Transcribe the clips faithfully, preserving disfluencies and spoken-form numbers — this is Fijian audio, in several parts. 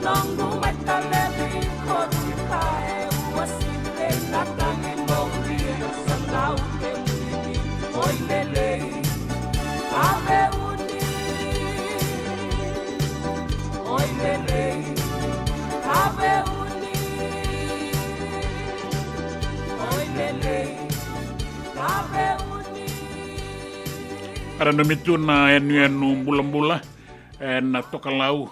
Noqu mai talevi ko tika e ua sivei na tagi noqu io sa lau ke muni. Oi lelei, ave uni. Oi lelei, ave uni. Oi lelei, ave uni. Era nanumi tu na yanuyanu bulabula ena Tokalau.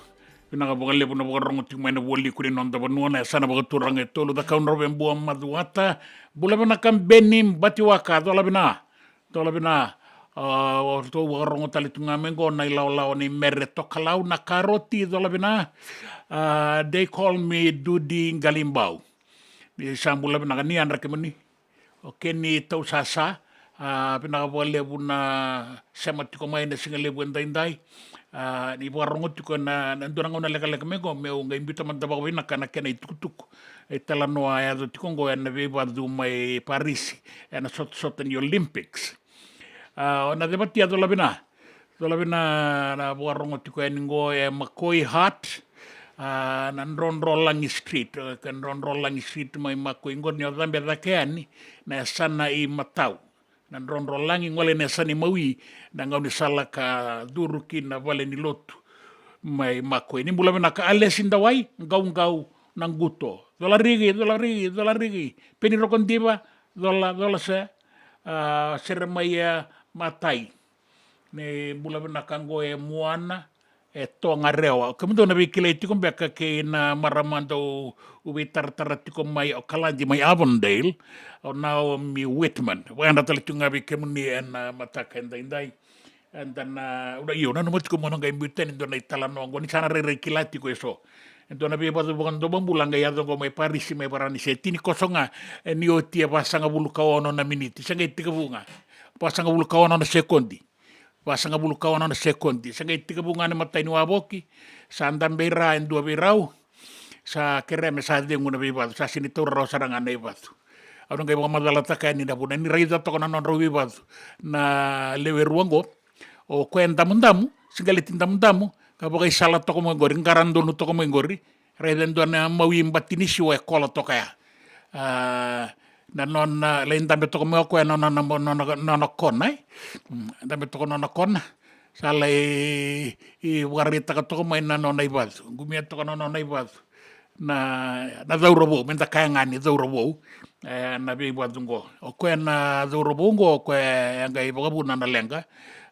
Vinaka vakalevu na vakarogo tiko mai na vualiku ni noda vanua, na yasana vakaturaga e tolu, Cakaudrove, Bua, Macuata. Bula vinaka Beni Batiwaka, cola vina. Cola vina. A, o ratou vakarogo tale tu ga mai qo na ilawalawa ni Mere Tokalau, na karoti, cola vina. A, they call me Dudi Qalibau. Ni sa bula vinaka, ni yadra kemuni. O Keni Tausasa, a, vinaka vakalevu na sema tiko mai na siga levu edaidai. A, ni vakarogo tiko ena, na dua na gauna lekaleka mai qo, meu qai biuta mada vakavinaka na kena itukutuku. E talanoa e yaco tiko qo ena veivacu mai Parisi, ena sotasota ni Olympics. A, o na cevati, cola vina. Cola vina, na vakarogo tiko yani qo e Makoi Hut, a, na Drodrolagi Street, e, ka Drodrolagi Street mai Makoi qo, ni o cabe cake yani na yasana i matau. Na Drodrolagi, gole na yasana i mawi, na gaunisala ka curu ki na vale ni lotu mai Makoi. Ni bula vinaka Alesi Dawai, Qauqau, na Quto. Cola riki, cola riki, cola riki. Peni Rokodiva, cola, cola se, a, Seremaia Matai. Ni bula vinaka qo e Muana, e Togarewa. Kemudou na veikilai tiko beka kei na marama dau veitaratara tiko mai Okaladi, mai Avondale, o Naomi Whitman. Vakayadra tale tiko ga vei kemuni ena mataka edaidai. Eda na, ura, io, nanuma tiko mo na qai biuta yani dua na italanoa qo, ni sa na rairai kila tiko eso. E dua na veivacu vakadomobula qai yaco qo mai Parisi, mai Varanise, e tini koso ga, e, ni oti e vasagavulu ka ono na miniti, se qai tekivu ga. Vasagavulu ka ono na sekodi. Vasagavulu ka ono na sekodi. Sa qai tekivu ga na imatai ni wavoki. Sa dabe i ra e dua vei rau. Sa kerea me sa cegu na veivacu. Sa sega ni taura rawa sara ga na ivacu. Au na qai vakamacalataka yani na vuna ni raica toka na nodrau veivacu na lewe rua qo. O koya e damudamu, siqeleti damudamu, ka vakaisala toka mai qori, qara donu toka mai qori. Raica e dua na mawi bati ni siwa e kola toka ya. A, na nona, lai dabe toka mai o koya na nona, nona, nona, nona kona, e? Mm, dabe toka nona kona. Sa lai, i, vakaraitaka toka mai na nona ivacu. Qumia toka na nona ivacu. Na, na cauravou, me da kaya ga ni cauravou. E, na veivacu qo. O koya na cauravou qo, o koya e qai vakavuna na leqa.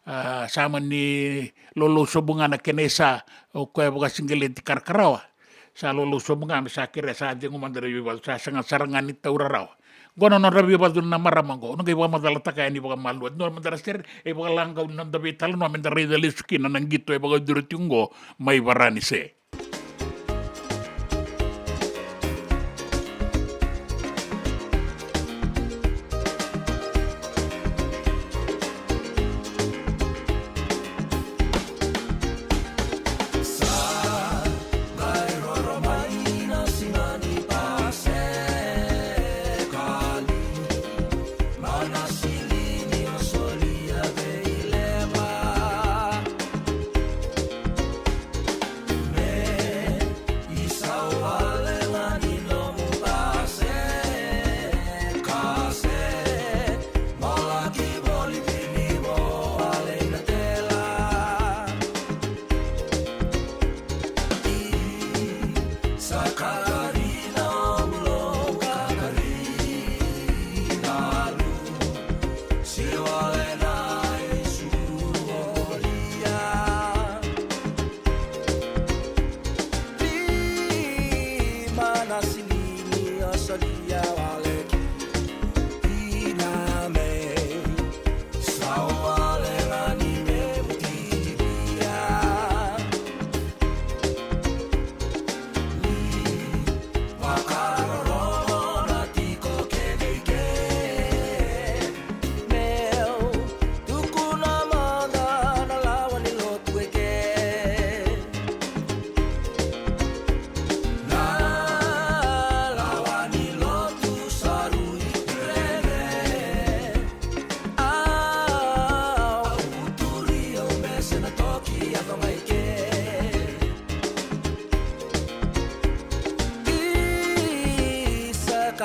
A, sa mani lolou sobu ga na kena isa, o koya vakasiqeleti karakarawa. Sa lolou sobu ga me sa kerea sa cegu mada na veivacu, sa sega sara ga ni taura rawa. Qo na nodra veivacu na marama qo, au na qai vakamacalataka yani vakamalua. Dua mada na sere, e vakalagau ni noda veitalanoa me da raica lesu kina na qito e vakayacori tiko qo mai Varanise.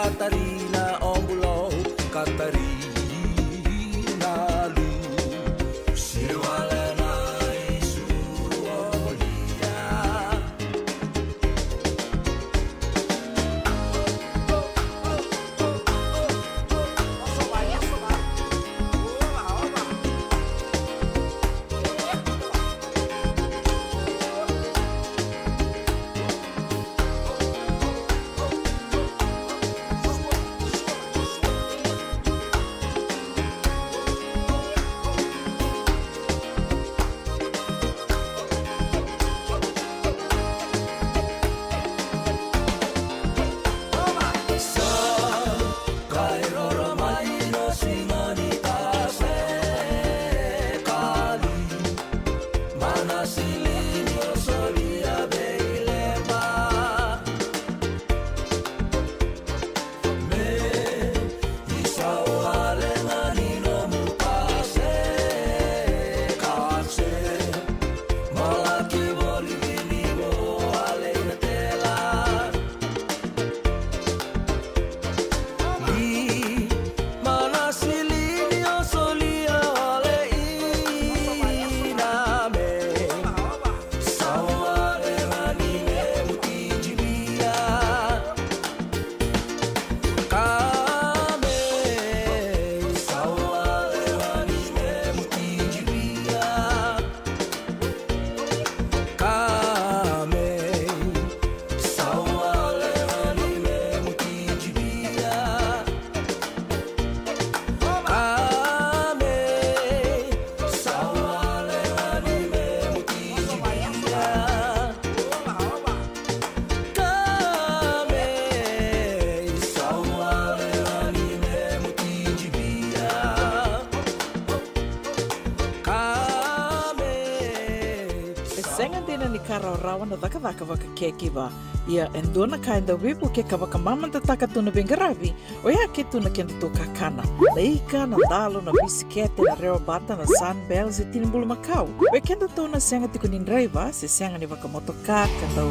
Katarina o bulou, Katarina lu. Sirwalena i suruolia. E sega dina ni ka rawarawa na cakacaka vakakekiva. Ia e dua na ka e dau veivukei ka vakamamadataka tu na veiqaravi, oya ke tu na kedatou kakana. Na ika, na dalo, na bisikete, na rewa bata, na Sunbell, se tini bulumakau. Vei kedatou na sega tiko ni draiva se sega ni vakamotoka ka dau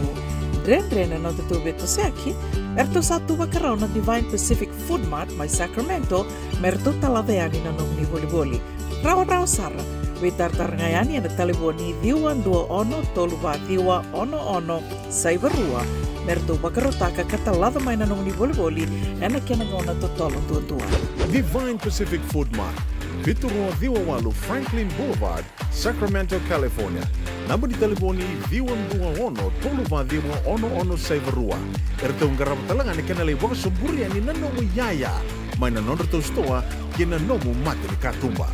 dredre na nodatou veitosoyaki, eratou sa tu vakarau na Divine Pacific Food Mart mai Sacramento me ratou talaca yani na nomuni volivoli. Rawarawa sara. Veitaratara ga yani ena talevoni ciwa dua ono tolu va ciwa ono ono saiva rua me ratou vakarautaka ka talaca mai na nomuni volivoli ena kena gauna totolo duadua. Divine Pacific Food Mart, vitu rua ciwa walu Franklin Boulevard, Sacramento, California. Naba ni talevoni ciwa dua ono tolu va ciwa ono ono saiva rua. Eratou qarava tale ga na kena lai vakasoburi yani na nomu iyaya mai na nodratou sitoa kei na nomu mata ni katuba.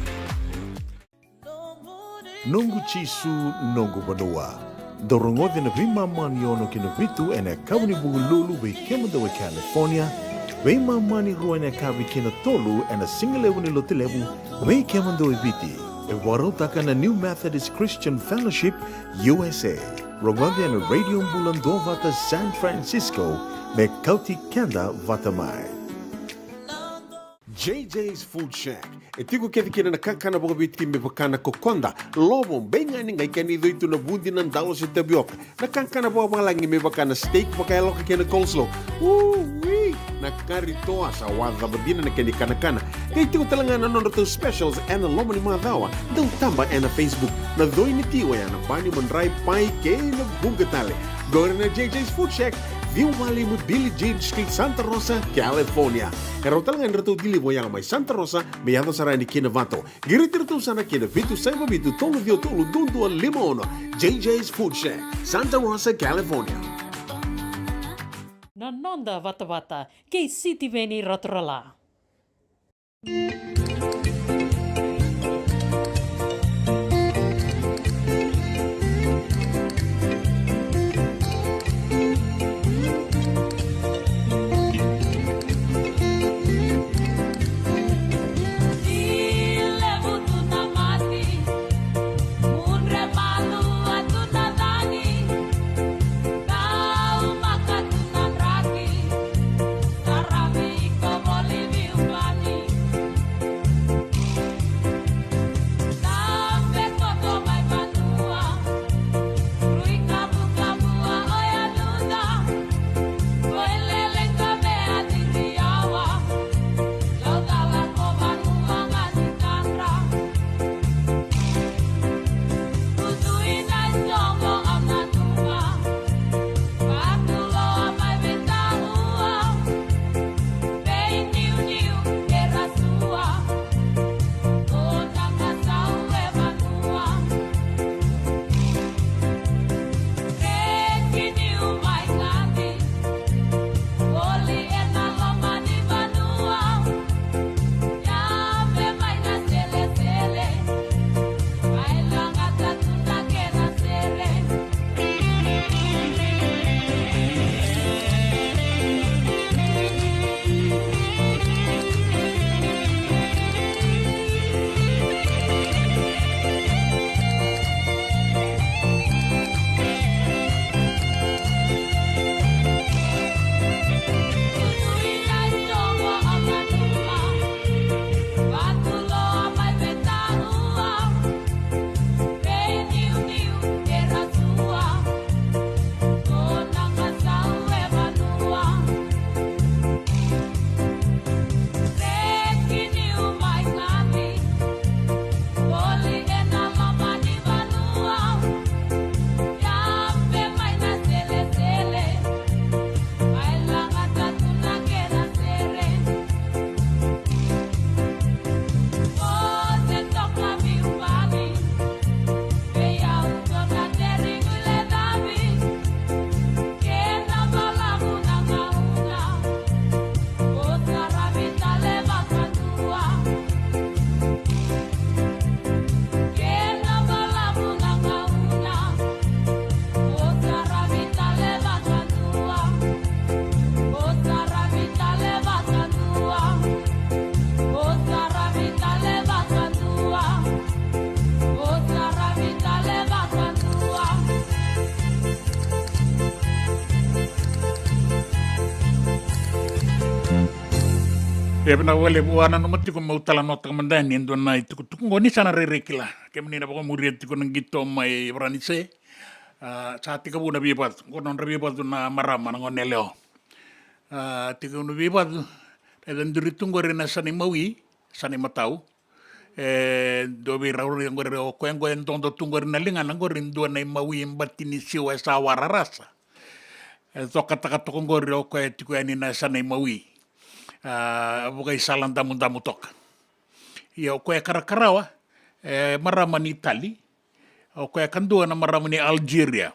Noqu Jisu, noqu vanua. Dou rogoca na veimama ni ono ki na vitu ena yakavi ni Vukelulu vei kemudou e California, veimama ni rua ena yakavi ki na tolu ena sigalevu ni Lotulevu vei kemudou e Viti. E vakarautaka na New Methodist Christian Fellowship U S A. Rogoca ena Radio Bula Duavata San Francisco me kauti keda vata mai. J J's Food Shack. E tiko kece kina na kakana vakaviti me vaka na kokoda, lovo, beiganigani, kei na icoi tu na vudi, na dalo se tavioka. Na kakana vakavalagi me vaka na steak vakayaloka kei na coleslaw. Ui! Na kari toa sa wacava dina na kena ikanakana. Qai tiko tale ga na nodratou specials ena loma ni macawa. Dau taba ena Facebook. Na coi ni ti oya na bani, madrai, pai kei na vuqa tale. Qori na J J's Food Shack, ciwa walu lima Billie Jean Street, Santa Rosa, California. E rawa tale ga ni ratou deliver oya mai Santa Rosa me yaco sara yani ki Novato. Qiriti iratou sara ki na vitu saiva vitu tolu ciwa tolu dua dua lima ono. J J's Food Shack, Santa Rosa, California. Na noda vatavata kei Sitiveni Raturala. E vinaka vakalevu. Au nanuma tiko meu talanoataka mada yani e dua na itukutuku oqo ni sa na rairai kila. Kemuni na vakamuria tiko na qito mai Varanise. A, sa tekivu na veivacu. Oqo na nodra veivacu na marama, na gone yalewa. A, tekivu na veivacu. Raica, duri tu oqori na yasana imawi, yasana imatau. E dua vei rau, raica oqori, o koya oqo e dodo tu oqori na ligana oqori, dua na imawi bati ni siwa e sa wararasa. E cokataka toka oqori o koya tiko yani na yasana imawi. A, vakaisala damudamu toka. Ia o koya e karakarawa, e marama ni Itali. O koya kadua na marama ni Algeria.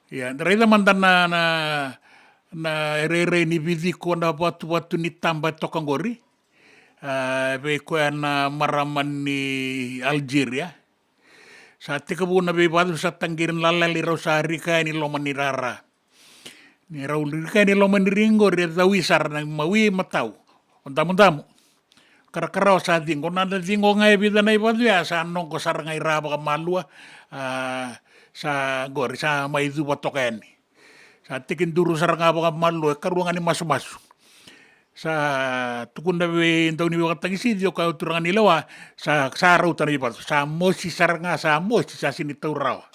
Ia, da raica mada na, na, na rairai ni viciko, na vatuvatu ni taba e toka oqori. A, vei koya na marama ni Algeria. Sa tekivu na veivacu, sa taqiri na lalali, rau sa rika yani loma ni rara. Ni rau rika yani loma ni rara oqori, e cawi sara na imawi, imatau, o damudamu. Karakarawa sa ciqo, na ciqo ga e vica na ivacu ya, sa noqo sara ga i ra vakamalua. A, sa oqori, sa mai cuva toka yani. Sa tekiduru sara ga vakamalua, e karua ga ni masumasu. Sa tukuna vei daunivakatagisici, o koya o turaga ni lewa, sa, sa rauta na veivacu. Sa mosi sara ga, sa mosi, sa sega ni taura rawa.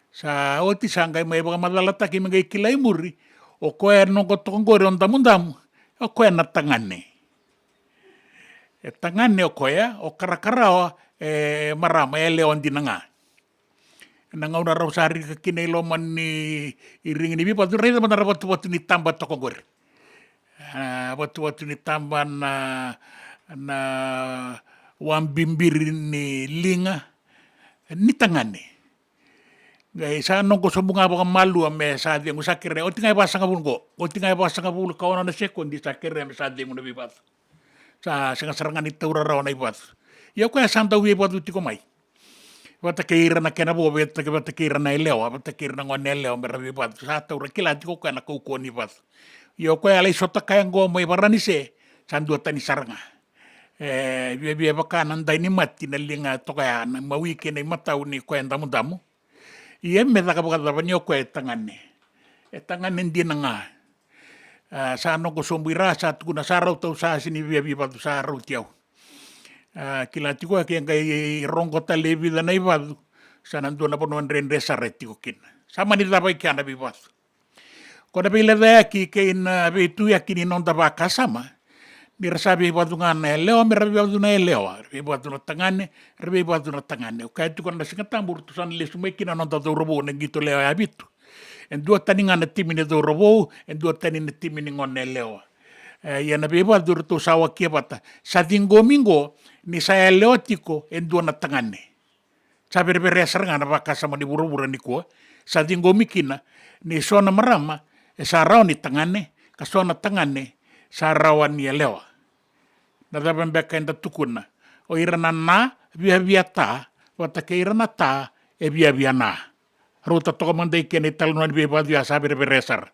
Sa oti, sa qai mai vakamacalataki me qai kila i muri, o koya e noqo toka oqori o damudamu, o koya na tagane. E tagane o koya, o karakarawa e marama, e yalewa dina ga. Na gauna rau sa rika kina i loma ni, i rigi ni veivacu, raica mada na vatuvatu ni taba toka oqori. A, vatuvatu ni taba, na, na wabibiri ni liga ni tagane. Qai sa noqo sobu ga vakamalua me sa cegu, sa kerea, oti ga e vasagavulu oqo, oti ga e vasagavulu ka ono na sekodi, sa kerea me sa cegu na veivacu. Sa sega sara ga ni taura rawa na ivacu. Ia o koya sa dau veivacu tiko mai vata kei ira na kena vo, vata kei, vata kei ira na yalewa, vata kei ira na gone yalewa me ra veivacu. Sa taura, kila tiko o koya na kaukauwa ni vacu. Ia o koya a lai sota kaya oqo mai Varanise, sa duatani sara ga. E viavia vaka na dai ni mati na liga toka ya, na imawi kei na imatau ni koya e damudamu. Ia me caka vakacava ni o koya e tagane? E tagane dina ga. A, sa noqo sobu i ra, sa tukuna, sa rauta au, sa sega ni via veivacu, sa rauti au. A, kila tiko, ke qai rogo tale e vica na ivacu, sa na dua na vanua dredre sara e tiko kina. Sa mani cava i kea na veivacu? Ko na veilecayaki kei na veituyaki ni noda vakasama. Ni ra sa veivacu ga na yalewa, me ra veivacu na yalewa, ra veivacu na tagane, ra veivacu na tagane. O kaya tiko na Siga Tabu, ratou sa na lesu mai kina na noda cauravou na qito lewe ya vitu. E duatani ga na timi ni cauravou, e duatani na timi ni gone yalewa. E, ia na veivacu ratou sa wakia vata. Sa ciqomi oqo, ni sa yalewa tiko e dua na tagane. Sa vereverea sara ga na vakasama ni vuravura nikua. Sa ciqomi kina ni so na marama e sa rawa ni tagane, ka so na tagane sa rawa ni yalewa. Na cava beka eda tukuna? O ira na na viavia ta, vata kei ira na ta e viavia na. Rauta toka mada i ke na italanoa ni veivacu ya, sa vereverea sara.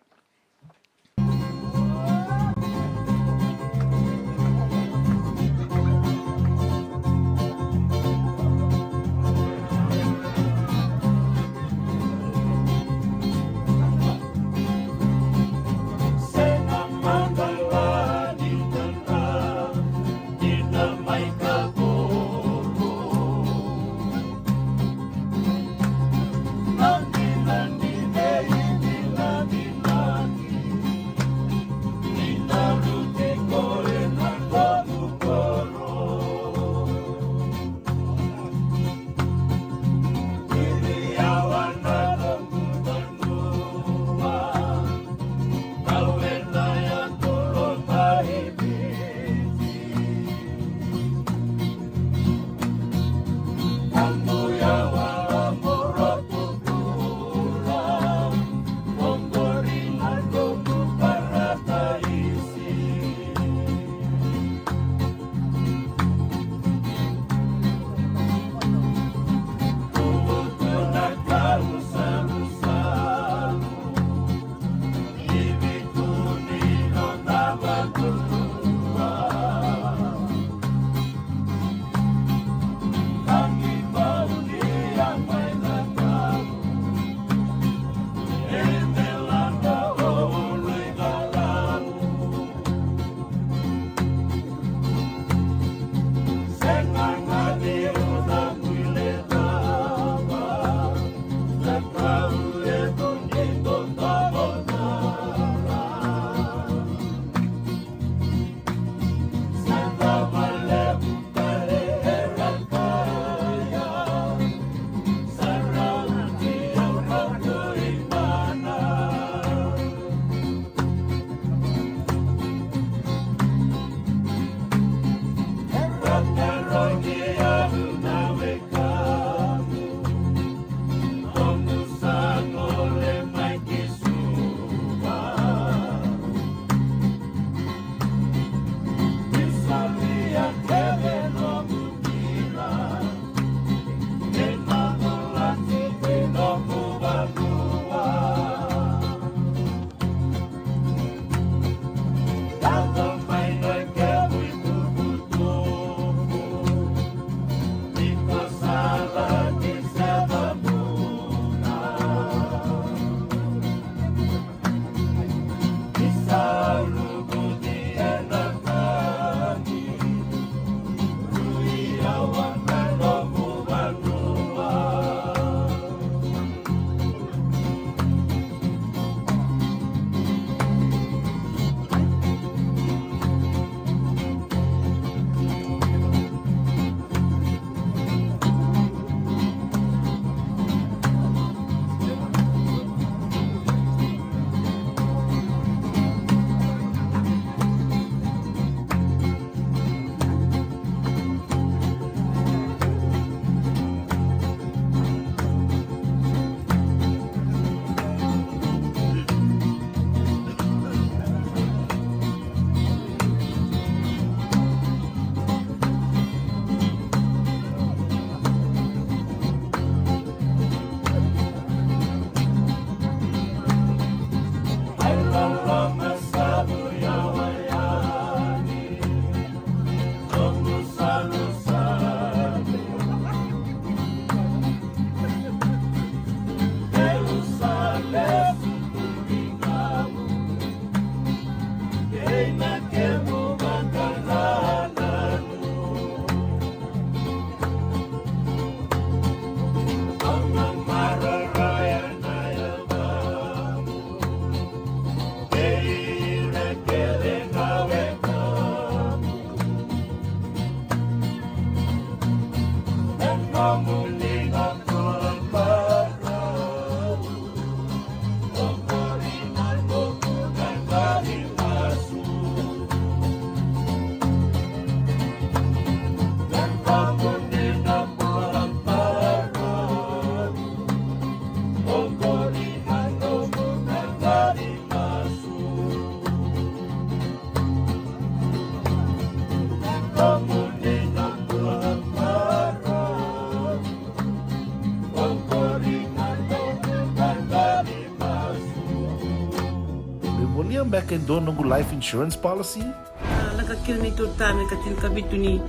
Ia beka e dua noqu life insurance policy? A, lako kina neitou ta na ikatini ka vitu ni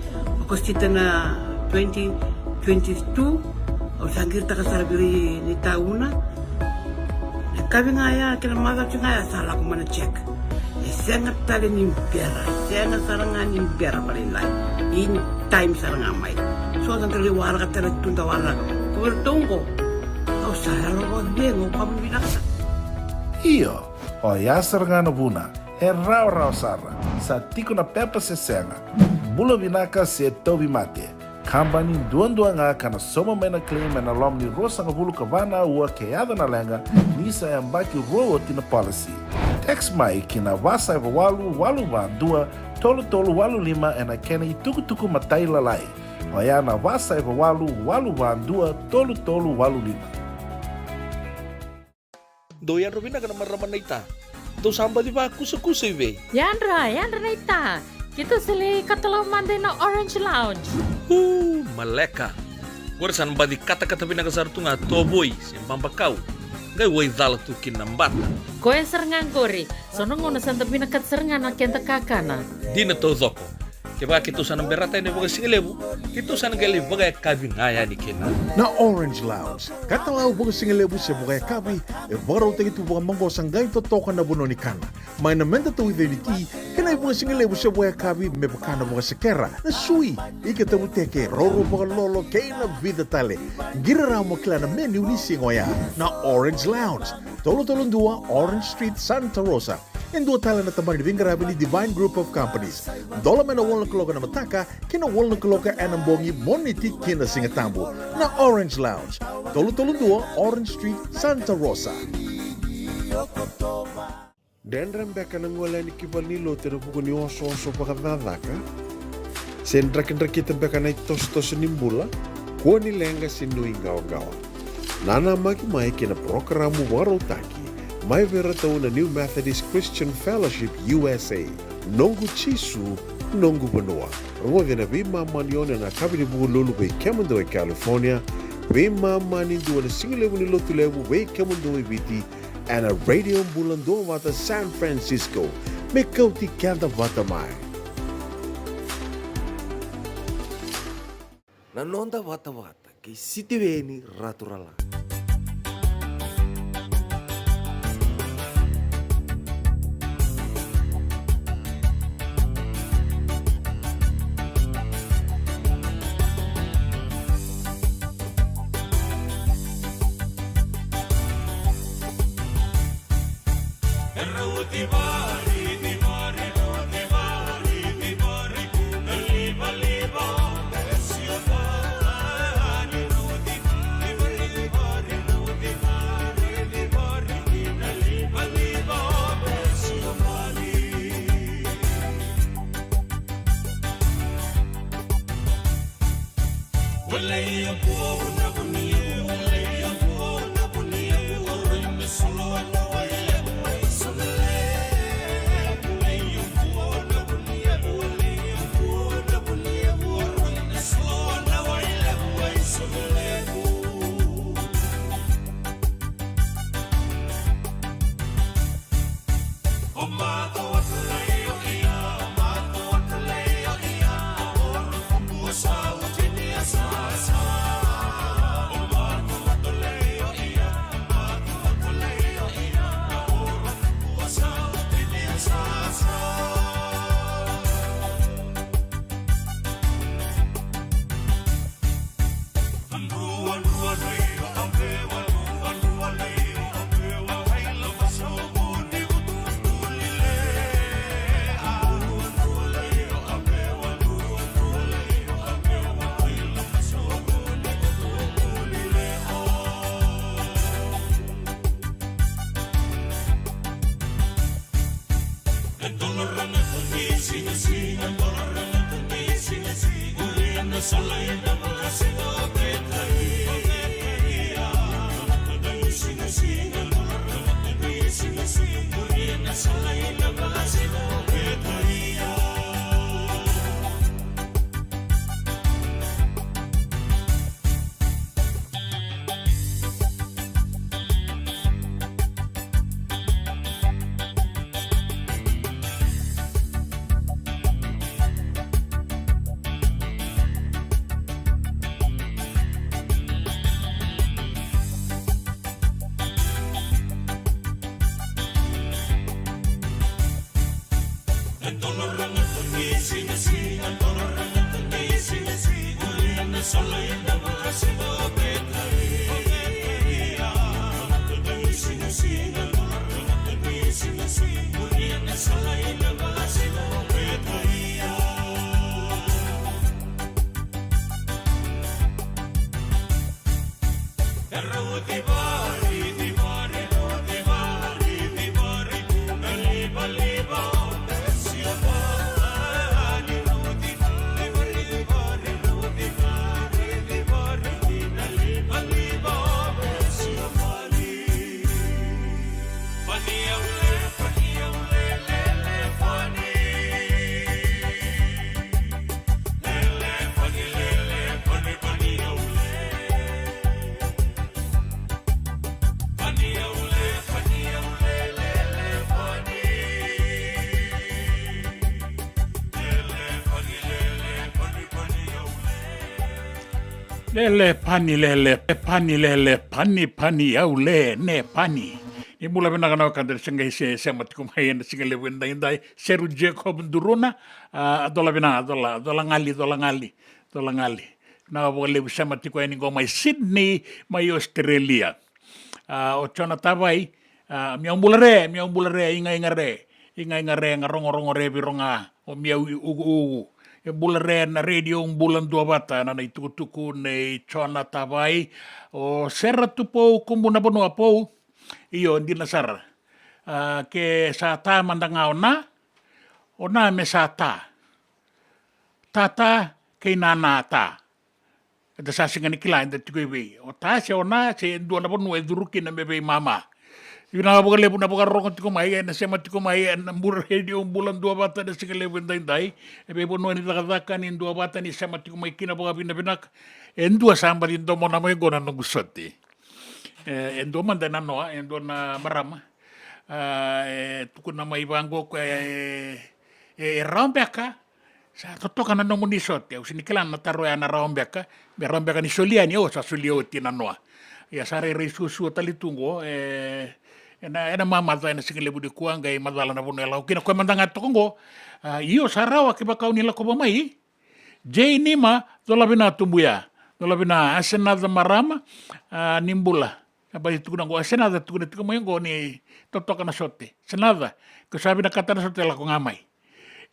Okosita na twenty twenty-two. Au sa qiritaka sara vei ira ni tauna. Na kavi ga ya kei na macawa ga ya sa lako mai na check. E sega tale ni bera, sega sara ga ni bera valailai. In time sara ga mai. So sa dau waraka tale tu da waraka. Ko vei ratou oqo. Au sa yalo vakacegu, au kama vinaka sara. Io, oya sara ga na vuna. E rawarawa sara, sa tiko na pepa se sega. Bula vinaka se tauvimate. Kabani duadua ga ka na sauma mai na claim ena loma ni ruasagavulu ka va na aua ke yaco na leqa ni sa yabaki rua oti na policy. Text mai ki na va saiva walu walu va dua tolu tolu walu lima ena kena itukutuku matailalai. Oya na va saiva walu walu va dua tolu tolu walu lima. Dou yadra vinaka na marama naita. Dou sa baci vakusakusa i vei? Yadra, yadra naita. Keitou sa lai katalau mada ina Orange Lounge. Uu, maleka. Qori sa na baci katakata vinaka sara tu ga tovoi se babakau. Qai waicala tu kina na bata. Koya sara ga qori. So na gauna sa da vinakata sara ga na keda kakana. Dina taucoko. Kevaka keitou sa na berata yani vakasigalevu, keitou sa na qai lai vakayakavi ga yani kina. Na Orange Lounge, katalau vakasigalevu se vakayakavi, e vakarautaki tu vakamaqosa qai totoka na vanua ni kana. Mai na meda tauica ni ti, kei na ivakasigalevu se vakayakavi me vaka na vakasekera, na sui, ika tavuteke, roro vakalolo, kei na vica tale. Qiri rawa mo kila na menu ni siga oya. Na Orange Lounge, tolu tolu dua Orange Street, Santa Rosa. E dua tale na tabana ni veiqaravi ni Divine Group of Companies. Dola mai na walu na kaloko ena mataka ki na walu na kaloko ena bogi, Moniti ki na Sigatabu. Na Orange Lounge, tolu tolu dua Orange Street, Santa Rosa. Dredre beka na gole yani ki valenilotu ena vuku ni osooso vakacakacaka? Se drakidrakita beka na itosotoso ni bula? Kua ni leqa se nuiqawaqawa. Nanamaki mai ki na parokaramu vakarautaki mai vei iratou na New Methodist Christian Fellowship U S A, Noqu Jisu, Noqu Vanua. Rogoci ena veimama ni ono ena yakavi ni Vukelulu vei kemudou e California, veimama ni dua ena sigalevu ni Lotulevu vei kemudou e Viti, ena Radio Bula Duavata San Francisco. Me kauti keda vata mai. Na noda vatavata kei Sitiveni Raturala. Lele pani lele, pani lele, pani pani au le, ne pani. Ni bula vinaka na wekada ni sa qai se sema tiko mai ena siga levu edaidai. Seru Jacob Duruna, a, a dola vinaka, a dola, a dola gali, dola gali, dola gali. Na vakalevu sema tiko yani qo mai Sydney, mai Australia. A, o Jona Tavai, a, mi au bula re, mi au bula re, iga iga re, iga iga re, ga rogorogo re vei ira ga, o mi au uguugu. E bula re na radio, bula duavata, na, na itukutuku nei Jona Tavai. O Sera Tupou, Kubu na vanua Pou. Io, dina sara. A, ke sa ta mada ga o na, o na me sa ta. Tata kei nana ta. Eda sa sega ni kila eda tiko i vei. O ta se o na se e dua na vanua e curu kina me vei mama. Vinaka vakalevu na vakarorogo tiko mai, ena sema tiko mai ena Bula Radio, bula duavata ena siga levu edaidai. E veivanua ni cakacaka ni duavata ni sema tiko mai kina vakavinavinaka. E dua sa baci domona mai qo na noqu sote. E, e dua mada e nanoa, e dua na marama. A, e tukuna mai vaqo o koya, e, e, e rawa beka sa totoka na nomuni sote. Au sega ni kila na taro ya na rawa beka, me rawa beka ni soli yani, o sa solia oti na noa. Ia sa rairai suasua tale tu qo, e, ena, ena mamaca ena siga levu nikua, qai macala na vanua e lako kina. O koya mada ga toka qo, a, io sa rawa kevaka o ni lakova mai. Jay Nima, cola vina tubuya. Cola vina, Asenaca marama, a, ni bula. A, baci tukuna qo, Asenaca tukuna tiko mai qo ni totoka na sote. Asenaca, ko sa vinakata na sote lako ga mai.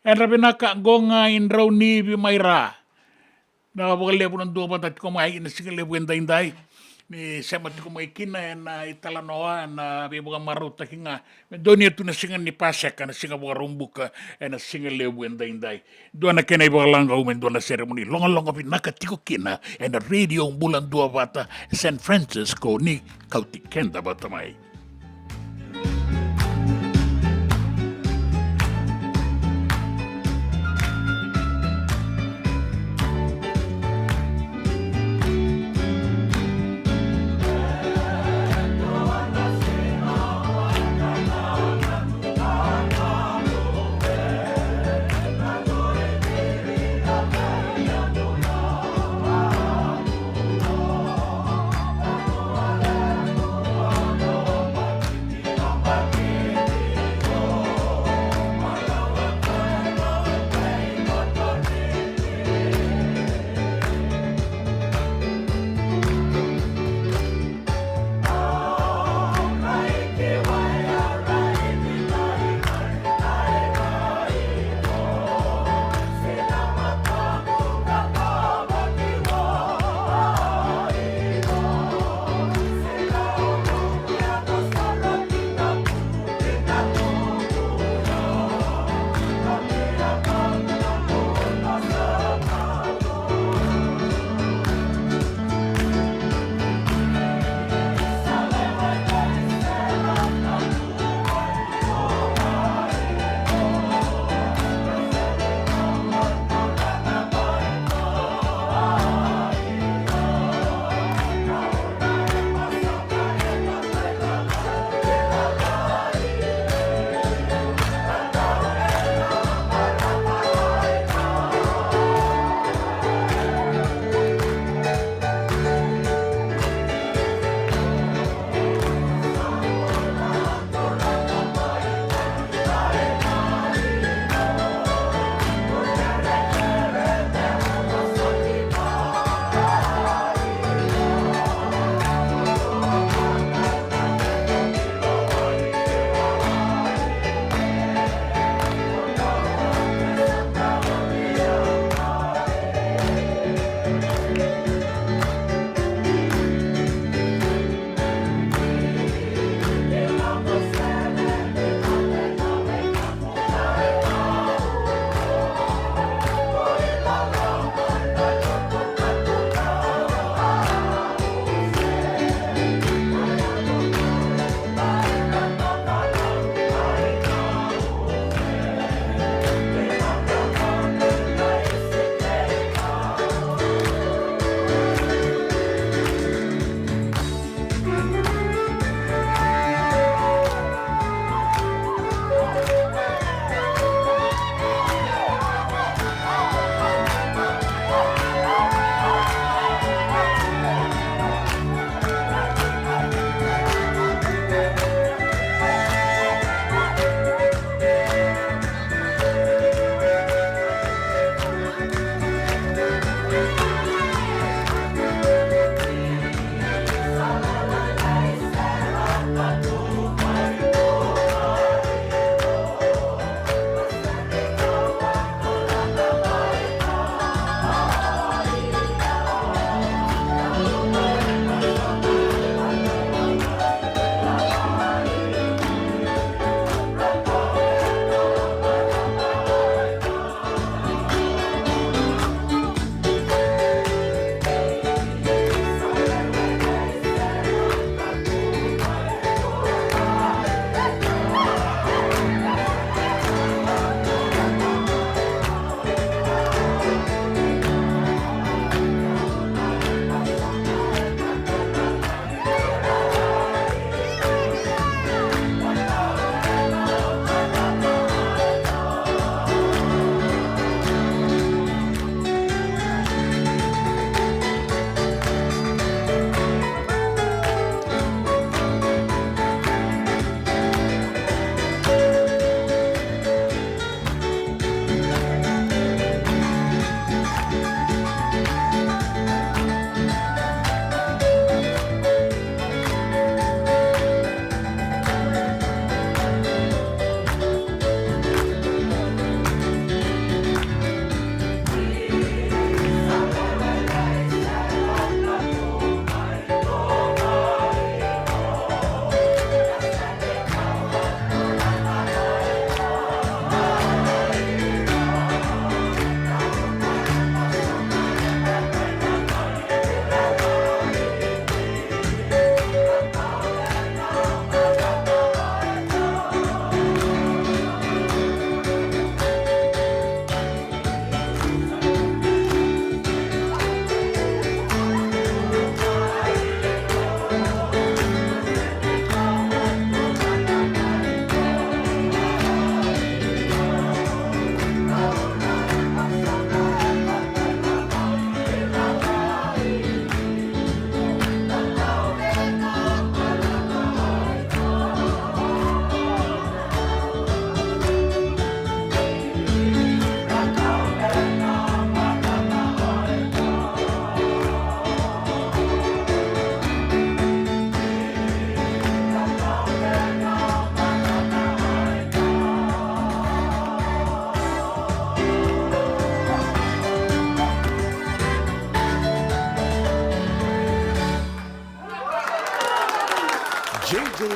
Yadra vinaka qo ga i Draunivi mai Ra. Na vakalevu na duavata tiko mai ena siga levu edaidai. Ni sema tiko mai kina ena italanoa, ena veivakamarautaki ga. Me donuya tu na siga ni Paseka, na siga Vakaraubuka, ena siga levu edaidai. Dua na kena ivakalagau me dua na seremoni logaloga vinaka tiko kina ena Radio Bula Duavata, San Francisco, ni kauti keda vata mai.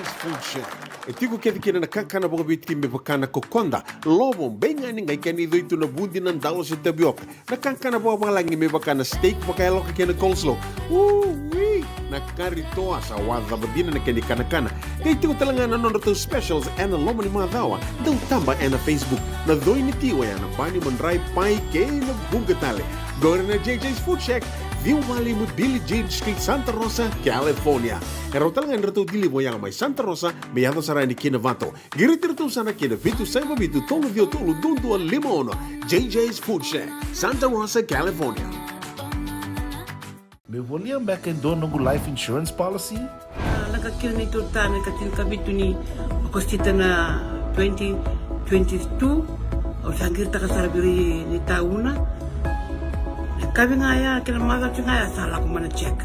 Food Shack. E tiko kece kina na kakana vakaviti me vaka na kokoda, lovo, beigani, qai kena icoi tu na vudi, na dalo se tavioka. Na kakana vakavalagi me vaka na steak vakayaloka kei na coleslaw. Ui! Na kari toa sa wacava dina na kena ikanakana. Qai tiko tale ga na nodratou specials ena loma ni macawa. Dau taba ena Facebook. Na coi ni ti oya na bani, madrai, pai kei na vuqa tale. Qori na J J's Food Shack, ciwa walu lima Billie Jean Street, Santa Rosa, California. E rawa tale ga ni ratou deliver yaga mai Santa Rosa me yaco sara yani ki Novato. Qiriti iratou sara ki na vitu saiva vitu tolu ciwa tolu dua dua lima ono. J J's Food Shack, Santa Rosa, California. Meu volia beka e dua noqu life insurance policy? A, lako kina neitou tane ka tinikavitu ni Okosita na twenty twenty-two. Au sa qiritaka sara vei ira ni tauna. Na yakavi ga ya kei na macawa ga ya sa lako mai na check.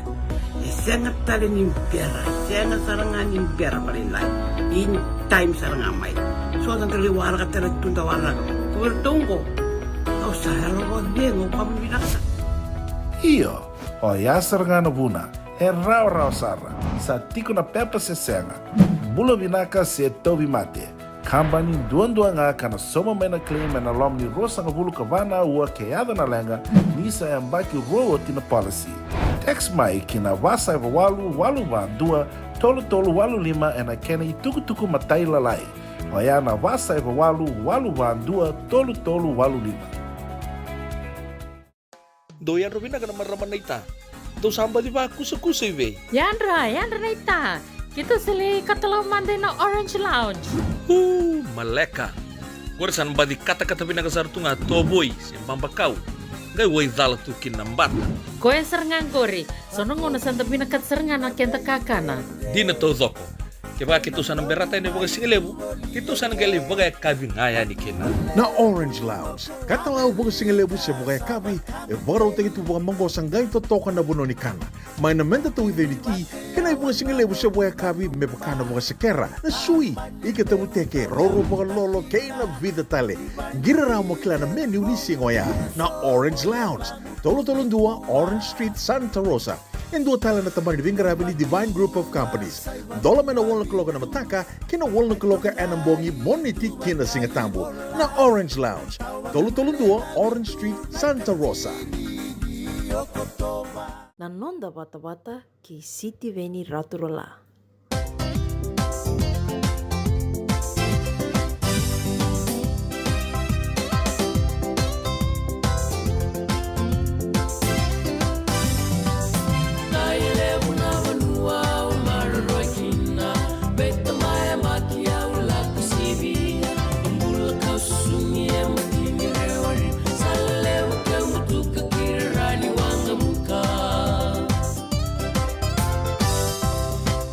E sega tale ni bera, e sega sara ga ni bera vakalailai. In time sara ga mai. So da qai waraka tale tu da waraka. Ko iratou qo, au sa yalo vakacegu, au vakavinavinaka. Io, oya sara ga na vuna. E rawarawa sara. Sa tiko na pepa se sega. Bula vinaka se tauvimate. Kabani duadua ga ka na sauma mai na claim ena loma ni ruasagavulu ka va na aua ke yaco na leqa, ni sa yabaki rua oti na policy. Text mai ki na va saiva walu walu va dua tolu tolu walu lima ena kena itukutuku matailalai. Oya na va saiva walu walu va dua tolu tolu walu lima. Dou yadra vinaka na marama naita. Dou sa baci vakusakusa i vei? Yadra, yadra naita. Keitou sa lai katalau mada ina Orange Lounge. Uu, maleka. Qori sa na baci katakata vinaka sara tu ga tovoi se babakau. Qai waicala tu kina na bata. Koya sara ga qori. So na gauna sa da vinakata sara ga na keda kakana. Dina taucoko. Kevaka keitou sa na berata yani vakasigalevu, keitou sa na qai lai vakayakavi ga yani kina. Na Orange Lounge, katalau vakasigalevu se vakayakavi, e vakarautaki tu vakamaqosa qai totoka na vanua ni kana. Mai na meda tauica ni ti, kei na ivakasigalevu se vakayakavi me vaka na vakasekera, na sui, ika tavuteke, roro vakalolo, kei na vica tale. Qiri rawa mo kila na menu ni siga oya. Na Orange Lounge, tolu tolu dua Orange Street, Santa Rosa. E dua tale na tabana ni veiqaravi ni Divine Group of Companies. Dola mai na walu na kaloko ena mataka ki na walu na kaloko ena bogi, Moniti ki na Sigatabu. Na Orange Lounge, tolu tolu dua Orange Street, Santa Rosa. Na noda vatavata kei Sitiveni Raturala.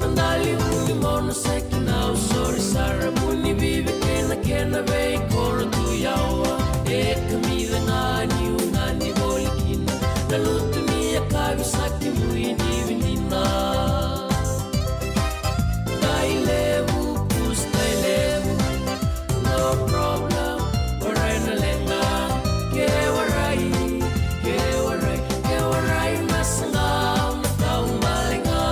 Madali vuni mono saki nau sori sara vuni vivi kena kena vei koro tu yawa. E kamica ga ni unani voli kina na lutu ni yakavi saki mui ni vinina. Dai levu, kus dai levu. No problem, warai na leqa. Ke warai, ke warai, ke warai na saqa, na kau baleqa.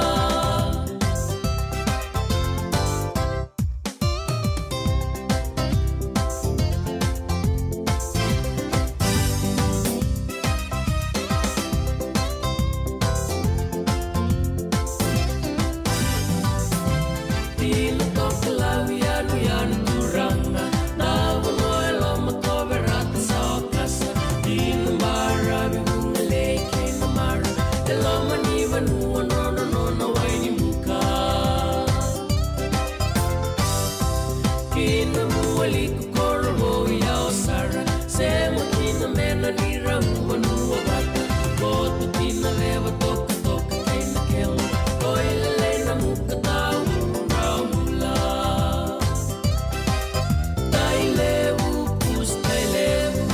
Dina toka lau yanuyanu turaga, na vanua e loma ko Verata sa okasa. Dina baravi vugalei kei na mara, e loma ni vanua nona nona wai ni buka. Kina mua liku koro vou yawa sara, sema kina mena ni rau vanua vata. Koto kina leva toka toka kei na kela, koilele na muka tau rau bula. Dai levu, kus dai levu.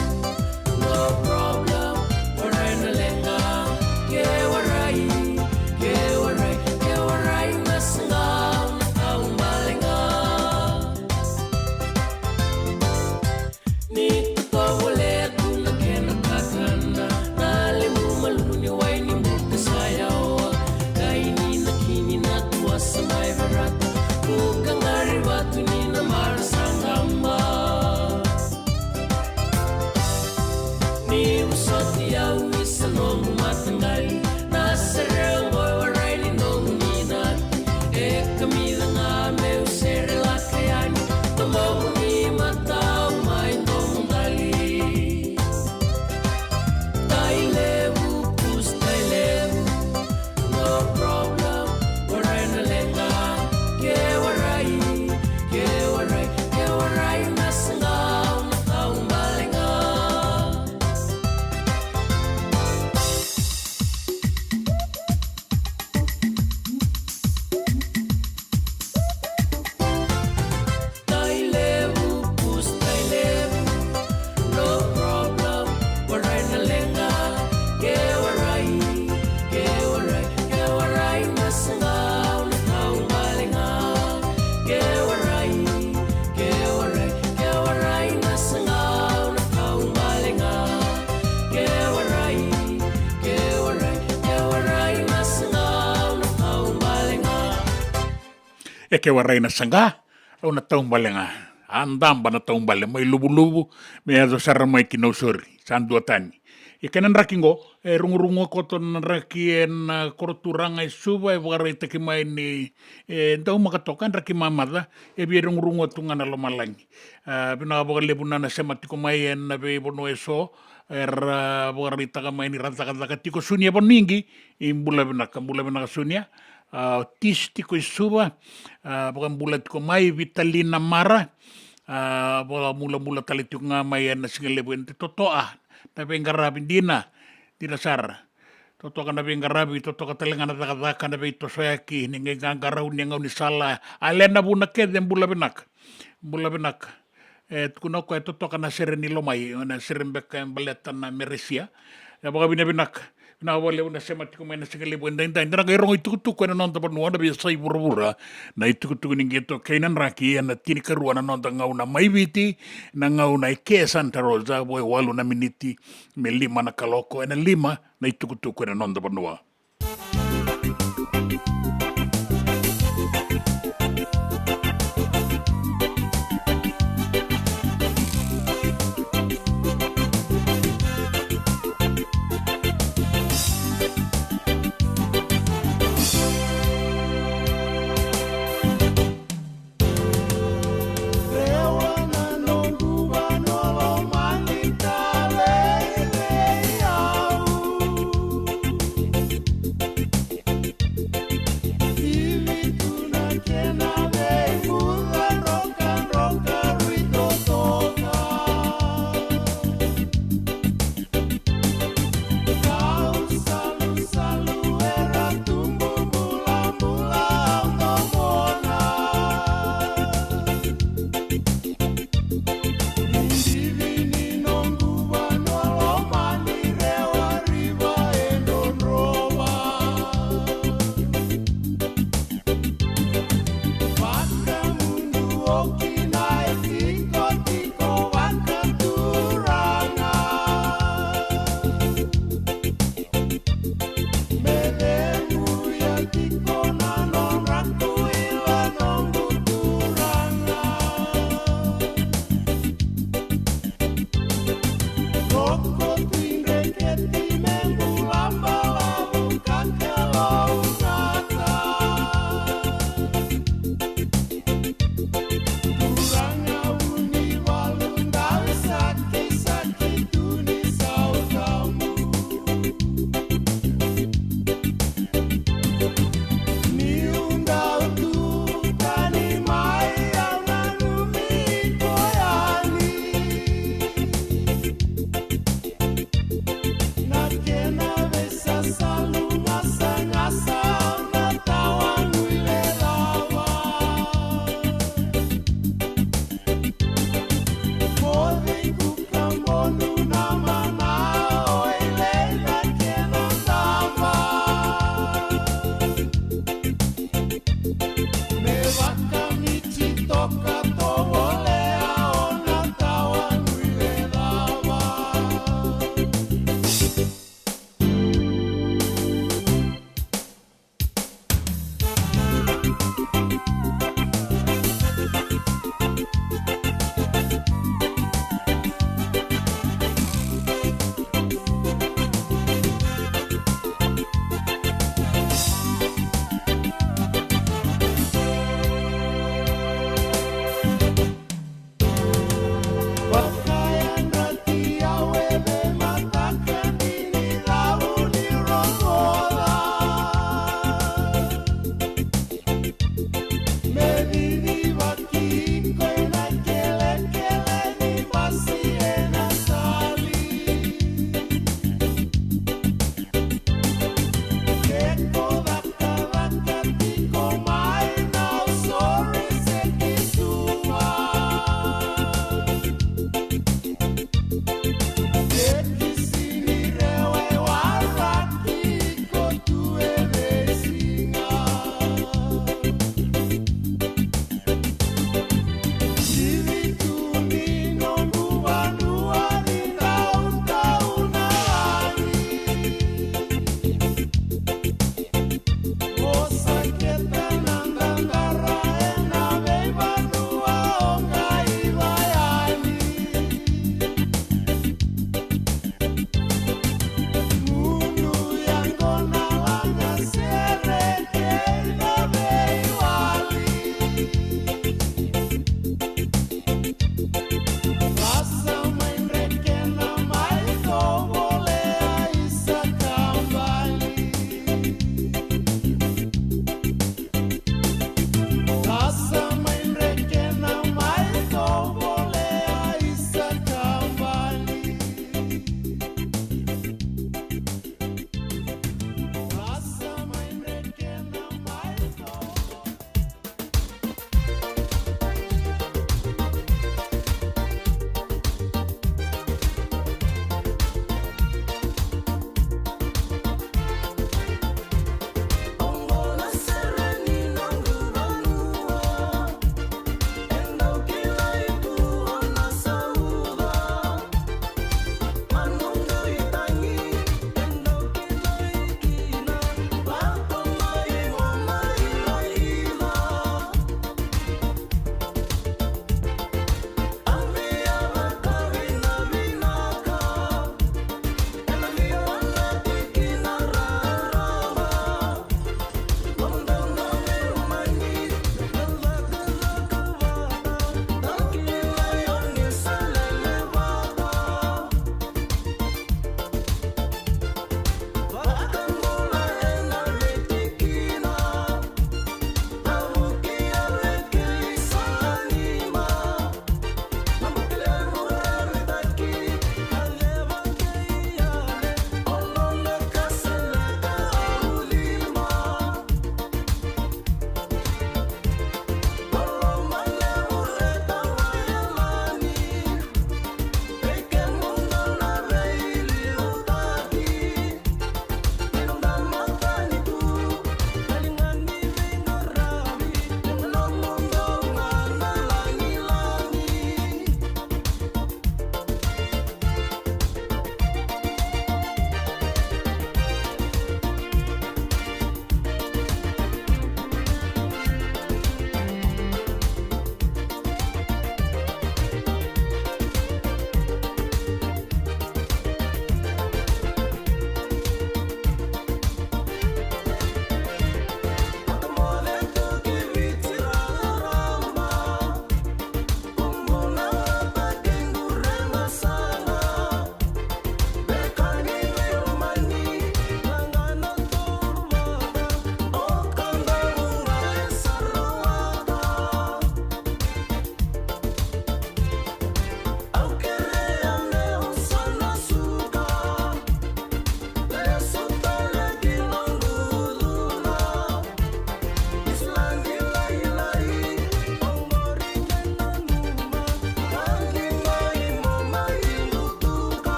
No problem, warai na leqa. Ke warai, ke warai, ke warai na saqa, na kau baleqa. E ke warai na saqa, au na taubale ga. A daba na taubale mai Luvuluvu me yaco sara mai ki Nausori, sa dua tani. Ia kena draki qo, e rugurugua koto na draki ena koroturaga e Suva, e vakaraitaki mai ni e daumaka toka, draki mamaca, e via rugurugua tu ga na lomalagi. A, vinaka vakalevu na na sema tiko mai ena veivanua eso, era vakaraitaka mai ni ra cakacaka tiko. Sunia Vanigi, i bula vinaka, bula vinaka Sunia. A, o Tis tiko i Suva, a, vakabula tiko mai. Vitalina Mara, a, vakabulabula tale tiko ga mai ena siga levu e Totoa. Na veiqaravi dina, dina sara. Totoka na veiqaravi, totoka tale ga na cakacaka, na veitosoyaki, ni qai qaqarauni e gaunisala. A Lena Vuna kece, bula vinaka. Bula vinaka. E tukuna o koya e totoka na sere ni Lomai, na sere beka e baleta na Meresia. E vakavinavinaka. Vinaka vakalevu na sema tiko mai na siga levu edaidai. Da na qai rogo itukutuku ena noda vanua, na veiyasai vuravura. Na itukutuku ni qito kei na draki ena tinikarua na noda gauna mai Viti, na gauna e ke Santa Rosa, vo e walu na miniti me lima na kaloko, ena lima na itukutuku ena noda vanua.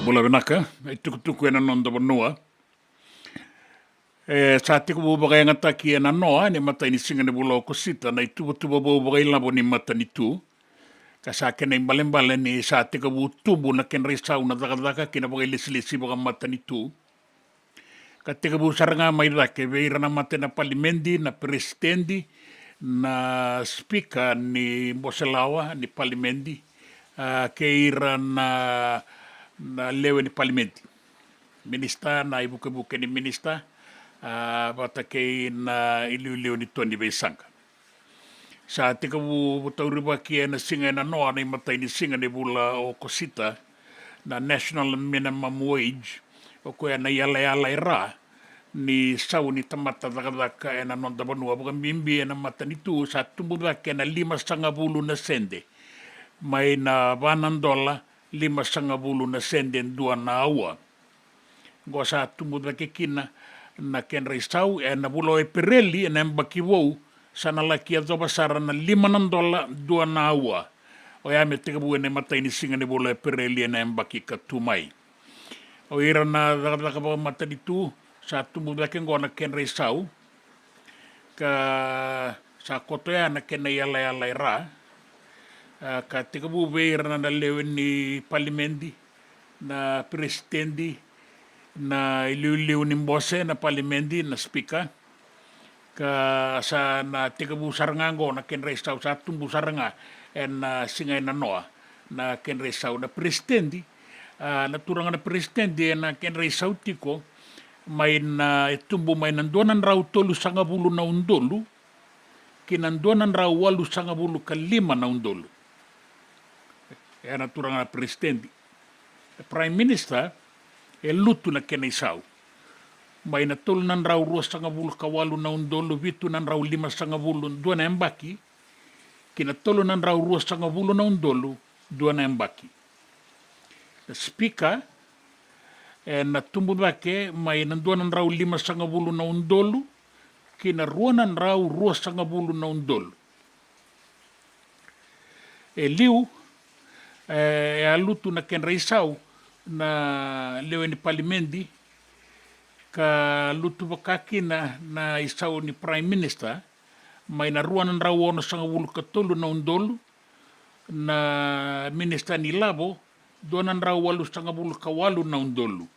Bula vinaka, e tukutuku ena noda vanua. E sa tekivu vakayagataki ena noa ni matai ni siga ni vula o Okosita na ituvatuva vou vakailavo ni matanitu. Ka sa kena ibalebale ni sa tekivu tubu na kedra isau na cakacaka kei na vakailesilesi vakamatanitu. Ka tekivu sara ga mai cake vei ira na mata na palimedi, na peresitedi, na sipika ni boselawa ni palimedi, a, kei ira na, na lewe ni palimedi, minista, na ivukevuke ni minista, a, vata kei na iliuliu ni to ni veisaqa. Sa tekivu taurivaki ena siga ena noa na imatai ni siga ni vula o Okosita na national minimum wage, o koya na iyalayala e ra ni sau ni tamata cakacaka ena noda vanua, vakabibi ena matanitu. Sa tubu cake ena limasagavulu na sede, mai na va na dola limasagavulu na sede dua na aua. Qo sa tubu cake kina na kedra isau ena vula o Epereli ena yabaki vou, sa na laki yacova sara na lima na dola dua na aua. Oya me tekivu ena imatai ni siga ni vula o Epereli ena yabaki ka tu mai. O ira na cakacaka vakamatanitu, sa tubu cake qo na kedra isau, ka sa koto ya na kena iyalayala e ra. A, ka tekivu vei ira na lewe ni palimedi, na peresitedi, na iliuliu ni bose na palimedi, na sipika. Ka sa na tekivu sara ga qo na kedra isau, sa tubu sara ga ena siga ena noa na kedra isau. Na peresitedi, a, na turaga na peresitedi, ena kedra isau tiko mai na, e tubu mai na dua na drau tolusagavulu na udolu ki na dua na drau walusagavulu ka lima na udolu. Ena turaga na peresitedi. E prime minister, e lutu na kena isau mai na tolu na drau ruasagavulu ka walu na udolu vitu na drau limasagavulu dua na yabaki, ki na tolu na drau ruasagavulu na udolu dua na yabaki. Na sipika, ena tubu cake mai na dua na drau limasagavulu na udolu ki na rua na drau ruasagavulu na udolu. E liu, e, e a lutu na kedra isau na lewe ni palimedi, ka lutu vaka kina na isau ni prime minister, mai na rua na drau onosagavulu ka tolu na udolu, na minista ni lavo, dua na drau walusagavulu ka walu na udolu.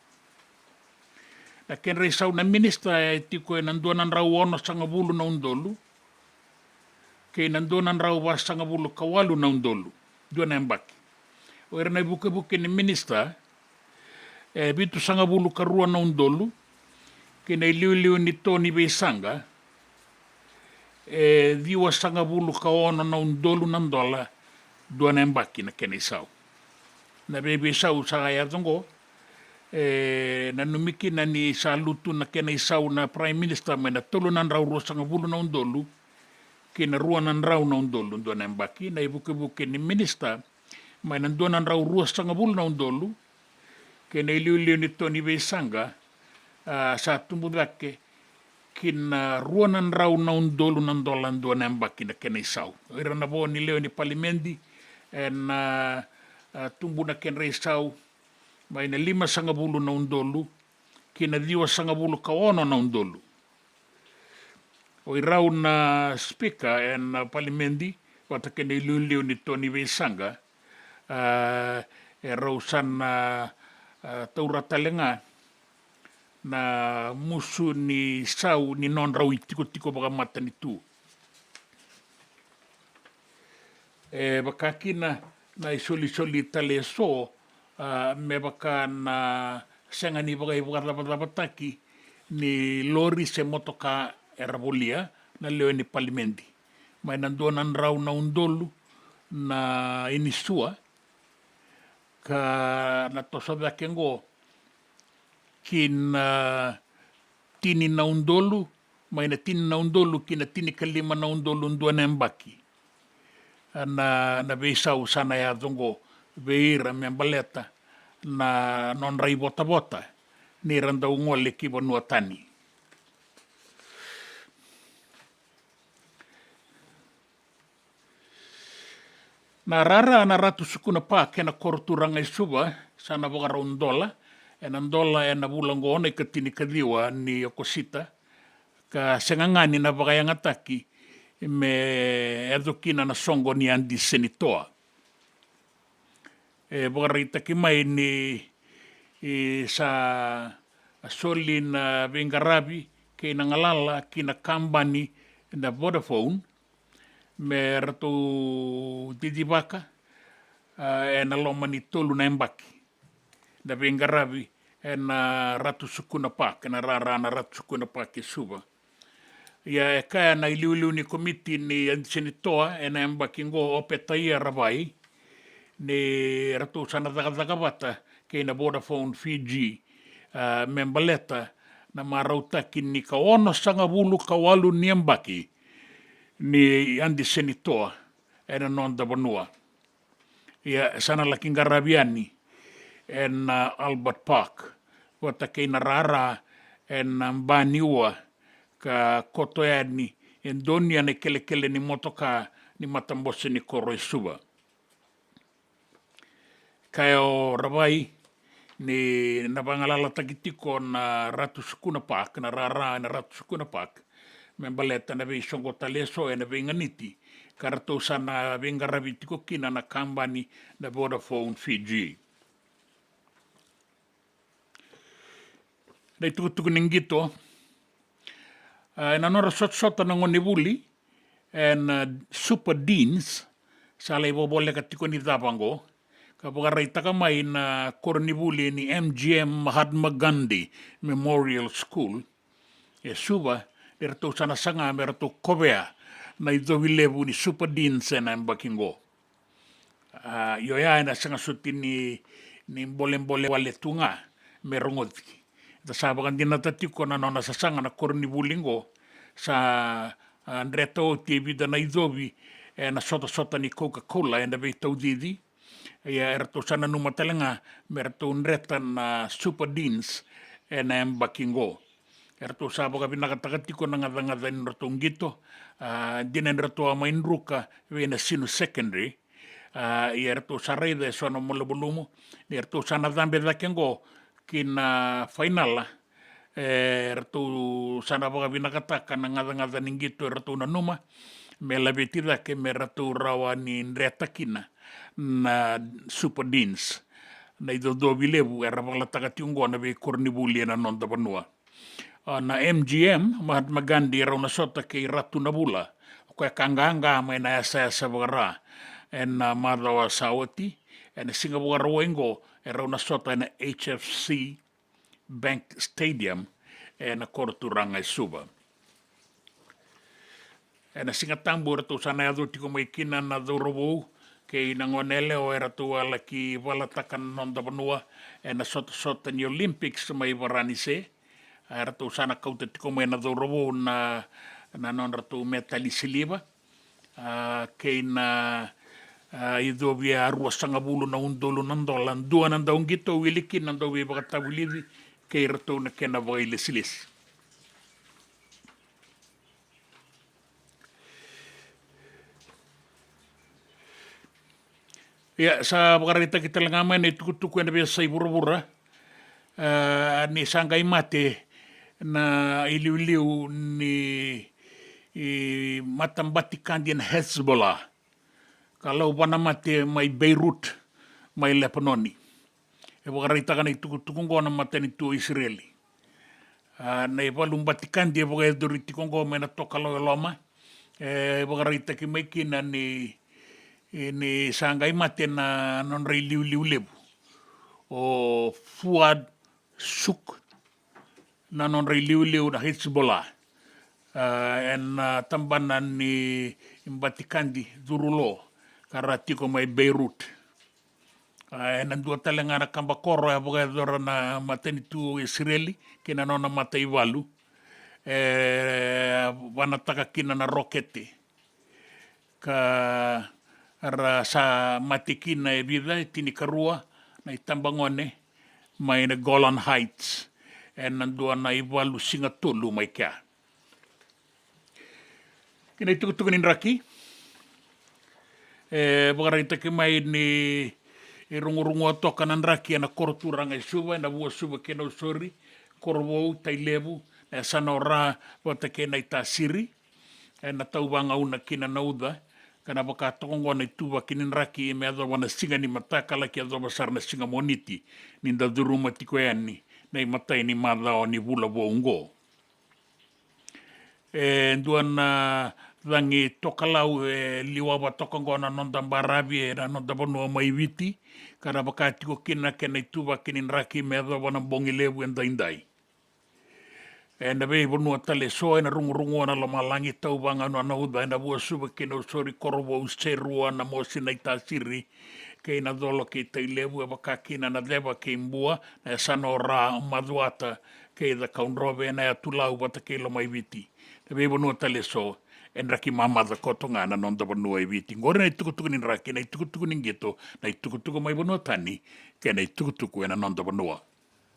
Na kedra isau na minista e tiko ena dua na drau onosagavulu na udolu kei na dua na drau vasagavulu ka walu na udolu dua na yabaki. O ira na ivukevuke ni minista, e vitusagavulu ka rua na udolu, kei na iliuliu ni to ni veisaqa, e ciwasagavulu ka ono na udolu na dola dua na yabaki na kena isau. Na veiveisau sa yaco oqo, e nanumi kina ni sa lutu na kena isau na prime minister mai na tolu na drau ruasagavulu na udolu ki na rua na drau na udolu dua na yabaki. Na ivukevuke ni minista mai na dua na drau ruasagavulu na udolu kei na iliuliu ni to ni veisaqa, a, sa tubu cake ki na rua na drau na udolu na dola dua na yabaki na kena isau. O ira na vo ni lewe ni palimedi, ena, a, tubu na kedra isau mai na limasagavulu na udolu ki na ciwasagavulu ka ono na udolu. O irau na sipika ena palimedi vata kei na iliuliu ni to ni veisaqa, a, e rau sa na, a, taura tale ga na musu ni sau ni nodrau itikotiko vakamatanitu. E vaka kina na isolisoli tale eso, a, me vaka na sega ni vakaivakacavacavataki ni lori se motoka era volia na lewe ni palimedi. Mai na dua na drau na udolu na inisua, ka na toso cake oqo ki na tini na udolu, mai na tini na udolu ki na tinikalima na udolu dua na yabaki. A, na, na veisau sa na yaco oqo vei ira me baleta na nodra ivotavota ni ra dau gole ki vanua tani. Na rara na Ratu Sukuna Park ena koro turaga e Suva sa na vakarau dola, ena dola ena vula oqo na ikatinikaciwa ni Okosita, ka sega ga ni na vakayagataki me yaco kina na soqo ni Adi Senitoa. E vakaraitaki mai ni e sa soli na veiqaravi kei na galala ki na kabani na Vodafone me ratou cicivaka, a, ena loma ni tolu na yabaki na veiqaravi ena Ratu Sukuna Park, ena rara na Ratu Sukuna Park e Suva. Ia e kaya na iliuliu ni komiti ni Adi Senitoa ena yabaki oqo, o Petaia Ravai, ni ratou sa na cakacaka vata kei na Vodafone Fiji, a, me baleta na marautaki ni ka onosagavulu ka walu ni yabaki ni Adi Senitoa ena noda vanua. Ia sa na laki qaravi yani ena Albert Park vata kei na rara ena ba ni ua, ka koto yani e donuya na ikelekele ni motoka ni Matabose ni Koro e Suva. Kaya o Ravai ni na vagalalataki tiko na Ratu Sukuna Park, na rara na Ratu Sukuna Park, me baleta na veisoqo tale eso ena veiganiti ka ratou sa na veiqaravi tiko kina na kabani na Vodafone Fiji. Na itukutuku ni qito, a, ena nodra sotasota na gonevuli ena, a, Super Deans, sa lai vovoleka tiko ni cava oqo, ka vakaraitaka mai na koronivuli ni M G M Mahatma Gandhi Memorial School e Suva, ni ratou sa na saga me ratou kovea na icovi levu ni Super Deans ena yabaki oqo. A, io, ya ena sega soti ni, ni bolebole wale tu ga me rogoci. Da sa vakadinata tiko na nona sasaga na koronivuli oqo, sa, a, dreta oti e vica na icovi ena sotasota ni Coca-Cola ena veitaucici. Ia e ratou sa nanuma tale ga me ratou dreta na Super Deans ena yabaki oqo. E ratou sa vakavinakataka tiko na gacagaca ni ratou qito, a, dina ni ratou a mai druka vei Nasinu Secondary. A, ia e ratou sa raica e so na malumalumu ni ratou sa na cabe cake oqo ki na fainala. E ratou sa na vakavinakataka na gacagaca ni qito e ratou nanuma me laveti cake me ratou rawa ni dreta kina na Super Deans, na icocovi levu era vakalataka tiko oqo na veikoronivuli ena noda vanua. A, na M G M Mahatma Gandhi e rau na sota kei Ratu Navula, o koya ka qaqa mai na yasayasa vakara ena macawa sa oti. Ena siga Vakarauwai oqo e rau na sota ena H F C Bank Stadium ena koro turaga e Suva. Ena Siga Tabu e ratou sa na yaco tiko mai kina na cauravou kei na gone yalewa e ratou a laki valataka na noda vanua ena sotasota ni Olympics mai Varanise. E ratou sa na kauta tiko mai na cauravou na, na nodratou metali siliva, a, kei na, a, icovi e ruasagavulu na udolu na dola. Dua na dauqito, wili kina na dauveivakatavulici kei ratou na kena vakailesilesi. Ia, sa vakaraitaki tale ga mai na itukutuku ena veiyasai vuravura, e, ni sa qai mate na iliuliu ni, i, matabatikadi na Hezbollah, ka lau vanamate mai Beirut, mai Lepanoni. E vakaraitaka na itukutuku oqo na matanitu o Isireli. A, na ivalu batikadi e vakayacori tiko oqo mai na tokalau e loma, e vakaraitaki mai kina ni, ni sa qai mate na nodra iliuliu levu, o Fuad Shukr, na nodra iliuliu na Hezbollah, a, ena, a, tabana ni batikadi curu lo ka ra tiko mai Beirut. A, ena dua tale ga na kaba koro e vakayacora na matanitu o Isireli kei na nona mataivalu, e vanataka kina na rokete, ka ra sa mate kina e vica, e tinikarua na itabagone mai na Golan Heights ena dua na ivalu siga tolu mai kea. Kei na itukutuku ni draki, E vakaraitaki mai ni e rugurugua toka na draki ena koro turaga i Suva, ena Vuasuva kei Nausori, Korovou, Tailevu, na yasana o Ra vata kei Naitasiri. Ena tauvagauna kina na uca, ka na vaka toka oqo na ituvaki ni draki me yacova na siga ni mataka laki yacova sara na siga Moniti, ni da curuma tiko yani na imatai ni macawa ni vula vou oqo. E dua na cagi tokalau e liwava toka oqo na noda baravi ena noda vanua mai Viti, ka na vaka tiko kina na kena ituvaki ni draki me yacova na bogi levu edaidai. Ena veivanua tale eso ena rugurugua na lomalagi, tauvagauna na uca, ena Vuasuva kei Nausori, Korovou, Serua, Namosi, Naitasiri, kei Nacolo kei Tailevu, e vaka kina na Ceva kei Bua, na yasana o Ra, Macuata kei Cakaudrove, ena Yatu Lau vata kei Lomaiviti. Na veivanua tale eso, e draki mamaca koto ga na noda vanua e Viti. Qori na itukutuku ni draki, na itukutuku ni qito, na itukutuku mai vanua tani, kei na itukutuku ena noda vanua.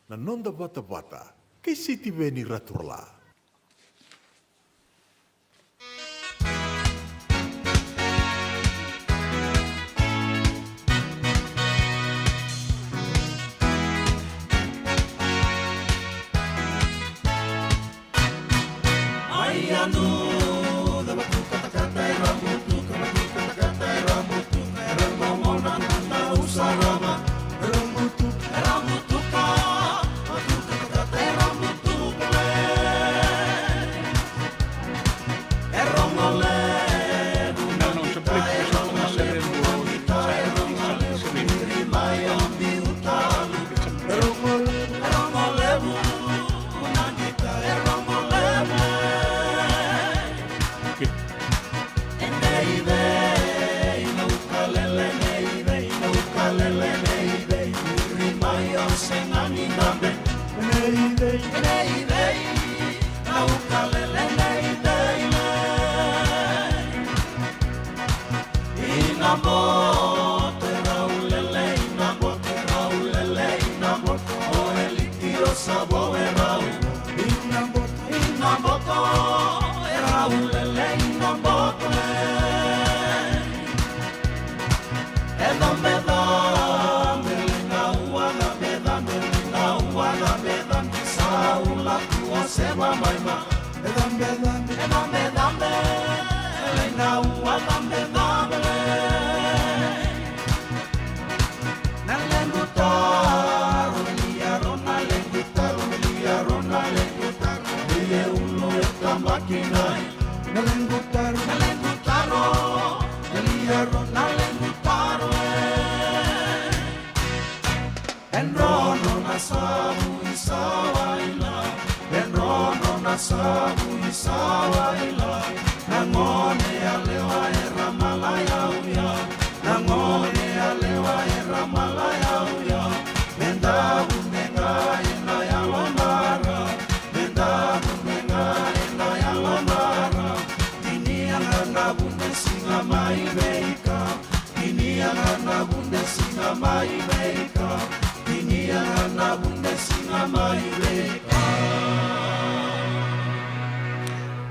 Na noda vatavata kei Sitiveni Raturala.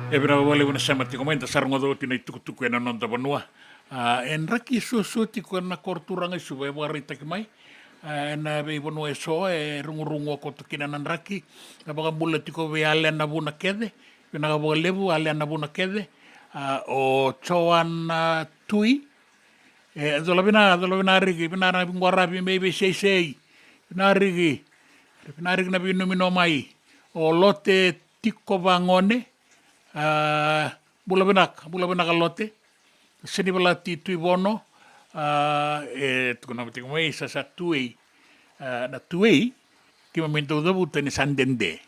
E vinaka vakalevu na sema tiko mai, da sa rogoca oti na itukutuku ena noda vanua. A, e draki suasua tiko ena koro turaga i Suva, e vakaraitaki mai. A, ena veivanua eso e rugurugua koto kina na draki. E vakabula tiko vei Alena Vuna kece. Vinaka vakalevu Alena Vuna kece. A, o Joana Tui. E, cola vina, cola vina Riki, vina na viguaravi me veiseisei. Vina Riki, vina Riki na veinuminua mai. O Lote Tiko Vagone. A, bula vinaka, bula vinaka Lote. Senivalati Tuivono. A, e, tukuna tiko mai sa sa Tuei. A, na Tuei, keimami dau cavuta ni sa dede.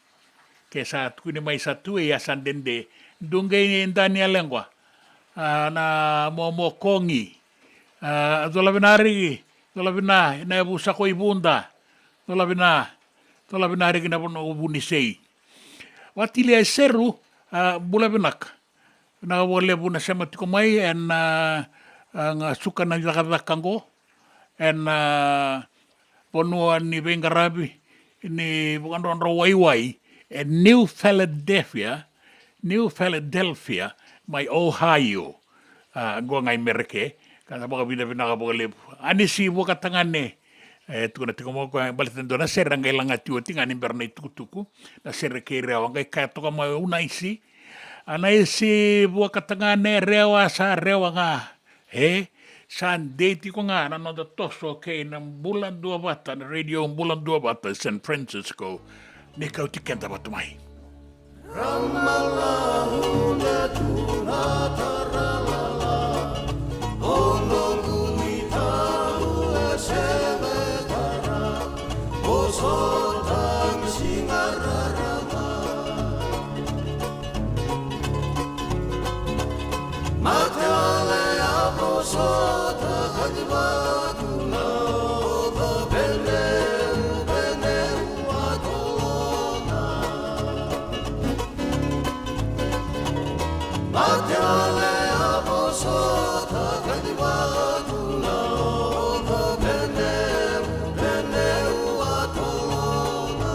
Ke sa tukuni mai sa Tuei a sa dede. Duqei ni Daniel Lequa. A, na momo kogi. A, cola vina Riki, cola vina, ina yavu sa koi Vuda. Cola vina, cola vina Riki na vanua o Vunisei. Vatilia e Seru, a, bula vinaka. Vinaka vakalevu na sema tiko mai ena, a, a, ga suka na cakacaka qo. Ena, a, vanua ni veiqaravi ni vakadrodro waiwai e New Philadelphia, New Philadelphia, mai Ohio. A, qo ga i Mereke, Ka da vakavinavinaka vakalevu. Anisi Vuakatagane, e tukuna tiko mai o koya baleta e dua na sere a qai lagati oti ga ni bera na itukutuku. Na sere kei Rewa, a qai kaya toka mai o Anaisi. Anaisi Vuakatagane, Rewa sa Rewa ga. E sa dei tiko ga na noda toso kei na Bula Duavata, na Radio Bula Duavata e San Francisco. Ni kauti keda vata mai. Ramalau na tu na taralala, o noqu ni tau e seve tara, o sota ni siga rarama. Mate wale a vosota ka ni vatu na oca peneu, peneu a tolona. Mate wale a vosota ka ni vatu na oca peneu, peneu a tolona.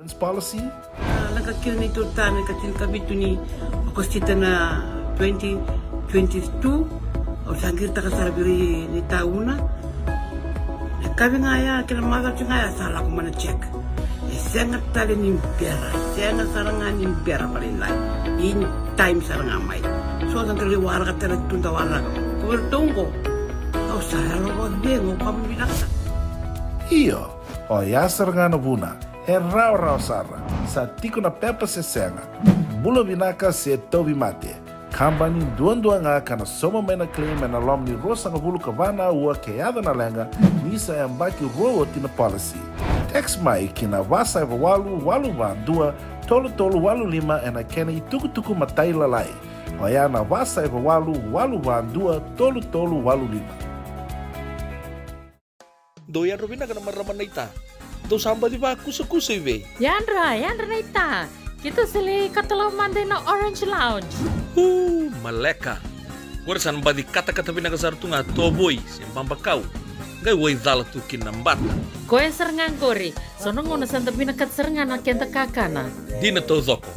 Insurance policy. A, lako kina na neitou ritaya na ikatini ka vitu ni Okosita na twenty twenty-two. Au sa qiritaka sara vei ira na itauna. Na yakavi ga ya kei na macawa ga ya sa lako mai na check. E sega tale ni bera, sega sara ga ni bera vakalailai. In time sara ga mai. So da qai waraka tale tu da waraka. Ko iratou qo, au sa yalo vakacegu, au vakavinavinaka sara. Io. Oya sara ga na vuna, e rawarawa sara, sa tiko na pepa se sega, bula vinaka se tauvimate. Kabani duadua ga ka na sauma mai na claim ena loma ni ruasagavulu ka va na aua ke yaco na leqa, ni sa yabaki rua oti na policy. Text mai ki na va saiva walu walu va dua tolu tolu walu lima ena kena itukutuku matailalai. Oya na va saiva walu walu va dua tolu tolu walu lima. Dou yadra vinaka na marama naita. Dou sa baci vakusakusa i vei? Yadra, yadra naita. Keitou sa lai katalau mada ina Orange Lounge. Uu, maleka. Qori sa na baci katakata vinaka sara tu ga tovoi se babakau. Qai waicala tu kina na bata. Koya sara ga qori. So na gauna sa da vinakata sara ga na keda kakana. Dina taucoko.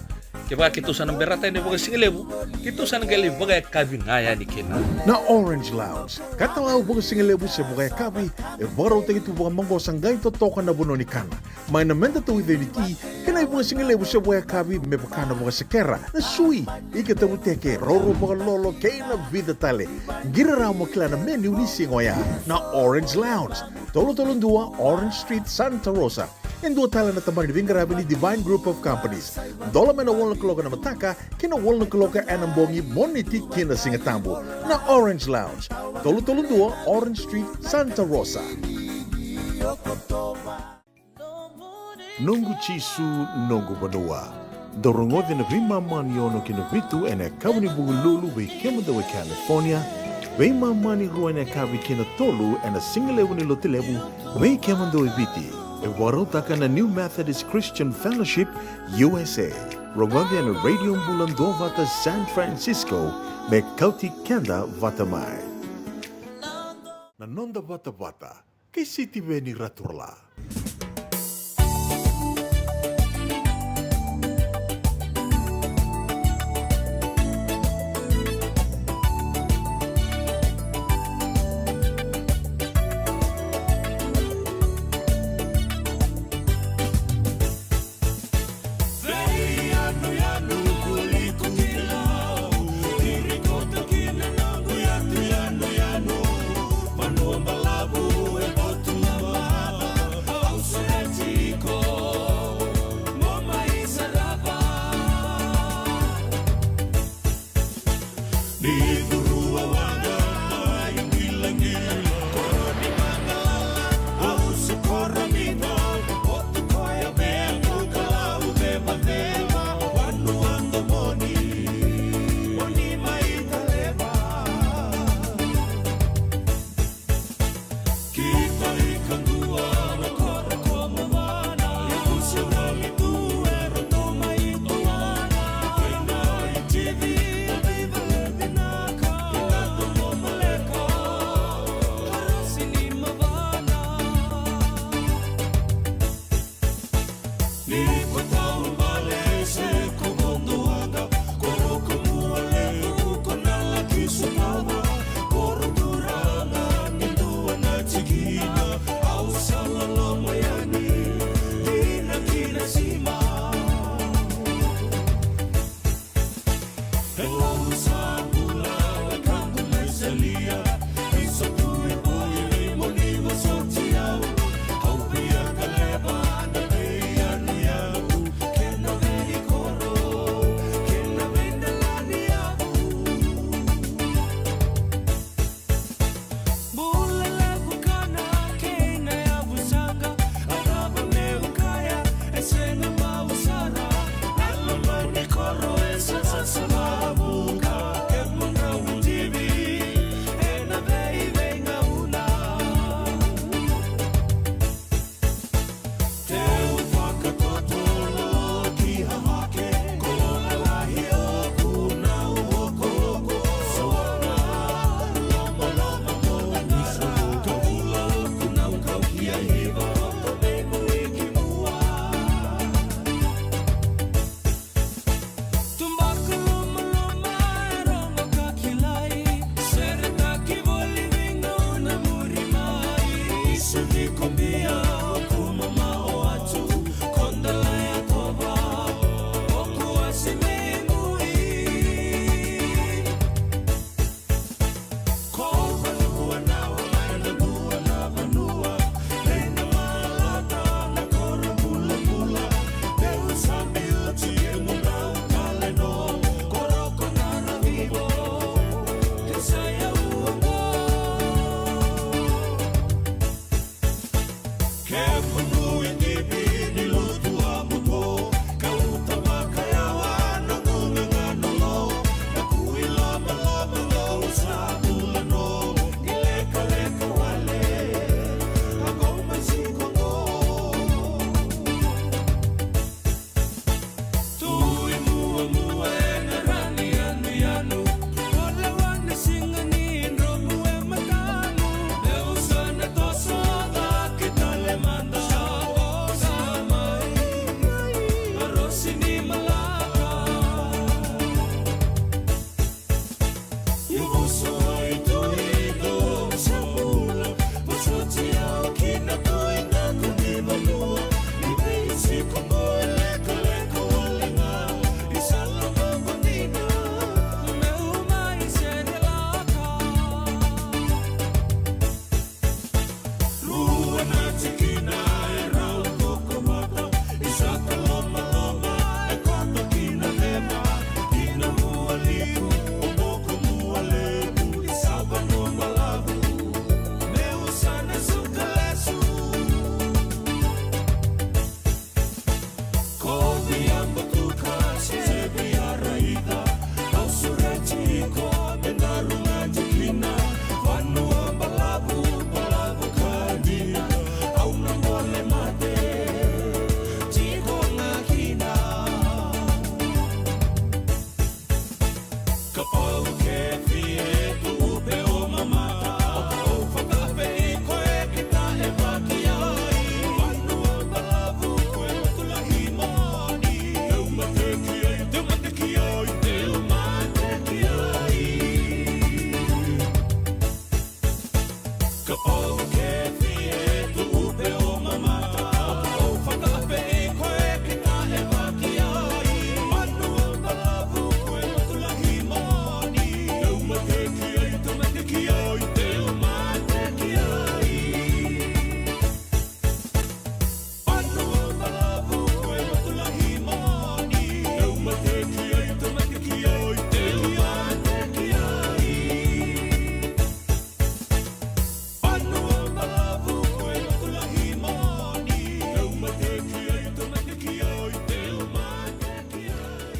Kevaka keitou sa na berata yani vakasigalevu, keitou sa na qai lai vakayakavi ga yani kina. Na Orange Lounge, katalau vakasigalevu se vakayakavi, e vakarautaki tu vakamaqosa qai totoka na vanua ni kana. Mai na meda tauica ni ti, kei na ivakasigalevu se vakayakavi me vaka na vakasekera, na sui, ika tavuteke, roro vakalolo kei na vica tale. Qiri rawa mo kila na menu ni siga oya. Na Orange Lounge, tolu tolu dua Orange Street, Santa Rosa. E dua tale na tabana ni veiqaravi ni Divine Group of Companies. Dola mai na walu na kaloko ena mataka ki na walu na kaloko ena bogi, Moniti ki na Sigatabu. Na Orange Lounge, tolu tolu dua Orange Street, Santa Rosa. Noqu Jisu, noqu vanua. Dou rogoci na veimama ni ono ki na vitu ena yakavi ni Vukelulu vei kemudou e California, veimama ni rua ena yakavi ki na tolu ena sigalevu ni Lotulevu vei kemudou e Viti. E vakarautaka na New Methodist Christian Fellowship U S A. Rogoci ena Radio Bula Duavata San Francisco me kauti keda vata mai. Na noda vatavata kei Sitiveni Raturala.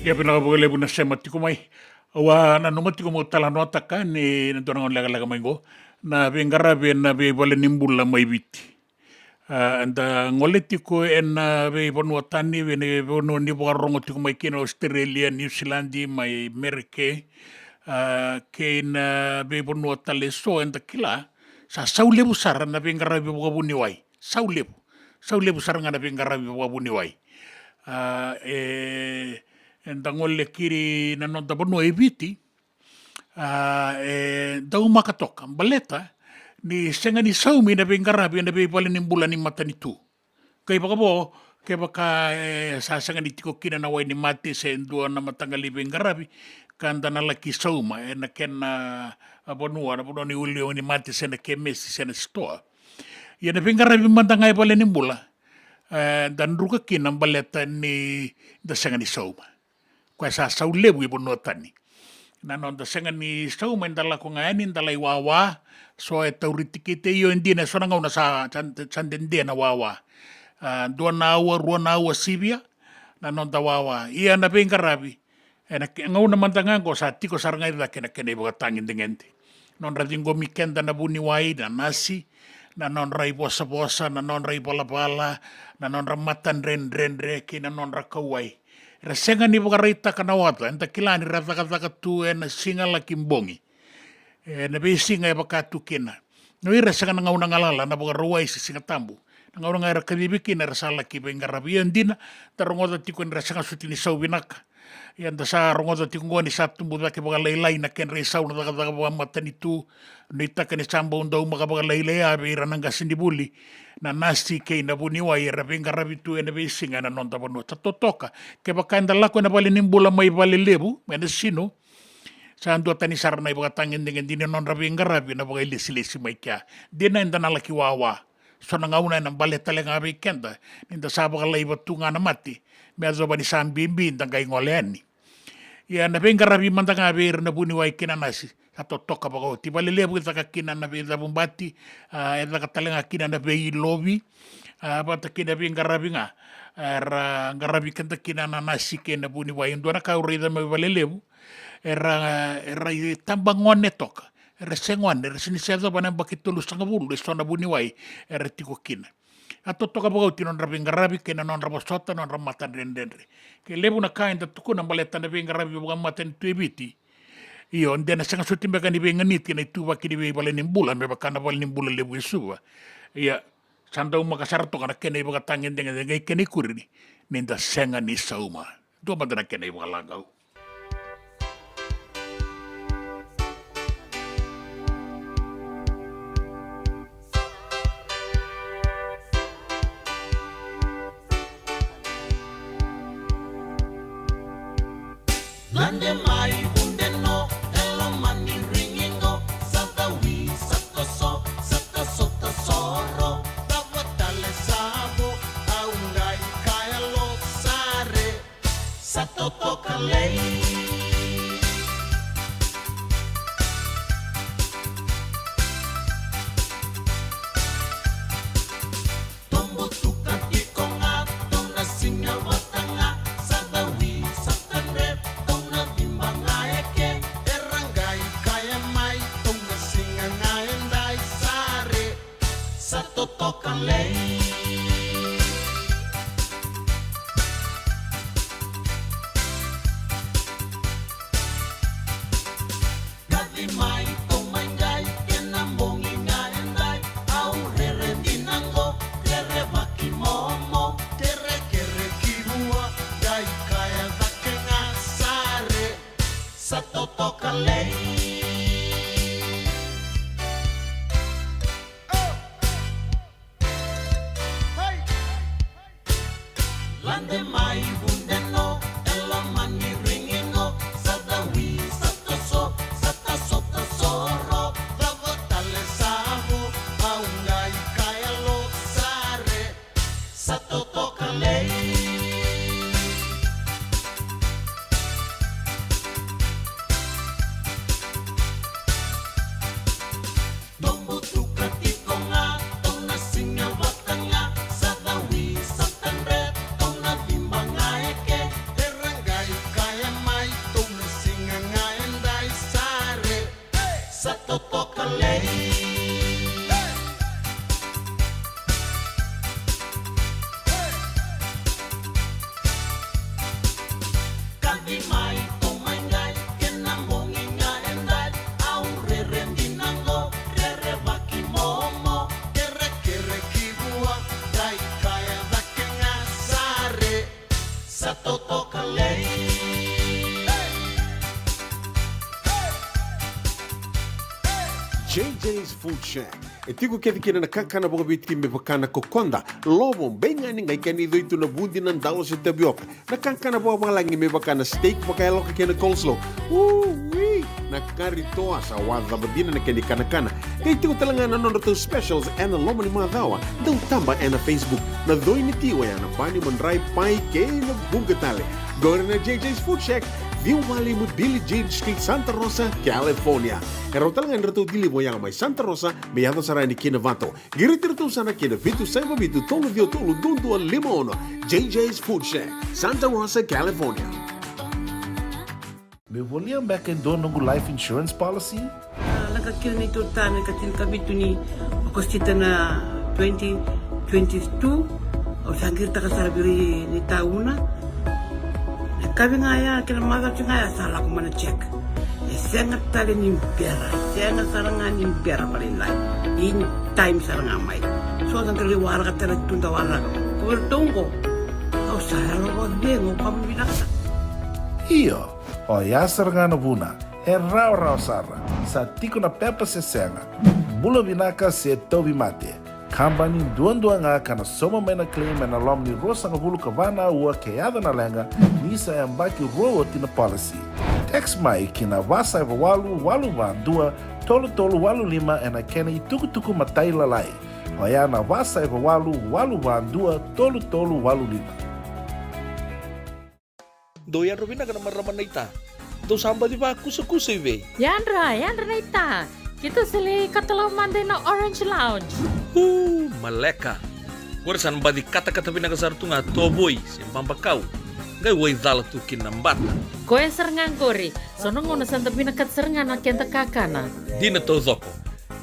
Ia vinaka vakalevu na sema tiko mai. Au a nanuma tiko meu talanoataka ni na dua na gauna lekaleka mai qo na veiqaravi ena veivale ni bula mai Viti. A, eda gole tiko ena veivanua tani, vei na veivanua ni vakarorogo tiko mai kina, Australia, New Zealand, mai Merika, a, kei na veivanua tale eso, eda kila sa sau levu sara na veiqaravi vakavuniwai. Sau levu. Sau levu sara ga na veiqaravi vakavuniwai. A, e, eda gole kina na noda vanua e Viti, a, e daumaka toka baleta ni sega ni saumi na veiqaravi ena veivale ni bula ni matanitu. Qai vakavo, kevaka, e, sa sega ni tiko kina na wai ni mate se dua na mataqali veiqaravi ka da na laki sauma ena kena, a, vanua, na vanua ni uli ni mate se na kemesi se na sitoa. Ia na veiqaravi mada ga e vale ni bula, e, da druka kina baleta ni da sega ni sauma. Koya sa sau levu e vanua tani. Na noda sega ni sauma, eda lako ga yani da lai wawa. So e tauri tikite, io, e dina, e so na gauna sa, sa, sa dede na wawa. A, dua na aua, rua na aua sivia na noda wawa. Ia na veiqaravi ena ke-, gauna mada ga qo sa tiko sara ga i cake na kena ivakatagedegede. Nodra ciqomi keda na vuniwai, na nasi, na nodra ivosavosa, na nodra ivalavala, na nodra matadredredre kei na nodra kauwai. Era sega ni vakaraitaka na oca, eda kila ni ra cakacaka tu ena siga laki bogi, ena veisiga e vaka tu kina. O ira sega na gauna galala na Vakarauwai se Siga Tabu. Na gauna ga era kacivi kina era sa laki veiqaravi. Ia dina, da rogoca tiko ni ra sega soti ni sau vinaka. Ia da sa rogoca tiko qo ni sa tubu cake vakalailai na kedra isau na cakacaka vakamatanitu. Nuitaka ni sa bau daumaka vakalailai a vei ira na qasenivuli, na nasi kei na vuniwai era veiqaravi tu ena veisiga ena noda vanua. Sa totoka, kevaka eda lako ena vale ni bula mai Valelevu, mai Nasinu, sa duatani sara na ivakatagedegede ni nodra veiqaravi na vakailesilesi mai kea. Dina eda na laki wawa. So na gauna ena bale tale ga vei keda ni da sa vakalaiva tu ga na mate, me yacova ni sa bibi da qai gole yani. Ia na veiqaravi mada ga vei ira na vuniwai kei na nasi sa totoka vakaoti. Valelevu e caka kina na veicavubati, a, e caka tale ga kina na veilovi, a, vata kei na veiqaravi ga era qaravi keda kina na nasi kei na vuniwai. E dua na ka au raica mai Valelevu, era, era itabagone toka. Era se gone, era se ni se yacova na yabaki tolusagavulu eso na vuniwai era tiko kina. A totoka vakaoti na nodra veiqaravi kei na nodra vosota, na nodra matadredredre. Ke levu na ka eda tukuna baleta na veiqaravi vakamatanitu e Viti, io, de na sega soti beka ni veiganiti ena ituvaki ni veivale ni bula me vaka na vale ni bula levu e Suva. Ia, sa daumaka sara toka na kena ivakatagedegede, qai kena ikuri ni da sega ni sauma. Dua mada na kena ivakalagau. Lade mai Vudeno, e loma ni rigiqo, sa cawi, sa toso, sa taso tasoro, cava tale sa vo, au qai kaya lo sare. Sa totoka lei. Tobutuka tiko ga, tou na siga vata ga, sa cawi, sa tadre, tou na ciba ga eke, era qai kaya mai, tou na siga ga edai sare. Sa totoka lei. Kaci mai, tou mai qai, kena bogi ga edai, au rere dina qo, rere vakimomo, kerekere ki vua, qai kaya cake ga sare. Sa totoka lei. Lade mai Vudeno, e loma ni rigiqo, sa cawi, sa toso, sa taso tasoro, cava tale sa vo, au qai kaya lo sare. Sa totoka lei. Tobutuka tiko ga, tou na siga vata ga, sa cawi, sa tadre, tou na ciba ga eke, era qai kaya J J's Food Shack. E tiko kece kina na kakana vakaviti me vaka na kokoda, lovo, beigani, qai kena icoi tu na vudi, na dalo se tavioka. Na kakana vakavalagi me vaka na steak vakayaloka kei na coleslaw. Ui! Na kari toa sa wacava dina na kena ikanakana. Qai tiko tale ga na nodratou specials ena loma ni macawa. Dau taba ena Facebook. Na coi ni ti oya na bani, madrai, pai kei na vuqa tale. Qori na J J's Food Shack, ciwa walu lima Billie Jean Street, Santa Rosa, California. E rawa tale ga ni ratou deliver oya mai Santa Rosa me yaco sara yani ki Novato. Qiriti iratou sara ki na vitu saiva vitu tolu ciwa tolu dua dua lima ono. J J's Food Shack, Santa Rosa, California. Meu volia beka e dua noqu life insurance policy? A, lako kina neitou ta na ika tinikavitu ni Okosita na twenty twenty-two. Au sa qiritaka sara vei ira ni tauna. Na kavi ga ya kei na macawa ga ya sa lako mai na check. E sega tale ni bera, e sega sara ga ni bera vakalailai. In time sara ga mai. So da qai waraka tale tu da waraka. Ko iratou qo, au sa yalo vakacegu, au vakavinavinaka sara. Io, oya sara ga na vuna. E rawarawa sara. Sa tiko na pepa se sega. Bula vinaka se tauvimate. Kabani duadua ga ka na sauma mai na claim ena loma ni ruasagavulu ka va na aua ke yaco na leqa, ni sa yabaki rua oti na policy. Text mai ki na va saiva walu walu va dua tolu tolu walu lima ena kena itukutuku matailalai. Oya na va saiva walu walu va dua tolu tolu walu lima. Dou yadra vinaka na marama naita. Dou sa baci vakusakusa i vei? Yadra, yadra naita. Keitou sa lai katalau mada ina Orange Lounge. Uu, maleka. Qori sa na baci katakata vinaka sara tu ga tovoi se babakau. Qai waicala tu kina na bata. Koya sara ga qori. So na gauna sa da vinakata sara ga na keda kakana. Dina taucoko.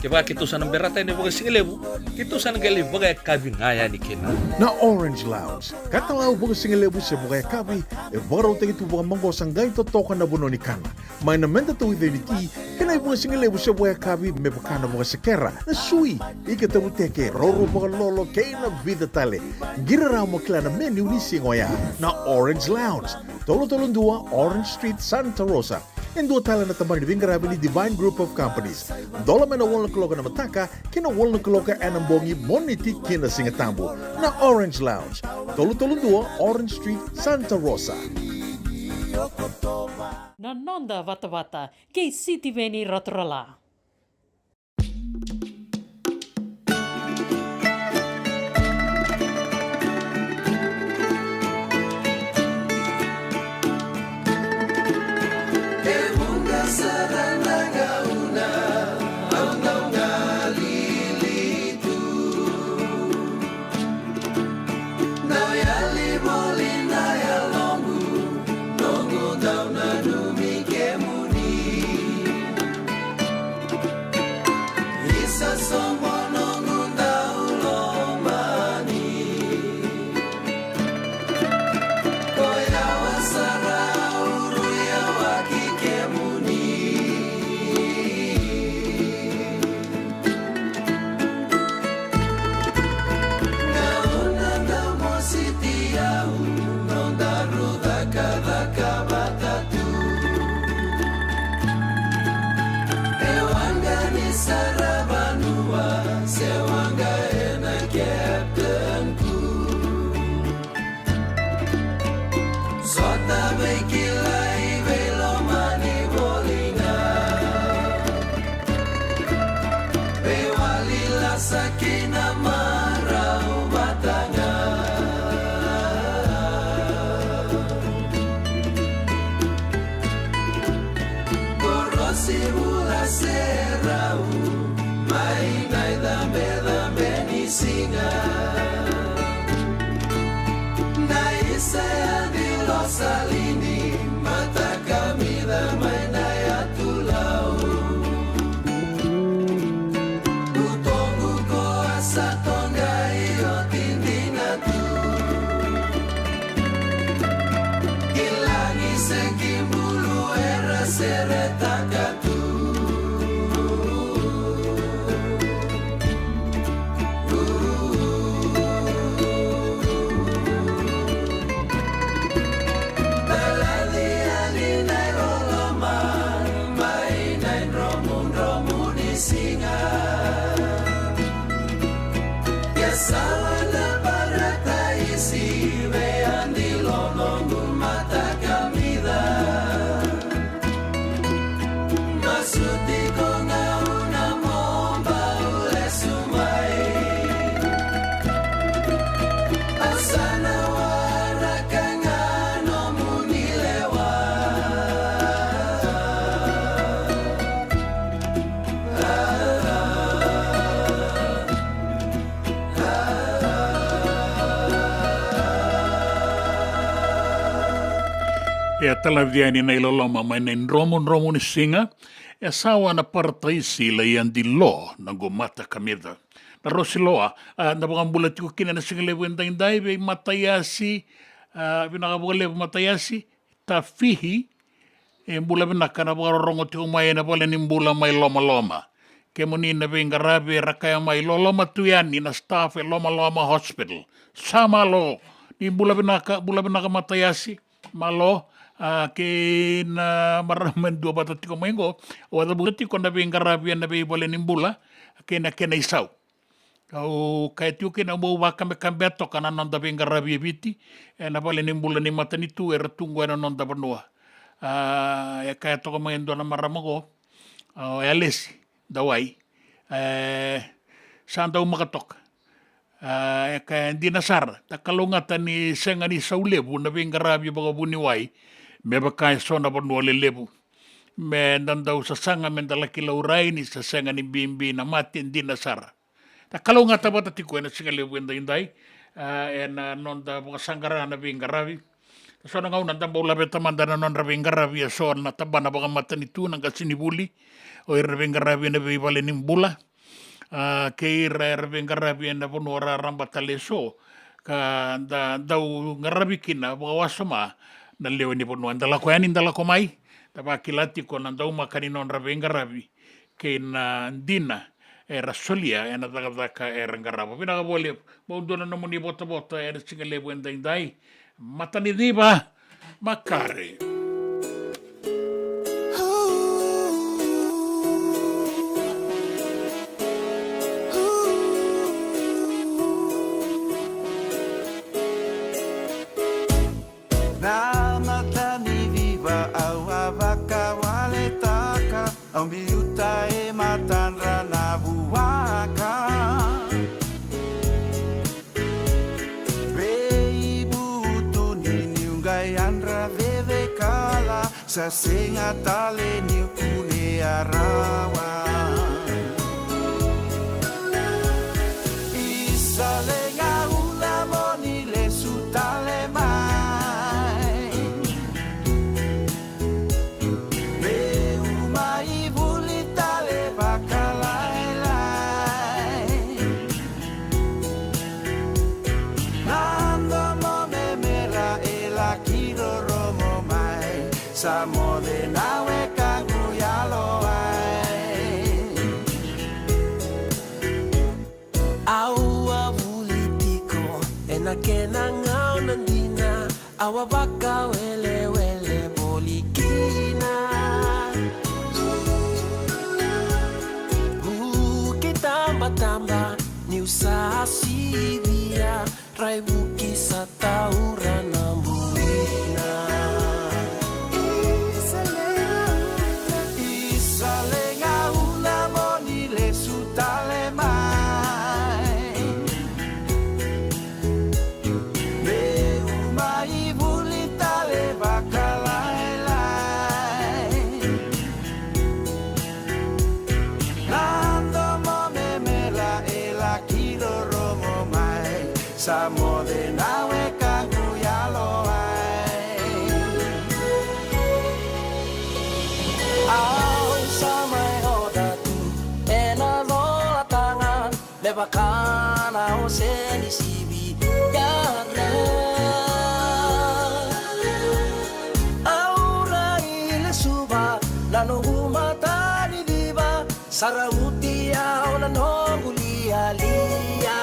Kevaka keitou sa na berata yani vakasigalevu, keitou sa na qai lai vakayakavi ga yani kina. Na Orange Lounge, katalau vakasigalevu se vakayakavi, e vakarautaki tu vakamaqosa qai totoka na vanua ni kana. Mai na meda tauica ni ti, kei na ivakasigalevu se vakayakavi me vaka na vakasekera, na sui, ika tavuteke, roro vakalolo, kei na vica tale. Qiri rawa mo kila na menu ni siga oya. Na Orange Lounge, tolu tolu dua Orange Street, Santa Rosa. E dua tale na tabana ni veiqaravi ni Divine Group of Companies. Dola mai na walu na kaloko ena mataka ki na walu na kaloko ena bogi, Moniti ki na Sigatabu. Na Orange Lounge, tolu tolu dua Orange Street, Santa Rosa. Na noda vatavata kei Sitiveni Raturala. Noqu dau nanumi kemuni. Isa sobo noqu dau lomani. Ko yawa sara au rui yawaki kemuni. Gauna dau mositi au, nodaru cakacaka vata tu. E waqa ni saravanua, se waqa ena captain tu. Sota veikilai veilomani voli ga. Veiwali lasa kina marau vata ga. Korosi vula se rau mai na icabecabe ni siga. Na isayadi losalini, matakamica mai na yatu lau. Utoqu ko a sa toqai oti dina tu. Ki lagi se ki bulu era seretaka tu. Sive a dilo noqu mata kamica. Masu tiko gauna mo bau lesu mai. A sa na waraka ga nomuni lewa. E a talavi yani na iloloma mai na idromudromu ni siga. E sa wa na parataisi lai a dilo noqu mata kamica. Na Rosi Loa, a, na vakabula tiko kina na siga levu edaidai vei Mataiasi, a, vinaka vakalevu Mataiasi, Tafihi, e bula vinaka na vakarorogo tiko mai ena vale ni bula mai Lomaloma. Kemuni na veiqaravi era kaya mai Loloma tu yani na staff e Lomaloma Hospital. Sa malo, ni bula vinaka, bula vinaka Mataiasi, malo, a, kei na marama e dua vata tiko mai qo, au a cavuta tiko na veiqaravi ena veivale ni bula, kei na kena isau. Au kaya tiko kina au bau vakabekabea toka na noda veiqaravi e Viti, ena vale ni bula ni matanitu era tu qo ena noda vanua. A, e kaya toka mai e dua na marama qo, a, o Alesi Dawai. E, sa daumaka toka. A, e kaya dina sara, da kalougata ni sega ni sau levu na veiqaravi vakavuniwai, me vaka e so na vanua lelevu. Me da dau sasaga me da laki laurai ni sa sega ni bibi na mate, dina sara. Da kalougata vata tiko ena siga levu edaidai, a, ena noda vakasaqara na veiqaravi. So na gauna da bau laveta mada na nodra veiqaravi e so na tabana vakamatanitu, na qasenivuli, o ira na veiqaravi ena veivale ni bula, a, kei ira era veiqaravi ena vanua raraba tale e so, ka da dau qaravi kina vakawasoma na lewe ni vanua. Da lako yani, da lako mai, da vakila tiko na daumaka ni nodra veiqaravi kei na dina era solia ena cakacaka era qarava. Vinaka vakalevu. Bau dua na nomuni votavota ena siga levu edaidai. Mataniciva Makare. Na mataniciva au a vakawaletaka. Au biuta e matadra na vuaka. Veivutuni niu qai yadra cecekala, sa sega tale niu kunea rawa. Isa le gauna mo ni lesu tale mai. Meu mai vuli tale vakalailai. Na domo memera e laki rorogo mai. Sa moce na wekaqu yalowai. Au a vuli tiko ena kena gauna dina, au a vakawelewele voli kina. Vuki tabataba niu sa sivia, raivuki sa taura na buina. Isa le gauna mo ni lesu tale mai. Meu mai vuli tale vakalailai. Na domo memera e laki rorogo mai. Sa moce na wekaqu yalowai. Au sa mai oca tu ena colataga, me vaka na ose ni sivi yadra. Au rai lesuva na noqu mataniciva, sa ravuti au na noqu lialia.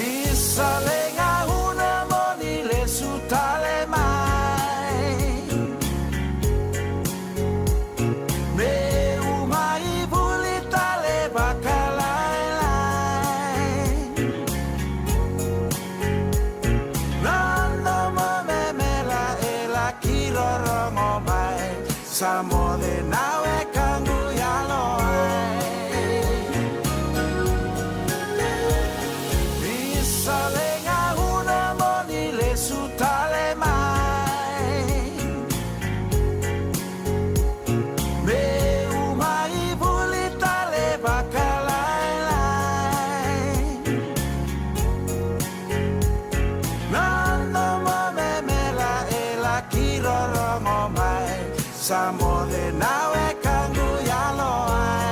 Isa le gauna mo ni lesu tale mai. Meu mai vuli tale vakalailai. Sa moce na wekaqu yalo ai. Ni sa lai gauna mo ni lesu tale mai. Meu mai vuli tale vakalailai. Na domo memela e laki rorogo mai. Sa moce na wekaqu yalo ai.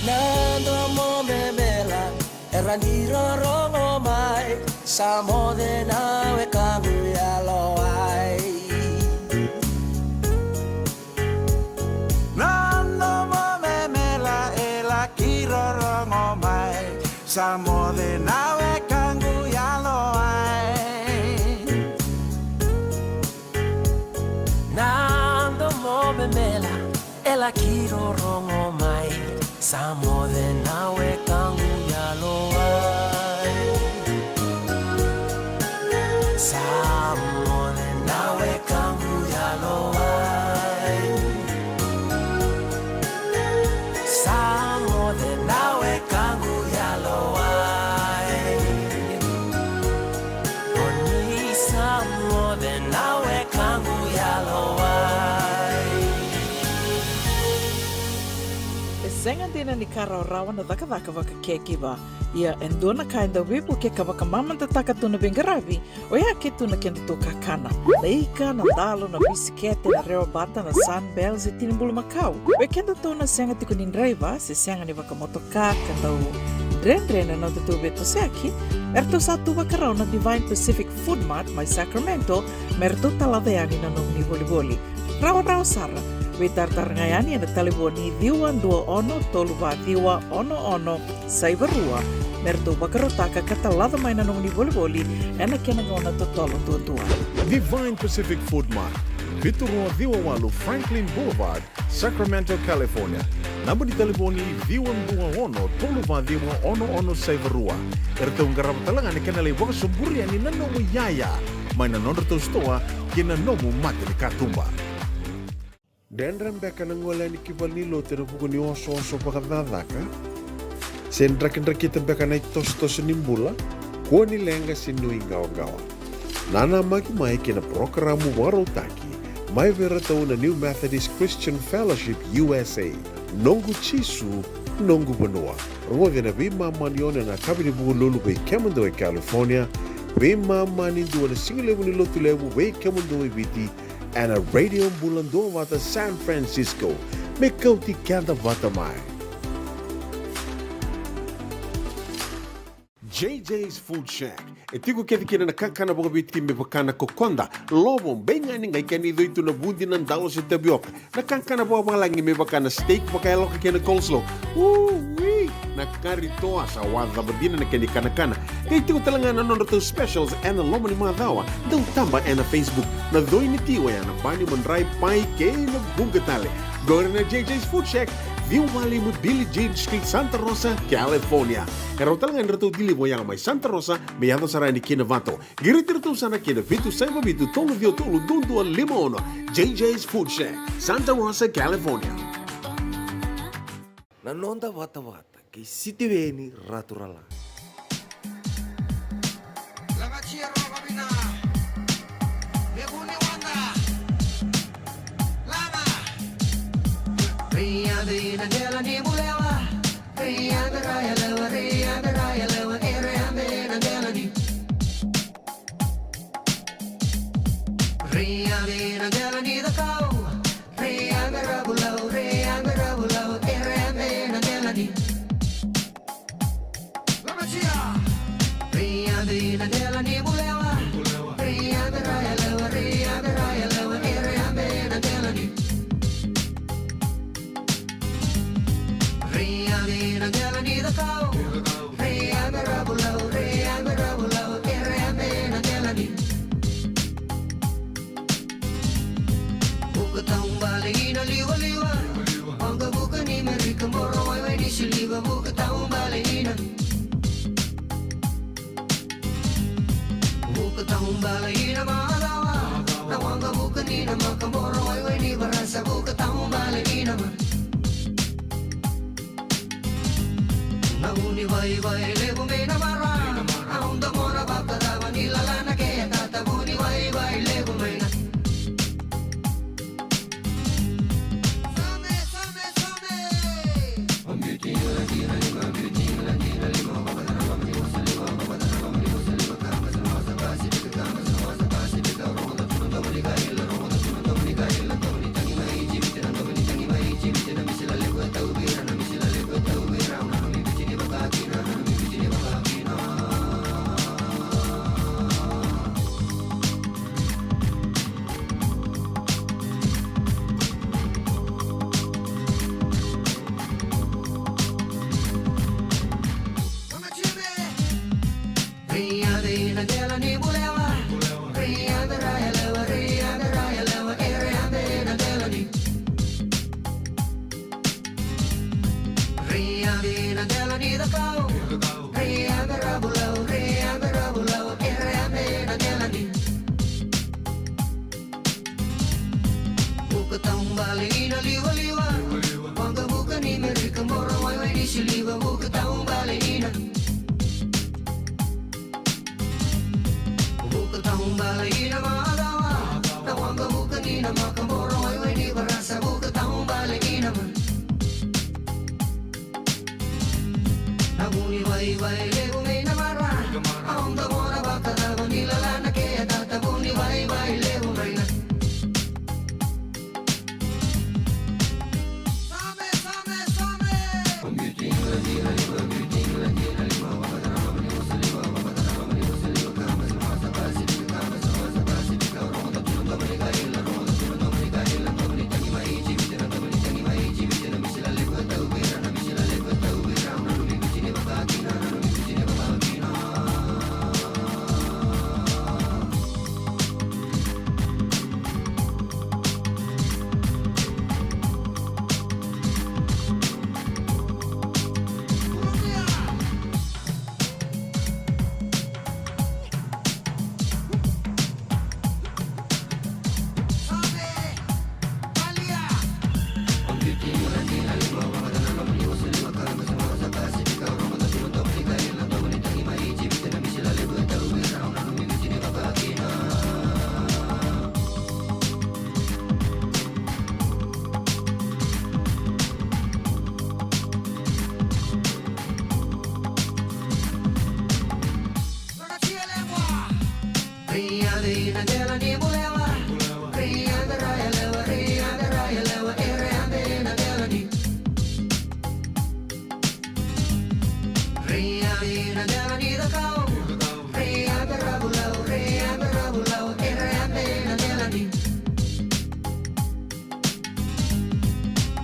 Na domo memela e laki rorogo mai. Sa moce na wekaqu yalo ai. Na domo memela e laki rorogo mai. Sa moce na wekaqu yalo ai. Na domo memela e laki rorogo mai. Sa moce na wekaqu yalo ai. Sa moce na wekaqu yalo ai. Sa moce na wekaqu yalo ai. O ni sa moce na wekaqu yalo ai. E sega dina ni ka rawarawa na cakacaka vaka caregiver. Ia e dua na ka e dau veivuke ka vakamamadataka tu na veiqaravi, oya ke tu na kedatou kakana. Na ika, na dalo, na bisikete, na rewa bata, na Sunbell se tini bulumakau. Oi kedatou na sega tiko ni draiva se sega ni vakamotoka ka dau dredre na nodatou veitosoyaki, eratou sa tu vakarau na Divine Pacific Food Mart mai Sacramento me ratou talaca yani na nomuni volivoli. Rawarawa sara, veitaratara ga yani ena talevoni ciwa dua ono tolu va ciwa ono ono saiva rua me ratou vakarautaka ka talaca mai na nomuni volivoli ena kena gauna totolo duadua. Divine Pacific Food Mart, vitu rua ciwa walu Franklin Boulevard, Sacramento, California. Naba ni talevoni ciwa dua ono tolu va ciwa ono ono saiva rua. Eratou qarava tale ga na kena lai vakasoburi yani na nomu iyaya mai na nodratou sitoa kei na nomu mata ni katuba. Dredre beka na gole yani ki valenilotu ena vuku ni osooso vakacakacaka? Se drakidrakita beka na itosotoso ni bula? Kua ni leqa se nuiqawaqawa. Nanamaki mai kei na parokaramu vakarautaki mai vei iratou na New Methodist Christian Fellowship U S A, Noqu Jisu, Noqu Vanua. Rogoci ena veimama ni ono ena yakavi ni Vukelulu vei kemudou e California, veimama ni dua ena sigalevu ni Lotulevu vei kemudou e Viti, ena Radio Bula Duavata San Francisco. Me kauti keda vata mai. J J's Food Shack. E tiko kece kina na kakana vakaviti me vaka na kokoda, lovo, beigani, qai kena icoi tu na vudi, na dalo se tavioka. Na kakana vakavalagi me vaka na steak vakayaloka kei na coleslaw. Ui! Na kari toa, sa wacava dina na kena ikanakana. Qai tiko tale ga na nodratou specials ena loma ni macawa. Dau taba ena Facebook. Na coi ni ti oya na bani, madrai, pai kei na vuqa tale. Qori na J J's Food Shack, ciwa va lima Billie Jean Street, Santa Rosa, California. E rawa tale ga ni ratou deliver oya mai Santa Rosa me yaco sara yani ki Novato. Qiriti iratou sara ki na vitu saiva vitu tolu ciwa tolu dua dua lima ono. J J's Food Shack, Santa Rosa, California. Na noda vatavata kei Sitiveni Raturala. Ria me na dela ni cakau, ria me ra bulau, ria me ra bulau, e ria me na dela ni. Ria me na dela ni bulewa, ria me ra yalewa, ria me ra yalewa, e ria me na dela ni. Ria me na dela ni cakau, ria me ra bulau, ria me ra bulau, e ria me na dela ni. Buka tau bale ina liwaliwa, oga buka ni Merika, moro waiwai ni siliva, buka tau bale ina. Buka tau bale ina macawa, Na waqavuka ni na makaboro waiwai ni varasa vuka taubale ina ma. Na vuni vaivai levu mai na mara. Au da mora vakacava ni lalana ke e tata vuni vaivai levu mai na. Some, some, some. Ria de ina dela ni bulewa. Ria de raya lewa, ria de raya lewa, e ria de ina dela ni. Ria de ina dela ni da kau. Ria de rabu lewa, ria de rabu lewa, e ria de ina dela ni. Vuka taubale ina liwaliwa. Waqavuka ni Merika boro waiwai ni siliva vuka taubale ina. Vuka taubale ina macawa. Na waqavuka ni na makaboro waiwai ni varasa vuka taubale ina ma. Na vuni vaivai levu mai na mara. Au da mora vakacava ni lalana ke e tata vuni vaivai levu mai na. Some, some, some.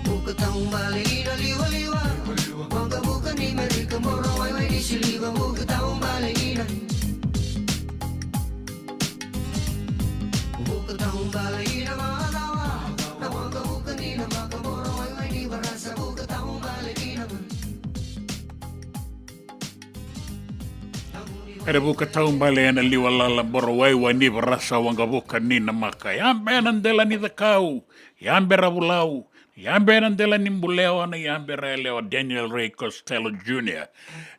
Vuka taubale ina liwaliwa. Waqavuka ni Merika boro waiwai ni siliva vuka taubale ina. Vuka taubale ina macawa. Na waqavuka ni na makaboro waiwai ni varasa vuka taubale ina. Era vuka taubale ena liwa lala boro waiwai ni varasa waqavuka ni na maka. Yabe na dela ni cakau. Yabe Ravulau. Yabe na dela ni bulewa na yabe ra yalewa Daniel Ray Costello Junior.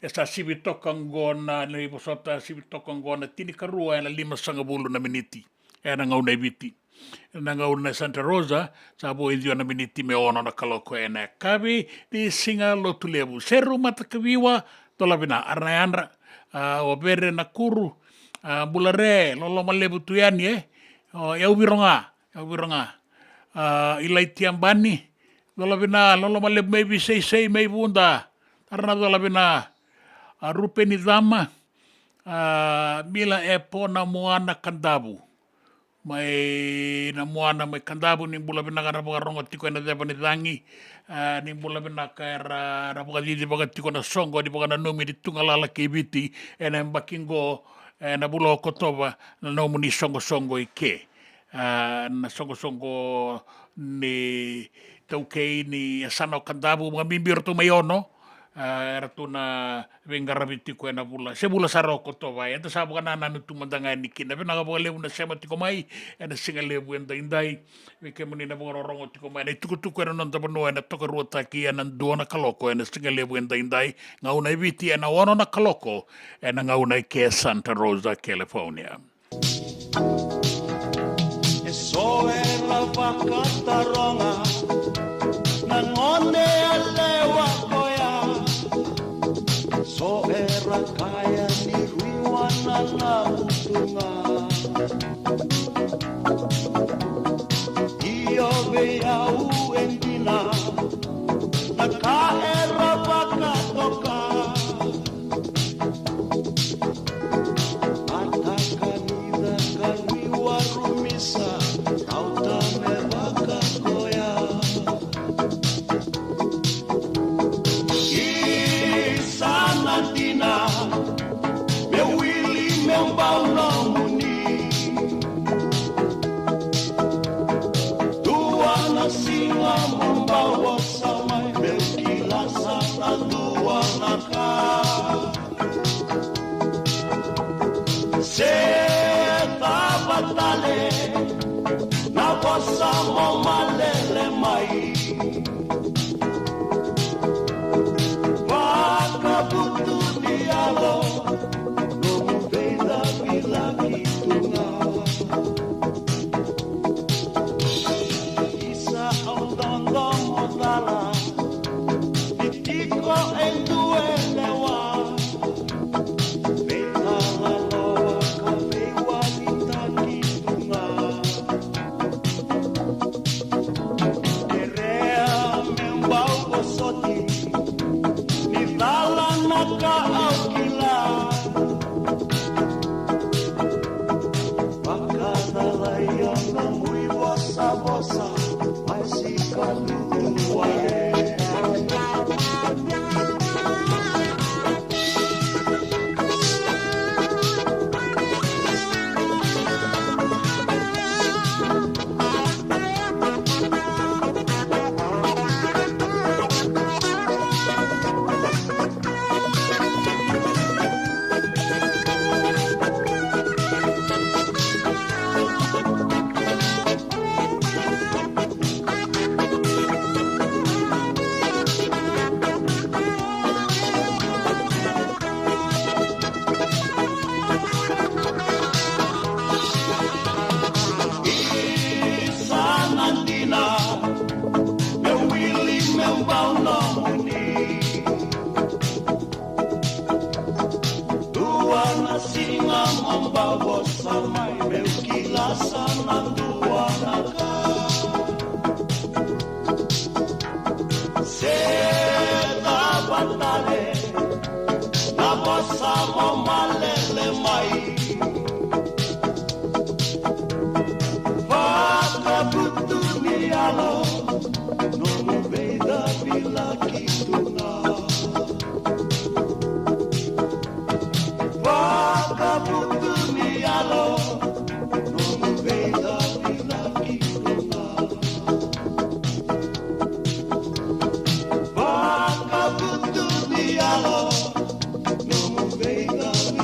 E sa sivi toka qo na, na ivosota sivi toka qo na tinikarua ena limasagavulu na miniti. Ena gauna e Viti. Ena gauna e Santa Rosa, sa vo e ciwa na miniti me ono na kaloko ena yakavi ni siga Lotulevu. Seru Matakaviwa, dola vina, Ara na yadra, a, o Vere Nakuru, a, Bulare, loloma levu tu yani, e. O, e au viro ga, e au viro ga. A, Ilaiti Abani, dola vina, loloma levu mai Viseisei, mai Vuda. Ara na dola vina, a, Rupeni Cama, a, Mila Epo na Moana Kadavu. Mai na Moana mai Kadavu, ni bula vinaka na vakarogo tiko ena ceva ni cagi. A, ni bula vinaka era, era vakacici vaka tiko na soqo ni vakananumi ni tugalala kei Viti ena yabaki qo, ena vula o Okotova, na nomuni soqosoqo i ke. A, na soqosoqo ni taukei ni yasana o Kadavu, vakabibi o ratou mai Ono, A, eratou na veiqaravi tiko ena vula, se vula sara o Okotova. Eda sa vakanananu tu mada ga yani kina. Vinaka vakalevu na sema tiko mai ena siga levu edaidai. Vei kemuni na vakarorogo tiko mai na itukutuku ena noda vanua, ena tokaruataki ena dua na kaloko ena siga levu edaidai, gauna e Viti, ena ono na kaloko ena gauna e ke Santa Rosa, California. E so era vakataroga na gone yalewa koya. So era kaya ni rui wana na utuga. Io vei au e dina na ka era vakatoka. Mataka ni caka ni warumisa, rauta me vaka koya. Isa na dina, me wili me bau nomuni. Dua na siga mo bau vosa mai, meu kila sa na dua na ka. Se cava tale na vosa mo malele mai. Vakavutu ni yalo, nomu veicavilaki tu ga. Isa au dodo mo cala, ni tiko e dua e lewa. Veitalanoa ka veiwalitaki tu ga. Kerea me bau vosoti, ni cala na ka au kila. Vakacalai au nomu ivosavosa, mai sika dudu wale. Isa na dina, meu wili meu bau nomuni. Dua na siga mo bau vosa mai, meu kila sa na dua na ka. Se cava tale na vosa mo malele mai. Vakavutu ni yalo, nomu veicavilaki tu ga. Vakavutu ni yalo, nomu veicavilaki tu ga. Vakavutu ni yalo, nomu veicavilaki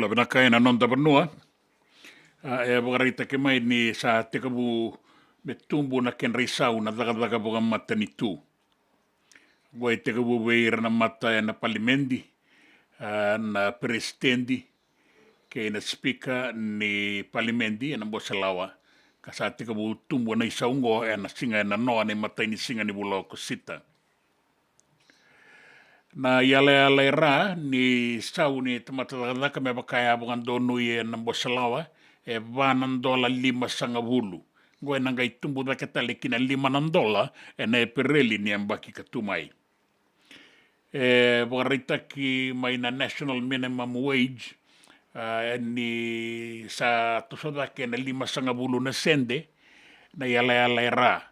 Vinaka ena noda vanua. A, e vakaraitaki mai ni sa tekivu me tubu na kedra isau na cakacaka vakamatanitu. Oqo e tekivu vei ira na mata ena palimedi, a, na peresitedi kei na sipika ni palimedi ena bose lawa, ka sa tekivu tubu na isau oqo ena siga e nanoa, na imatai ni siga ni vula o Okosita. Na iyalayala e ra ni sau ni tamata cakacaka me vaka e a vakadonui ena bose lawa e va na dola limasagavulu. Oqo ena qai tubu cake tale ki na lima na dola ena Epereli ni yabaki ka tu mai. E vakaraitaki mai na National Minimum Wage, a, ni sa toso cake ena limasagavulu na sede na iyalayala e ra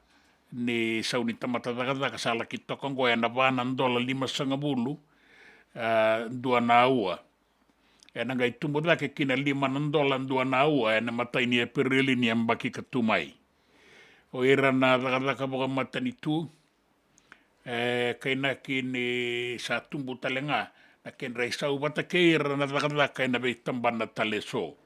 ni sau ni tamata cakacaka, sa laki toka oqo ena va na dola limasagavulu, a, dua na aua. Ena qai tubu cake ki na lima na dola dua na aua ena imatai ni Epereli ni yabaki ka tu mai. O ira na cakacaka vakamatanitu, e kainaki ni sa tubu tale ga na kedra isau vata kei ira na cakacaka ena veitabana tale eso.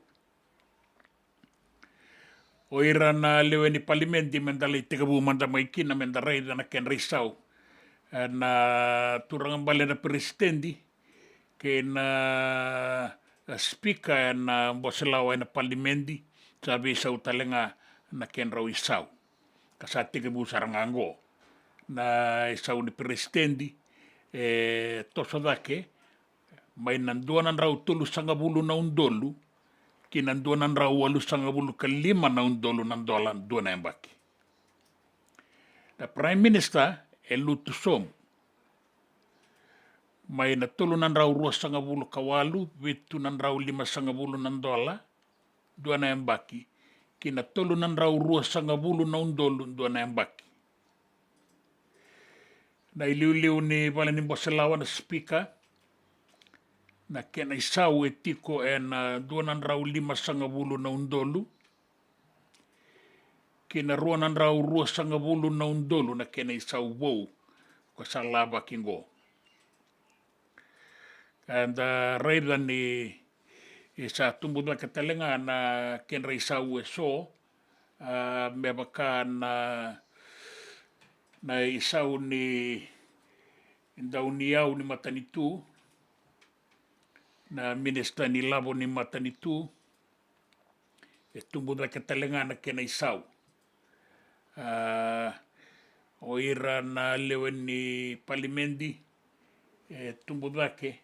O ira na lewe ni palimedi, meda lai tekivu mada mai kina meda raica na kedra isau. E, na turaga bale na peresitedi kei na, e, sipika ena bose lawa ena palimedi, sa veisau tale ga na kedrau isau. Ka sa tekivu sara ga oqo. Na isau ni peresitedi e toso cake mai na dua na drau tolusagavulu na udolu ki na dua na drau walusagavulu ka lima na udolu na dola dua na yabaki. Na Prime Minister e lutu sobu mai na tolu na drau ruasagavulu ka walu, vitu na drau limasagavulu na dola dua na yabaki ki na tolu na drau ruasagavulu na udolu dua na yabaki. Na iliuliu ni vale ni bose lawa, na sipika, na kena isau e tiko ena dua na drau limasagavulu na udolu ki na rua na drau ruasagavulu na udolu na kena isau vou ko sa lavaki oqo. Eda raica ni sa tubu cake tale ga na kedra isau eso, a, me vaka na, na isau ni dauniyau ni matanitu, na minisita ni lavo ni matanitu, e tubu cake tale ga na kena isau. A, o ira na lewe ni palimedi, e tubu cake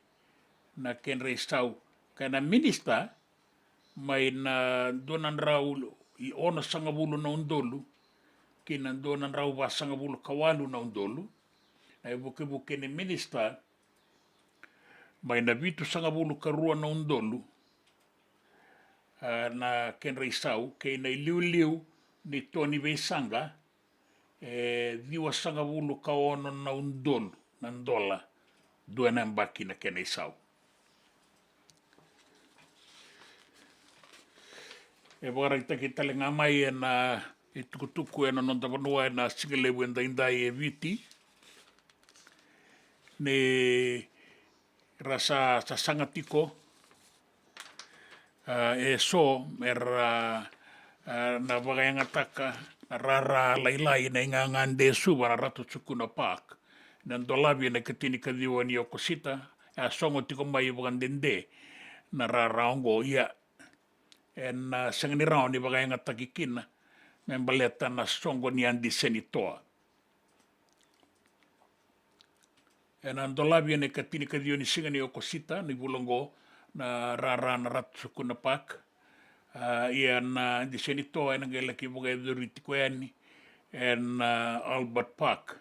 na kedra isau. Kei na minisita, mai na dua na drau onosagavulu na udolu ki na dua na drau vasagavulu ka walu na udolu, na ivukevuke ni minisita, mai na vitusagavulu ka rua na udolu, a, na kedra isau, kei na iliuliu ni to ni veisaqa, e ciwasagavulu ka ono na udolu na dola dua na yabaki na kena isau. E vakaraitaki tale ga mai ena itukutuku ena noda vanua ena sigalevu edaidai e Viti ni ra sa sasaga tiko, a, eso era, a, na vakayagataka na rara lailai na igagade e Suva, na Ratu Sukuna Park, na dolavi ena ikatinikaciwa ni Okosita. E a sogo tiko mai vakadede na rara oqo, ia ena, a, sega ni rawa ni vakayagataki kina me baleta na soqo ni Adi Senitoa. Ena dolavi ena ikatinikaciwa ni siga ni Okosita ni vula oqo na rara na Ratu Sukuna Park. A, ia na Adi Senitoa ena qai laki vakayacori tiko yani ena, a, Albert Park,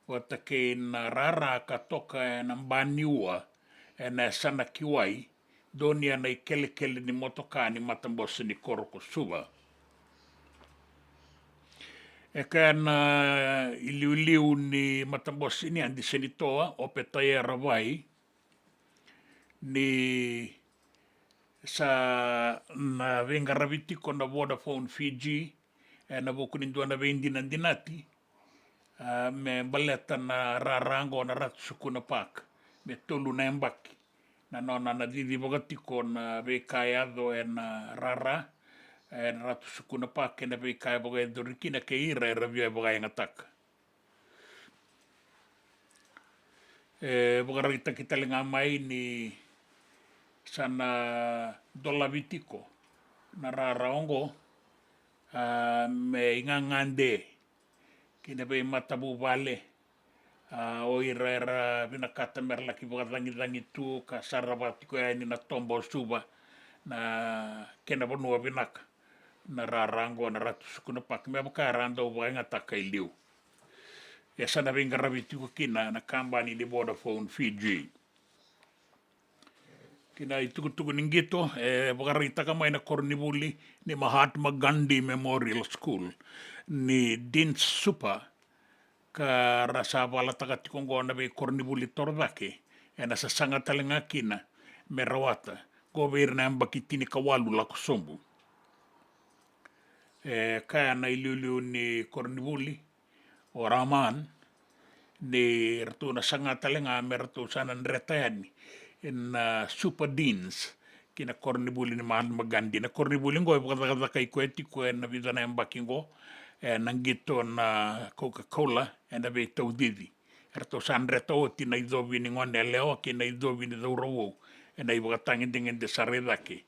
vata kei na rara ka toka ena ba ni ua ena yasana ki wai, donuya na ikelekele ni motoka ni matabose ni koro ko Suva. E kaya na iliuliu ni matabose ni Adi Senitoa, o Petaia Ravai, ni sa na veiqaravi tiko na Vodafone Fiji ena vuku ni dua na veidinadinati, a, me baleta na rara oqo na Ratu Sukuna Park, me tolu na yabaki na nona na cici vaka tiko na veika e yaco ena rara, ena Ratu Sukuna Park, kei na veika e vakayacori kina kei ira era via vakayagataka. E vakaraitaki tale ga mai ni sa na dolavi tiko na rara oqo, a, me igagade kei na veimatavuvale, a, o ira era vinakata mera laki vakacagicagi tu ka sarava tiko yani na toba o Suva, na kena vanua vinaka na rara oqo na Ratu Sukuna Park, me vaka era dau vakayagataka e liu. E sa na veiqaravi tiko kina na kabani ni Vodafone Fiji. Kina itukutuku ni qito, e vakaraitaka mai na koronivuli ni Mahatma Gandhi Memorial School ni Dean's Super, ka ra sa valataka tiko oqo na veikoronivuli torocake, ena sasaga tale ga kina me rawata oqo vei ira na yabaki tinikawalu lako sobu. E kaya na iliuliu ni koronivuli, o Rahman, ni ratou na saga tale ga me ratou sa na dreta yani na Super Deans ki na koronivuli ni Mahatma Gandhi. Na koronivuli oqo e vakacakacaka i koya tiko ena vica na yabaki oqo, ena qito na Coca-Cola ena veitaucici. Eratou sa dreta oti na icovi ni gone yalewa kei na icovi ni cauravou ena ivakatagedegede sara i cake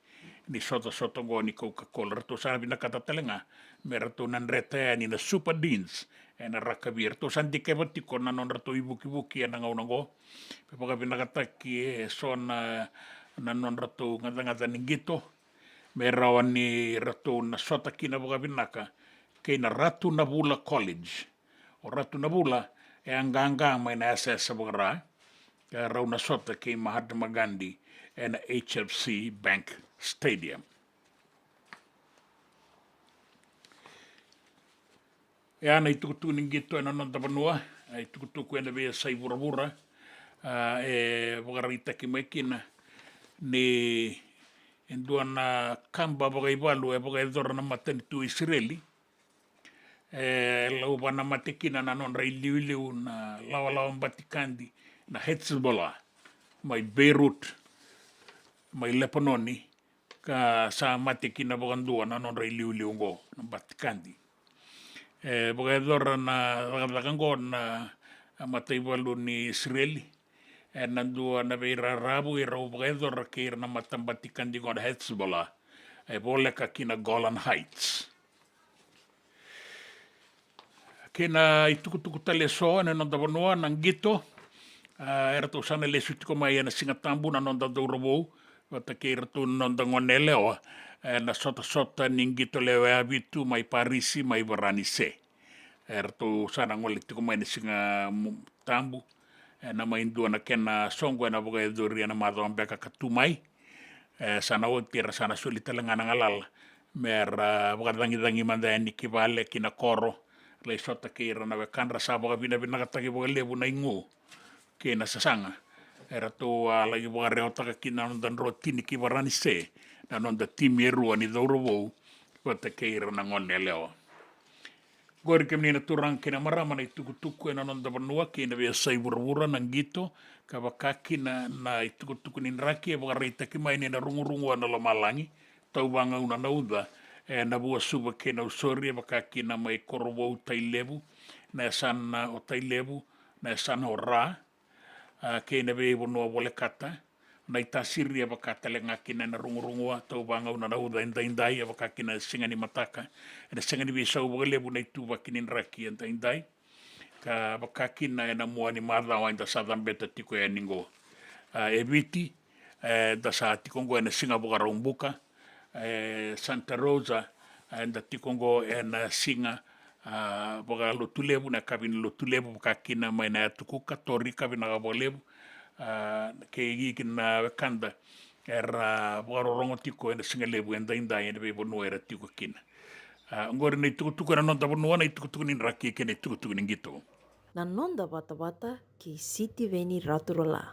ni sotasota oqo ni Coca-Cola. Ratou sa vinakata tale ga me ratou na dreta yani na Super Deans ena rakavi. Ratou sa dikeva tiko na nodratou ivukivuki ena gauna oqo, me vakavinakataki e so na, na nodratou gacagaca ni qito, me rawa ni ratou na sota kina vakavinaka kei na Ratu Navula College. O Ratu Navula e a qaqa mai na yasayasa vaka-Ra, e rau na sota kei Mahatma Gandhi ena H F C Bank Stadium. E a na itukutuku ni qito ena noda vanua, a itukutuku ena veiyasai vuravura, a, e vakaraitaki mai kina ni e dua na kaba vakaivalu e vakayacora na matanitu Isireli, e lauvana mate kina na nodra iliuliu na lawalawa batikadi na Hezbollah mai Beirut, mai Lepanoni, ka sa mate kina vakadua na nodra iliuliu oqo na batikadi. E vakayacora na cakacaka oqo na mataivalu ni Isireli ena dua na veiraravu e rau vakayacora kei ira na matabatikadi oqo na Hezbollah, e voleka ki na Golan Heights. Kei na itukutuku tale e so ena noda vanua na qito, a, eratou sa na lesu tiko mai ena Siga Tabu na noda cauravou vata kei iratou na noda gone yalewa ena sotasota ni qito lewe vitu mai Parisi mai Varanise. Eratou sa na gole tiko mai na Siga, mu-, Tabu ena mai dua na kena soqo ena vakayacori ena macawa beka ka tu mai. E sa na oti era sa na soli tale ga na galala mera, a, vakacagicagi mada yani ki vale, ki na koro, lai sota kei ira na wekadra. Sa vakavinavinakataki vakalevu na igu kei na sasaga eratou a laki vakarewataka kina na noda drotini ki Varanise na noda timi e rua ni cauravou vata kei ira na gone yalewa. Qori kemuni na turaga kei na marama na itukutuku ena noda vanua kei na veiyasai vuravura na qito, ka vaka kina na itukutuku ni draki e vakaraitaki mai ni na rugurugua na lomalagi, tauvagauna na uca, ena Vuasuva kei Nausori, e vaka kina mai Korovou, Tailevu, na yasana o Tailevu, na yasana o Ra, a, kei na veivanua volekata, na iTasiri, e vaka tale ga kina ena rugurugua, tauvagauna na uca edaidai, e vaka kina na siga ni mataka, ena sega ni veisau vakalevu na ituvaki ni draki edaidai, ka vaka kina ena mua ni macawa eda sa cabeta tiko yani qo. A, e Viti, eda sa tiko qo ena Siga Vakaraubuka, e Santa Rosa, eda tiko qo ena siga, a, vakalotu levu, na yakavi ni lotu levu, vaka kina mai na Yatu Kuka, Torika, vinaka vakalevu, a, kei kina wekada era vakarorogo tiko ena siga levu edaidai ena veivanua era tiko kina. A, oqori na itukutuku ena noda vanua, na itukutuku ni draki kei na itukutuku ni qito. Na noda vatavata kei Sitiveni Raturola.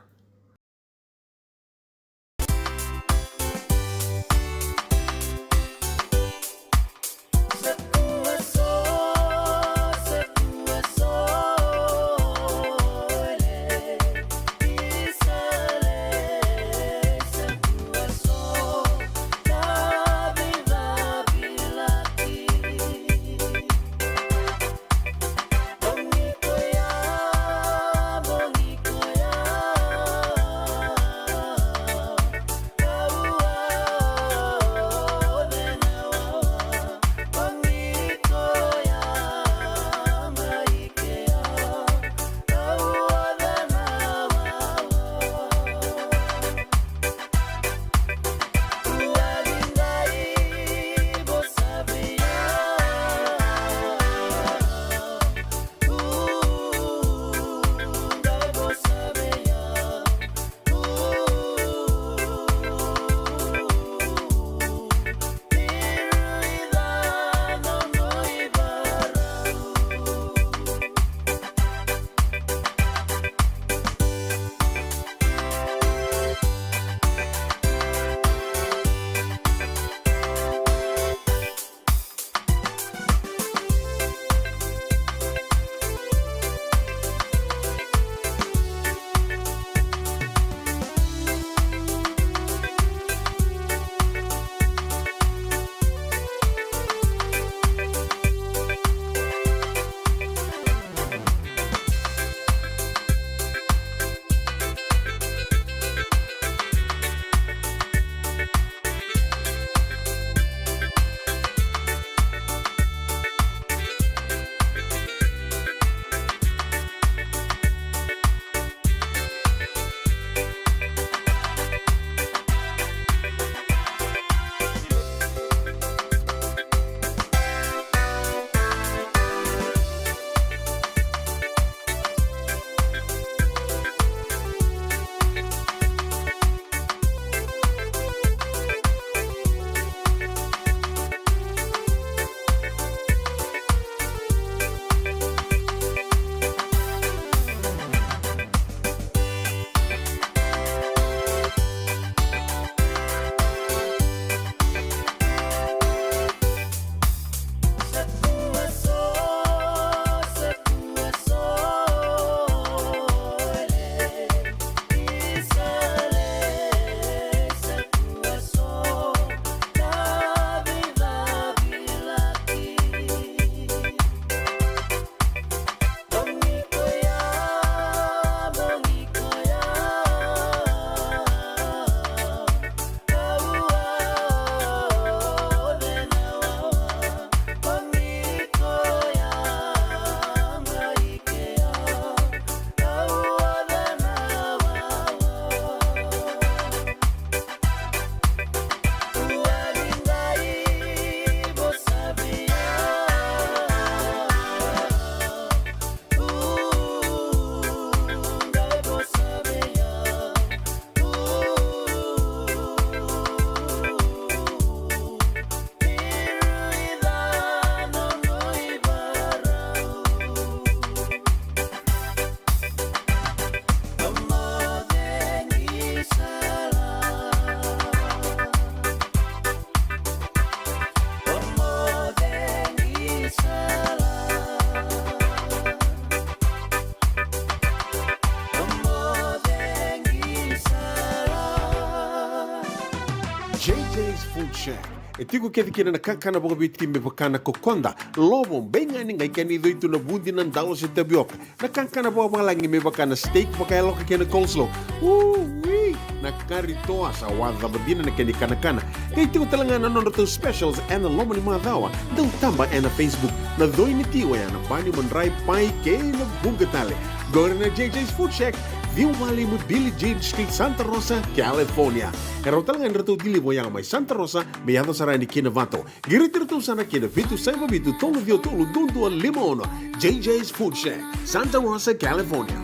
Shack. E tiko kece kina na kakana vakaviti me vaka na kokoda, lovo, beigani, qai kena icoi tu na vudi, na dalo se tavioka. Na kakana vakavalagi me vaka na steak vakayaloka kei na coleslaw. Ui! Na kari toa sa wacava dina na kena ikanakana. Qai tiko tale ga na nodratou specials ena loma ni macawa. Dau taba ena Facebook. Na coi ni ti oya na bani, madrai, pai kei na vuqa tale. Qori na J J's Food Shack, ciwa walu lima Billie Jean Street, Santa Rosa, California. E rawa tale ga ni ratou deliver oya mai Santa Rosa me yaco sara yani ki Novato. Qiriti iratou sara ki na vitu saiva vitu tolu ciwa tolu dua dua lima ono. J J's Food Shack, Santa Rosa, California.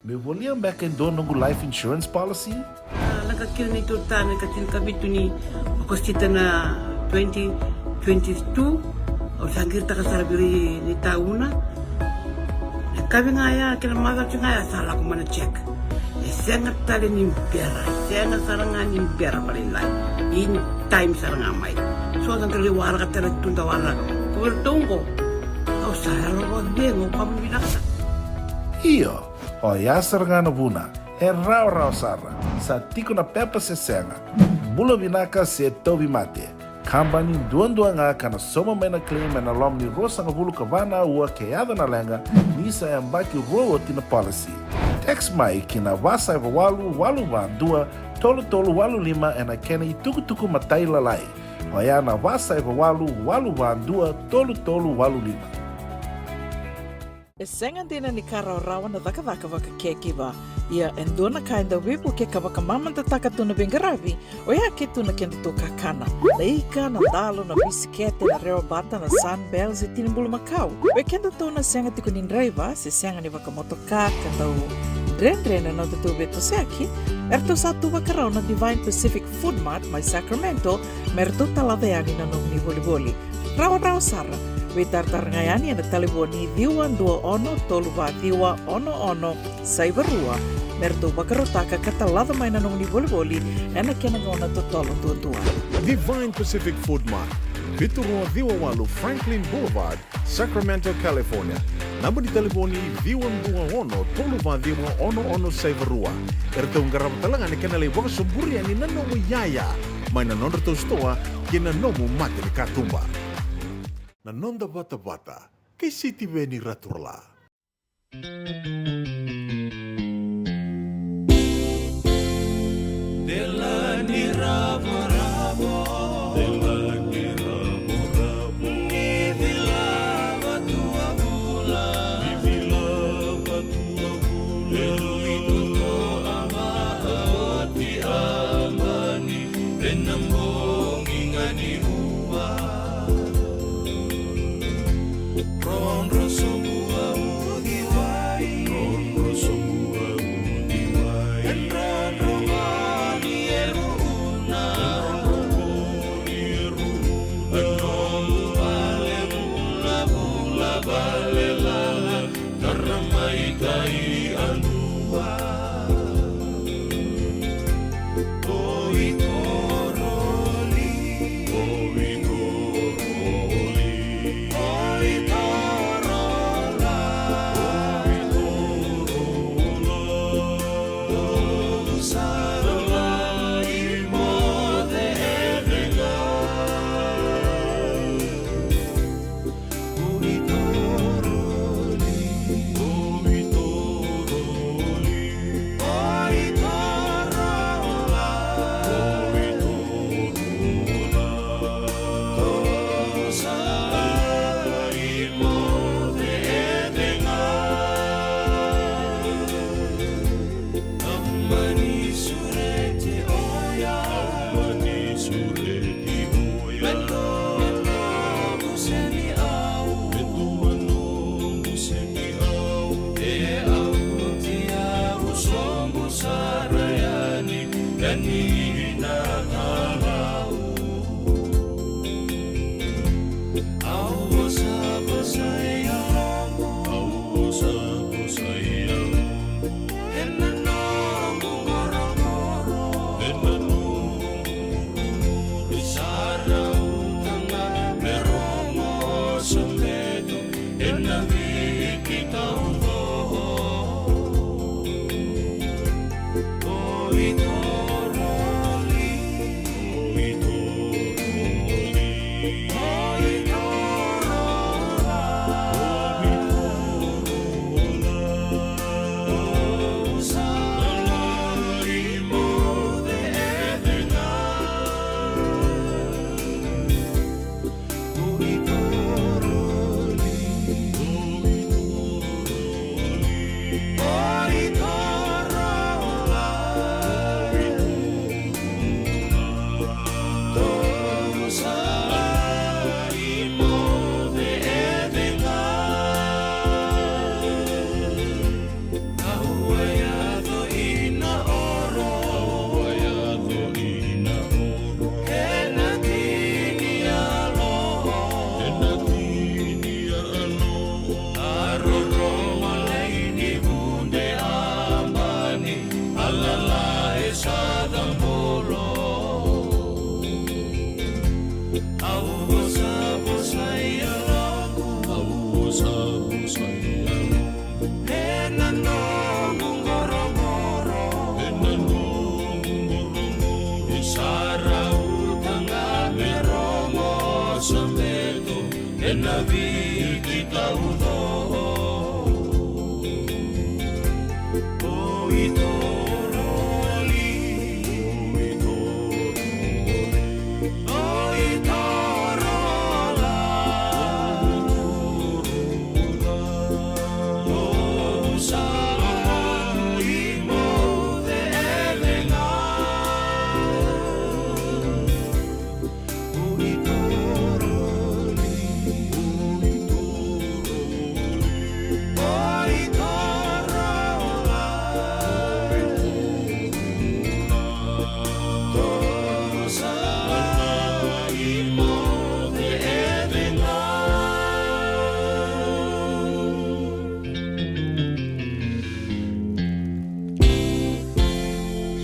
Meu volia beka e dua noqu life insurance policy? A, lako kina neitou tane ka tinikavitu ni Okosita na twenty twenty-two. Au sa qiritaka sara vei ira na itauna. Na kavi ga ya kei na macawa ga ya sa lako mai na check. E sega tale ni bera, e sega sara ga ni bera vakalailai. In time sara ga mai. So sa dau lai waraka tale tu da waraka. Ko iratou qo, au sa yalo vakacegu, au kama vinaka sara. Io, oya sara ga na vuna. E rawarawa sara. Sa tiko na pepa se sega, bula vinaka se tauvimate. Kabani duadua ga ka na sauma mai na claim ena loma ni ruasagavulu ka va na aua ke yaco na leqa, ni sa yabaki rua oti na policy. Text mai ki na va saiva walu walu va dua tolu tolu walu lima ena kena itukutuku matailalai. Oya na va saiva walu walu va dua tolu tolu walu lima. E sega dina ni ka rawarawa na cakacaka vaka caregiver. Ia e dua na ka e dau veivuke ka vakamamadataka tu na veiqaravi, oya ke tu na kedatou kakana. Na ika, na dalo, na bisikete, na rewabata, na Sunbell se tini bulumakau. Vei kedatou na sega tiko ni draiva se sega ni vakamotoka ka dau dredre na nodatou veitosoyaki, eratou sa tu vakarau na Divine Pacific Food Mart mai Sacramento me ratou talaca yani na nomuni volivoli. Rawarawa sara. Veitaratara ga yani ena talevoni ciwa dua ono tolu va ciwa ono ono saiva rua me ratou vakarautaka ka talaca mai na nomuni volivoli ena kena gauna totolo duadua. Divine Pacific Food Mart, vitu rua ciwa walu Franklin Boulevard, Sacramento, California. Naba ni talevoni ciwa dua ono tolu va ciwa ono ono saiva rua. Eratou qarava tale ga na kena lai vakasoburi yani na nomu iyaya mai na nodratou sitoa kei na nomu mata ni katuba. Na noda vatavata kei Sitiveni Raturala. Dela ni ravoravo. Dela ni ravoravo. Ni vilava tu a vula. Ni vilava tu a vula. E lui tu ko a ma a oti a mani. Ena bogi ga ni rua. Rodro sobu a uciwai. Rodro sobu a uciwai. E drodro mani e ruuna.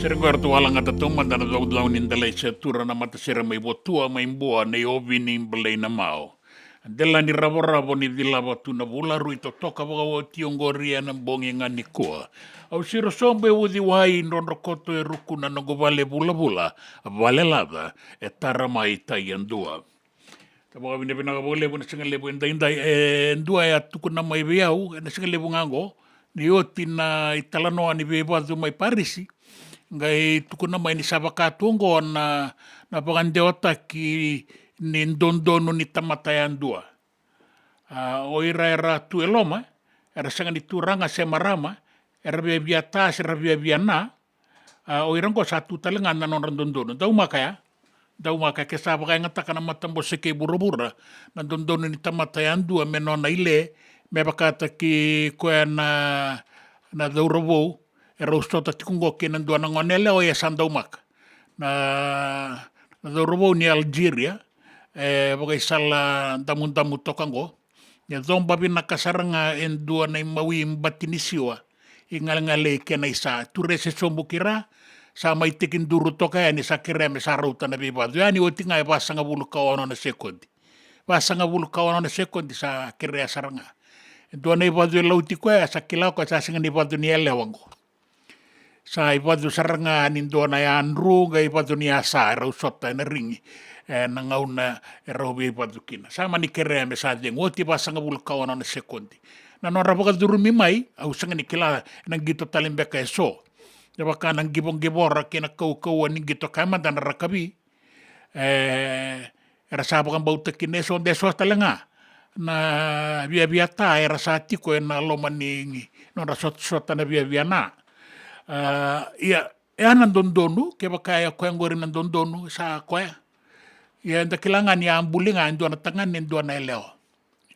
Sere qo eratou a lagata taumada na caucau ni Delaisea Tura, na matasere mai Votua, mai Bua, nei Ovini Balainamau. Dela ni ravoravo ni cilava tu na vula, rui totoka vakaoti oqori ena bogi ga nikua. Au siro sobu e uciwai, drodro koto e ruku na noqu vale vulavula, vale laca e tara mai tai yadua. Sa vakavinavinaka vakalevu ena siga levu edaidai, e dua e a tukuna mai vei au ena siga levu ga oqo, ni oti na italanoa ni veivacu mai Parisi, qai tukuna mai ni sa vaka tu oqo na, na vakadewataki ni dodonu ni tamata yadua. A, o ira era tu e loma, era sega ni turaga se marama, era viavia ta se ra viavia na, a, o ira oqo sa tu tale ga na nodra dodonu. Daumaka ya, daumaka ke sa vakayagataka na matabose kei vuravura na dodonu ni tamata yadua me nona ile, me vakataki koya na, na cauravou, e rau sota tiko oqo kei na dua na gone yalewa, e sa daumaka. Na, na cauravou ni Algeria, e vakaisala damudamu toka oqo, e coba vinaka sara ga e dua na imawi bati ni siwa, i galegale i kena isa. Ture se sobu ki ra, sa mai tekiduru toka yani, sa kerea me sa rauta na veivacu. Yani oti ga e vasagavulu ka ono na sekodi. Vasagavulu ka ono na sekodi sa kerea sara ga. E dua na ivacu e lauti koya, sa kila koya sa sega ni vacu ni yalewa oqo. Sa ivacu sara ga ni dua na yadru, qai vacu ni yasa, e rau sota ena rigi, e, na gauna e rau veivacu kina. Sa mani kerea me sa cegu, oti vasagavulu ka ono na sekodi. Na nodra vakacurumi mai, au sega ni kila na qito tale beka e so. E vaka na qivoqivora kei na kaukauwa ni qito, kaya mada na rakavi. E, era sa vakabauta kina e so, de so tale ga na viavia ta era sa tiko ena loma ni nodra sotasota na viavia na. A, ia, e a na dodonu, kevaka e koya qori na dodonu, sa koya. Ia, eda kila ga ni a buli ga e dua na tagane, e dua na yalewa.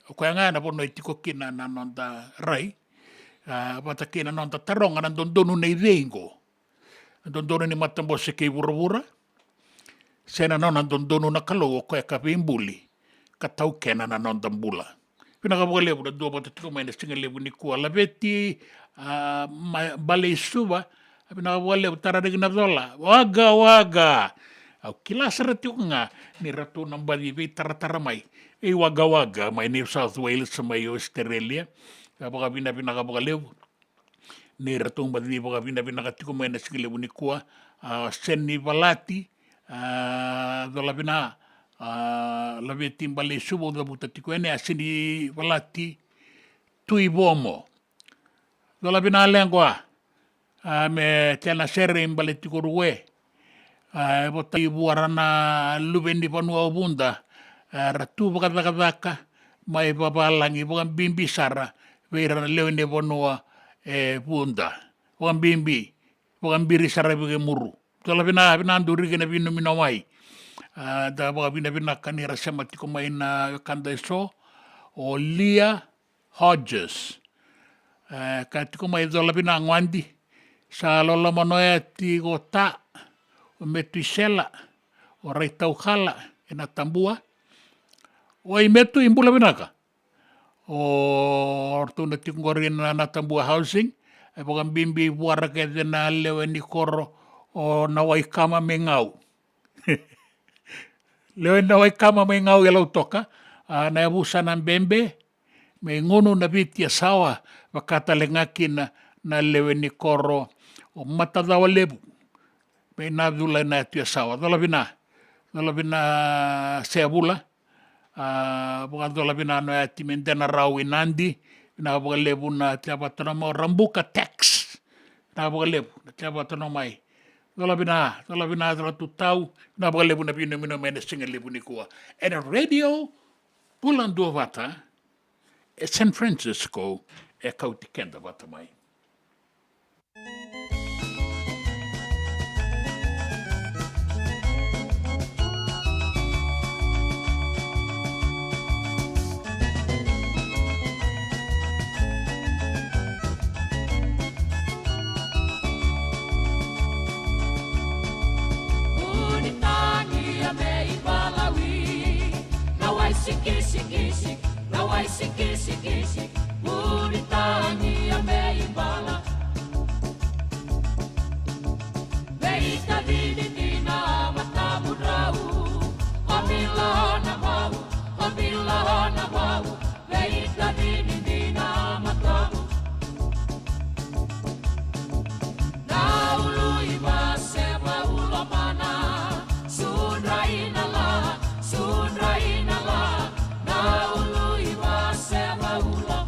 O koya ga na vanua e tiko kina na noda rai. A, vata kei na noda taroga, na dodonu nei cei qo? Na dodonu ni matabose kei vuravura, se na nona dodonu na Kalou o koya ka veibuli, ka taukena na noda bula. Vinaka vakalevu na dua vata tiko mai na siga levu nikua, Laveti, a, ma, Baleisuva, vinaka vakalevu, Tarariki na Cola, Wagga Wagga. Au kila sara tiko ga ni ratou na baci veitaratara mai, ei Wagga Wagga, mai New South Wales, mai Australia. Vakavinavinaka vakalevu. Ni ratou baci vakavinavinaka tiko mai na siga levu nikua, a, Seni Valati, a, Colavina, A, laveti bale i Suva au cavuta tiko yani, a Sini Valati Tui Vomo. Cola vina lequa. A, me tena sere i bale tiko ruwe. A, e vota i vuara na luve ni vanua o Vuda. A, ra tu vakacakacaka mai vavalagi vakabibi sara vei ira na lewe ni vanua e Vuda. Vakabibi, vakabiri sara vei kemuru. Cola vina, vina duri kei na vinamina mai. A, da vakavinavinaka ni ra sema tiko mai na wekada eso. O Lia Hodges. E, ka tiko mai cola vina Gwadi. Sa loloma noya tiko ta. O Metu Isela. O Raitau Kala. E na Tabua. Oi Metu, i bula vinaka. O ratou na tiko qori na, na Tabua Housing. E vakabibi vuara kece na lewe ni koro o na Waikama me Gau. Lewe na Waikama mai Gau e Lautoka, a, na yavusa na Bebe, me gunu na Viti a Sawa, vaka tale ga kina na lewe ni koro o Matacawa Levu. Me na cula na yatu ya Sawa, cola vina, cola vina Sevula, a, vakacola vina no yati me dena rau i Nadi, vina vakalevu na tiavata no mau Rabuka Tax, vina vakalevu na tiavata no mai. Cola vina, cola vina, cola tutau, vina vakalevu na vinamina mai na siga levu nikua. E na radio, Bula Duavata, e San Francisco, e kauti keda vata mai. Vunitagi a me i valawi, na wai sikisikisi, na wai sikisikisi, vunitagi a me i vala. Veitavini dina matamudrau, o vila na vau, o vila na vau, veitavini dina matamu. Na ulu i vaseva u lomana, sudra i na la, sudra i na la, na ulu i vaseva u lo.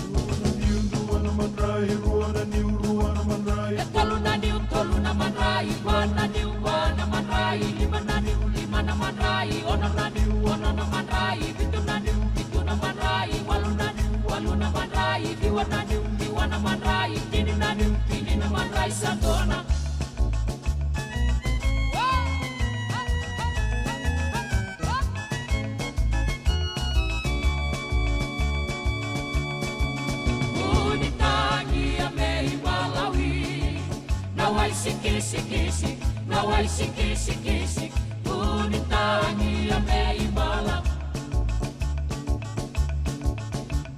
Rua na niu, dua na madrai, rua na niu, rua na madrai. E tolu na niu, tolu na madrai, va na niu, va na madrai, lima na niu, lima na madrai, ono na niu, ono na madrai, vitu na niu, vitu na madrai, walu na niu, walu na madrai, ciwa na niu, ciwa na madrai, tini na niu, tini na madrai, sa dua na. Vunitagi a me i valawi, na wai sikisikisi, na wai sikisikisi, vunitagi a me i vala.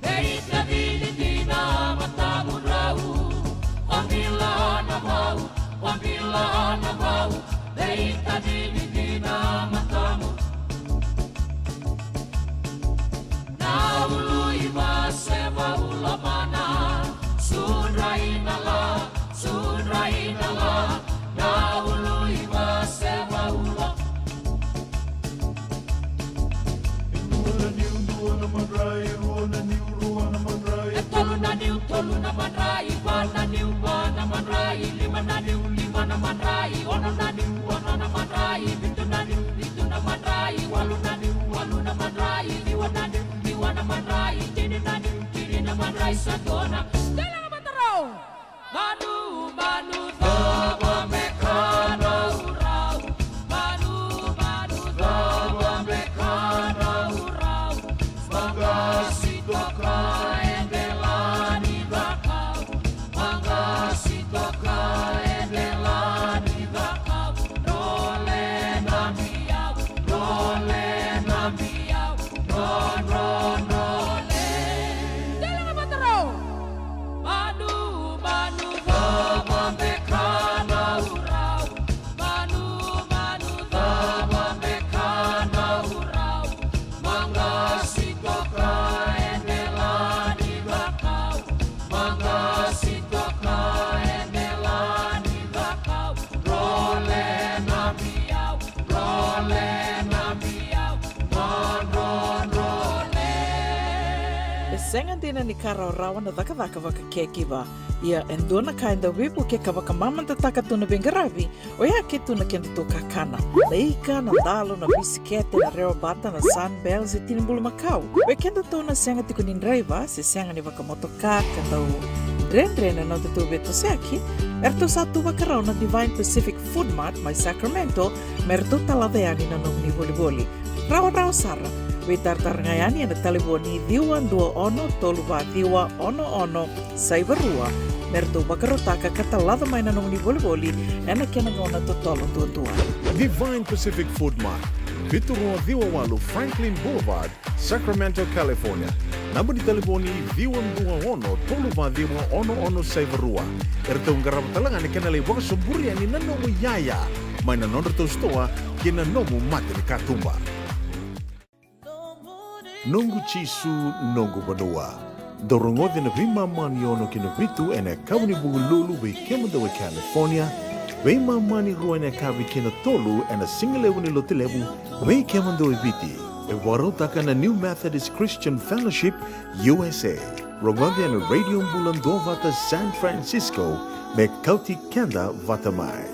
Veitavini dina matamudrau, o vila na vau, o vila na vau, veitavini dina matamu. Na ulu i vaseva u lomana, sudra i na la, sudra i na la, na ulu i vaseva u lo. E rua na niu, dua na madrai, rua na niu, rua na madrai. E tolu na niu, tolu na madrai, va na niu, va na madrai, lima na niu, lima na madrai, ono na niu, ono na madrai, vitu na niu, vitu na madrai, walu na niu, walu na madrai, ciwa na niu, ciwa na madrai, tini na niu, tini na madrai, sa dua na. Tela na matarau. Manu, manu, cava me ka rau rau? Manu, manu, cava me ka rau rau? Vaqasi toka e dela ni cakau, vaqasi toka e dela ni cakau. Role na biau, role na biau, ro, ro, role. Tela na matarau. Sega dina ni ka rawarawa na cakacaka vaka caregiver. Ia e dua na ka e dau veivuke ka vakamamadataka tu na veiqaravi, oya ke tu na kedatou kakana. Na ika, na dalo, na bisikete, na rewa bata, na Sunbell, se tini bulumakau. Vei kedatou na sega tiko ni draiva, se sega ni vakamotoka, ka dau dredre na nodatou veitosoyaki, eratou sa tu vakarau na Divine Pacific Food Mart mai Sacramento, me ratou talaca yani na nomuni volivoli. Rawarawa sara. Veitaratara ga yani ena talevoni ciwa dua ono tolu va ciwa ono ono saiva rua, me ratou vakarautaka ka talaca mai na nomuni volivoli ena kena gauna totolo duadua. Divine Pacific Food Mart, vitu rua ciwa walu Franklin Boulevard, Sacramento, California. Naba ni talevoni ciwa dua ono tolu va ciwa ono ono saiva rua. Eratou qarava tale ga na kena lai vakasoburi yani na nomu iyaya mai na nodratou sitoa kei na nomu matanikatuba. Noqu Jisu, noqu vanua. Dou rogoca na veimama ni ono ki na vitu ena yakavi ni Vukelulu vei kemudou e California, veimama ni rua ena yakavi ki na tolu ena sigalevu ni Lotulevu vei kemudou e Viti. E vakarautaka na New Methodist Christian Fellowship U S A. Rogoca ena Radio Bula Duavata San Francisco me kauti keda vata mai.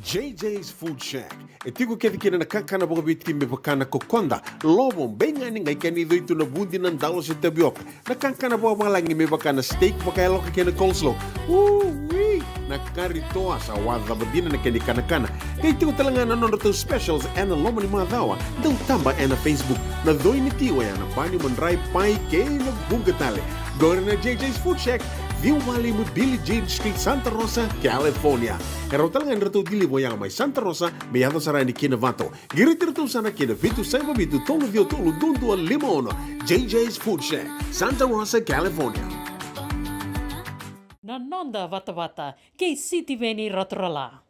J J's Food Shack. E tiko kece kina na kakana vakaviti me vaka na kokoda, lovo, beigani, qai kena icoi tu na vudi, na dalo se tavioka. Na kakana vakavalagi me vaka na steak vakayaloka kei na coleslaw. Ui! Na kari toa sa wacava dina na kena ikanakana. Qai tiko tale ga na nodratou specials ena loma ni macawa. Dau taba ena Facebook. Na coi ni ti oya na bani, madrai, pai kei na vuqa tale. Qori na J J's Food Shack, ciwa walu lima Billie Jean Street, Santa Rosa, California. E rawa tale ga ni ratou deliver oya mai Santa Rosa me yaco sara yani ki Novato. Qiriti iratou sara ki na vitu saiva vitu tolu ciwa tolu dua dua lima ono. J J's Food Shack, Santa Rosa, California. Na noda vatavata kei Sitiveni Raturala.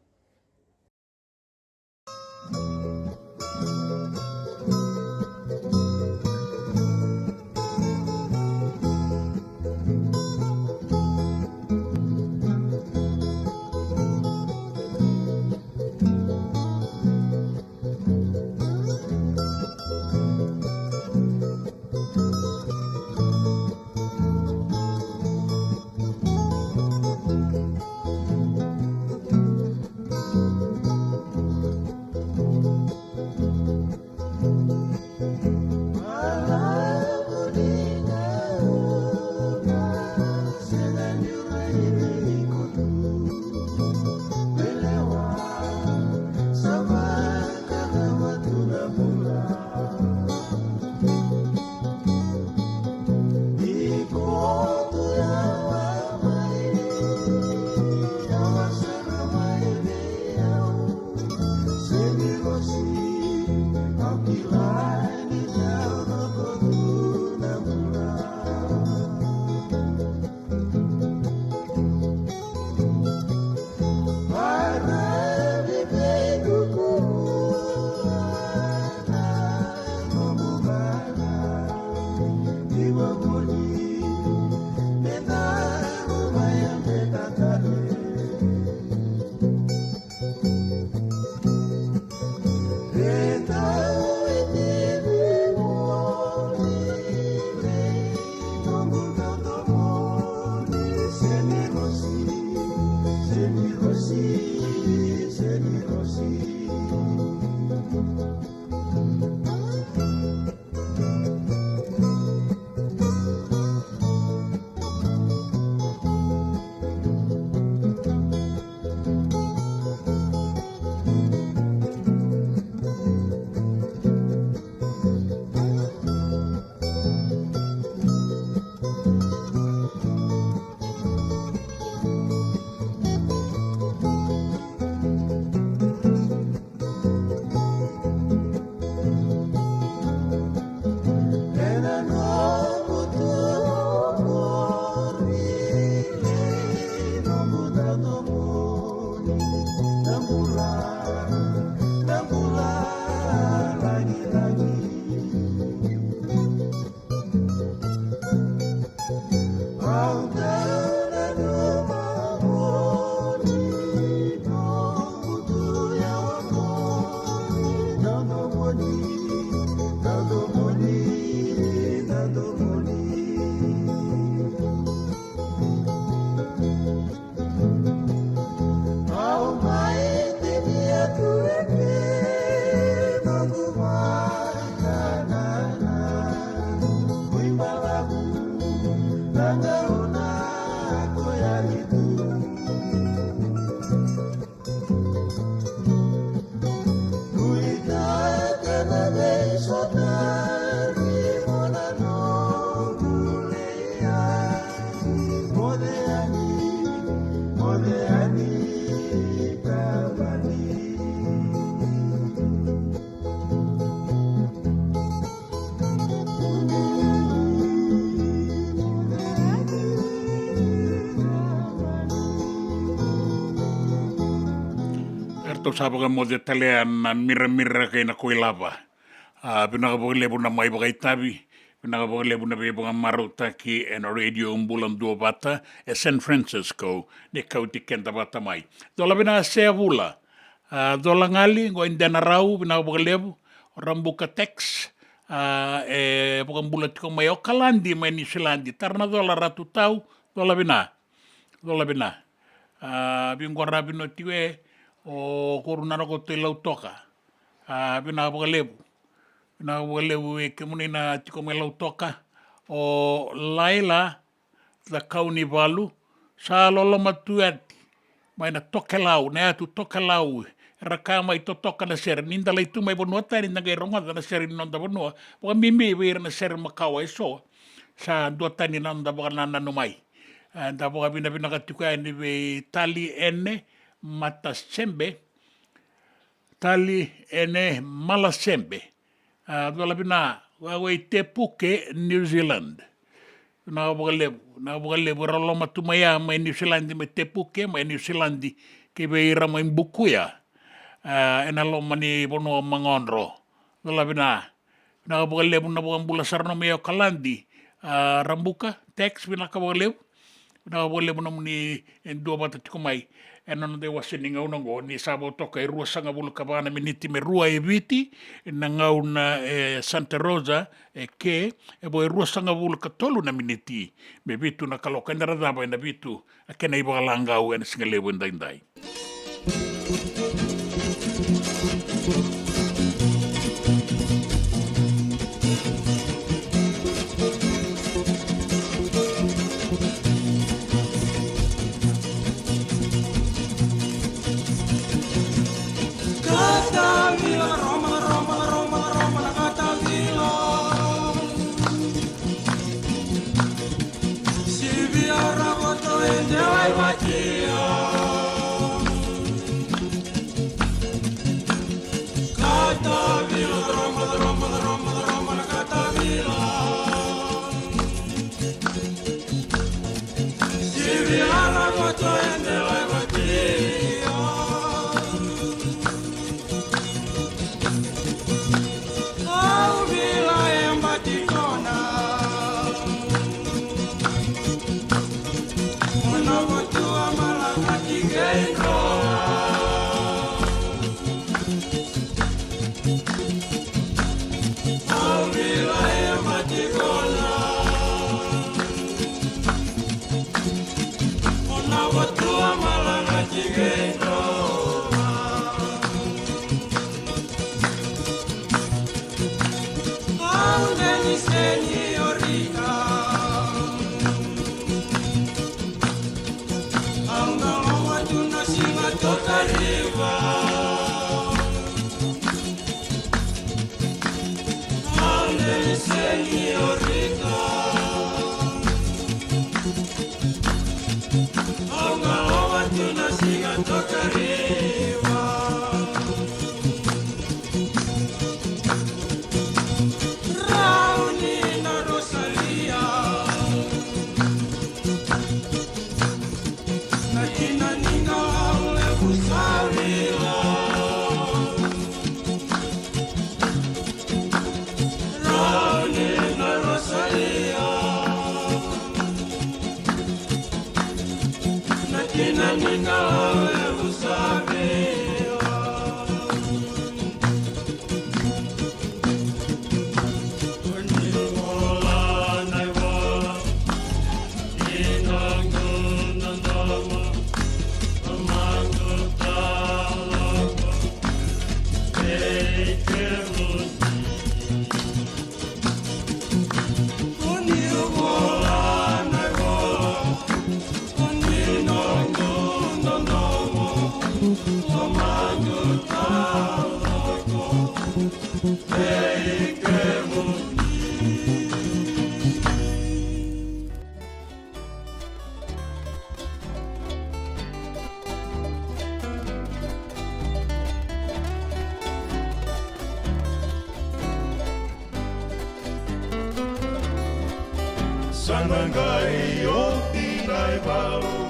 Sa vakamoce tale na miramira kei na koilava. A, vinaka vakalevu na mai vakaitavi, vinaka vakalevu na veivakamarautaki ena Radio Bula Duavata e San Francisco, ni kauti keda vata mai. Cola vinaka Sea Vula, a, cola gali, qo e Dena Rau, vinaka vakalevu, Rabuka Tex, a, e vakabula tiko mai Okaladi, mai Niusiladi, tara na cola Ratu Tau, cola vinaka. Cola vinaka. A, veiqaravi noti we, o Korunara koto i Lautoka. A, vinaka vakalevu. Vinaka vakalevu we kemuni na tiko mai Lautoka. O Laila, Cakaunivalu, sa loloma tu yani. Mai na Tokelau, na yatu Tokelau. Era kaya mai totoka na sere. Ni da lai tu mai vanua tani, da qai rogoca na sere ni noda vanua. Vakabibi vei ira na sere makawa eso. Sa dua tani na noda vakanananu mai. E, da vakavinavinaka tiko yani vei Tali Ene Matasebe, Tali Ene Malasebe. A, cola vinaka, vei Te Puke, New Zealand. Vinaka vakalevu, vinaka vakalevu, era loma tu mai ya, mai New Zealand, mai Te Puke, mai New Zealand, kei vei ira mai Bukuya. A, ena loma ni vanua Magodro. Cola vinaka. Vinaka vakalevu na vakabula sara na mai Okaladi. A, Rabuka, Tex, vinaka vakalevu. Vinaka vakalevu nomuni, e, duavata tiko mai. Ena noda iwase ni gauna oqo, ni sa vo toka e ruasagavulu ka va na miniti me rua e Viti, na gauna e Santa Rosa, e ke, e vo e ruasagavulu ka tolu na miniti me vitu na kaloko. Eda na cava ena vitu, a kena ivakalagau ena siga levu edaidai. Katavila, Roma, Roma, Roma, Roma, na Katavila. Sivia rakoto e dela i vatia. Katavila, Roma, Roma, Roma, Roma, na Katavila. Sivia rakoto e dela i vatia. Au vila e bati kona. Ona votua malaka ki kei koa. Au vila e bati kona. Ona votua malaka ki kei koa. Au deni seniorita. Au na loma tu na siga toka riva. Au deni seniorita. Au na loma tu na siga toka riva. Rauni na Rosalia. Na kina ni galau levu sa vila. Rauni na Rosalia. Na kina ni galau levu sa vila. Sa na qai oti na ivalu,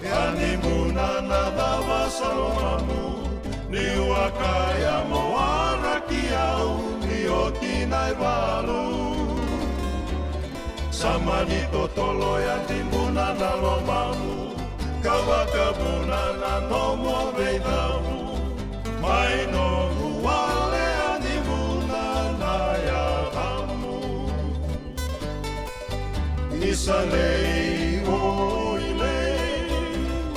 e a ni buna na cava sa lomamu, Niu a kaya mo waraki au ni oti na ivalu. Sa mani totolo ya dibuna na lomamu, ka vakavuna na nomu veidavu. Mai nomu wale ya dibuna na yavamu. Isa lei, oi lei,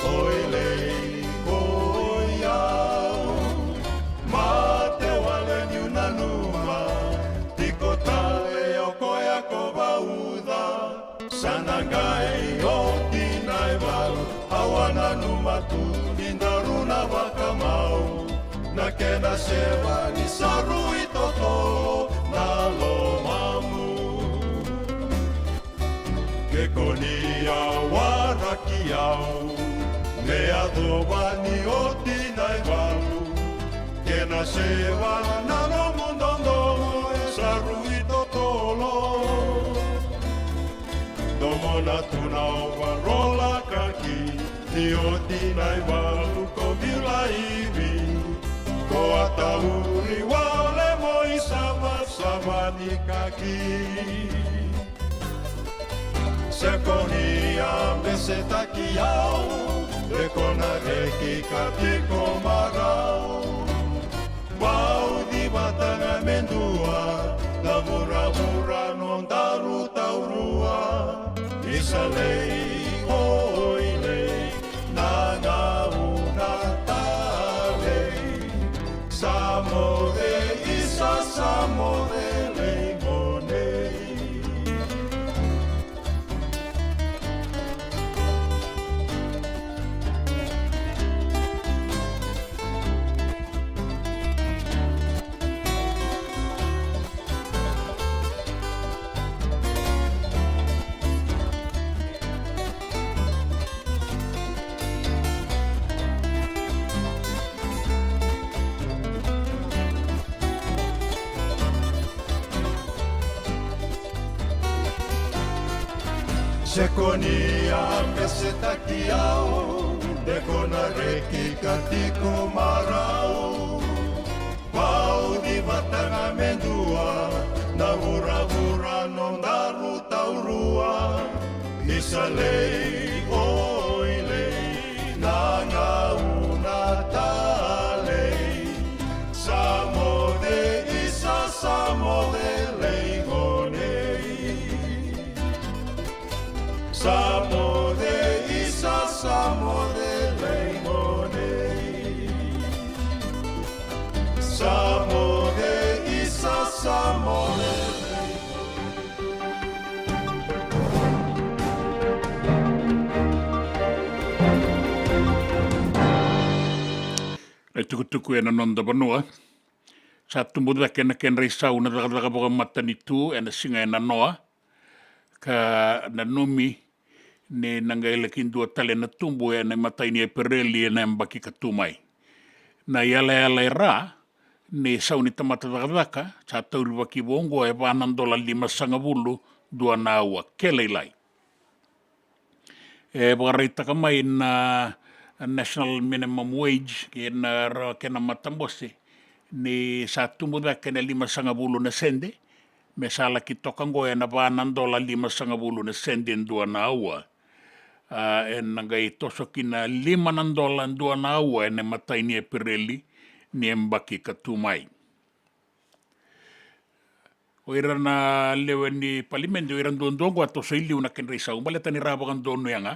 oi lei, oi au. Mate wale niu nanuma, tiko tale o koya ko vauca. Sa na qai oti na ivalu, au a nanuma tu ni daru na vakamau. Na kena seva ni sa rui totolo na lomamu. Ke ko ni a waraki au, me yacova ni oti na ivalu. Kena seva na nomu dodonu e sa rui totolo. Domona tu na ovarola kaki, ni oti na ivalu ko vila ivi. Ko a tauri wale mo isavasava ni kaki. Se ko ni a besetaki au, de ko na reki ka tiko marau. Vauci vata ga me dua, na vuravura nodaru taurua. Isa lei, oi lei, na gauna talei. Sa moce, isa sa moce lei mo nei. Se ko ni a besetaki au, de ko na reki ka tiko marau. Vauci vata ga me dua, na vuravura nodaru taurua. Isa lei, oi lei, na gauna talei. Sa moce, isa sa moce lei mo nei. Sa moce, isa sa moce lei mo nei. Sa moce, isa sa moce lei. Na itukutuku ena noda vanua. Sa tubu cake na kedra isau na cakacaka vakamatanitu ena siga enanoa, ka nanumi ni na qai laki dua tale na tubu ena imatai ni Epereli ena yabaki ka tu mai. Na iyalayala e ra ni sau ni tamata cakacaka sa taurivaki vou oqo e va na dola limasagavulu dua na aua, ke lailai. E vakaraitaka mai na National Minimum Wage kei na ra-, kena matabose ni sa tubu cake na limasagavulu na sede, me sa laki toka oqo ena va na dola limasagavulu na sede dua na aua. A, ena qai toso ki na lima na dola dua na aua ena imatai ni Epereli ni yabaki ka tu mai. O ira na lewe ni palimedi, o ira duadua oqo a toso i liu na kedra isau, baleta ni ra vakadonuya ga.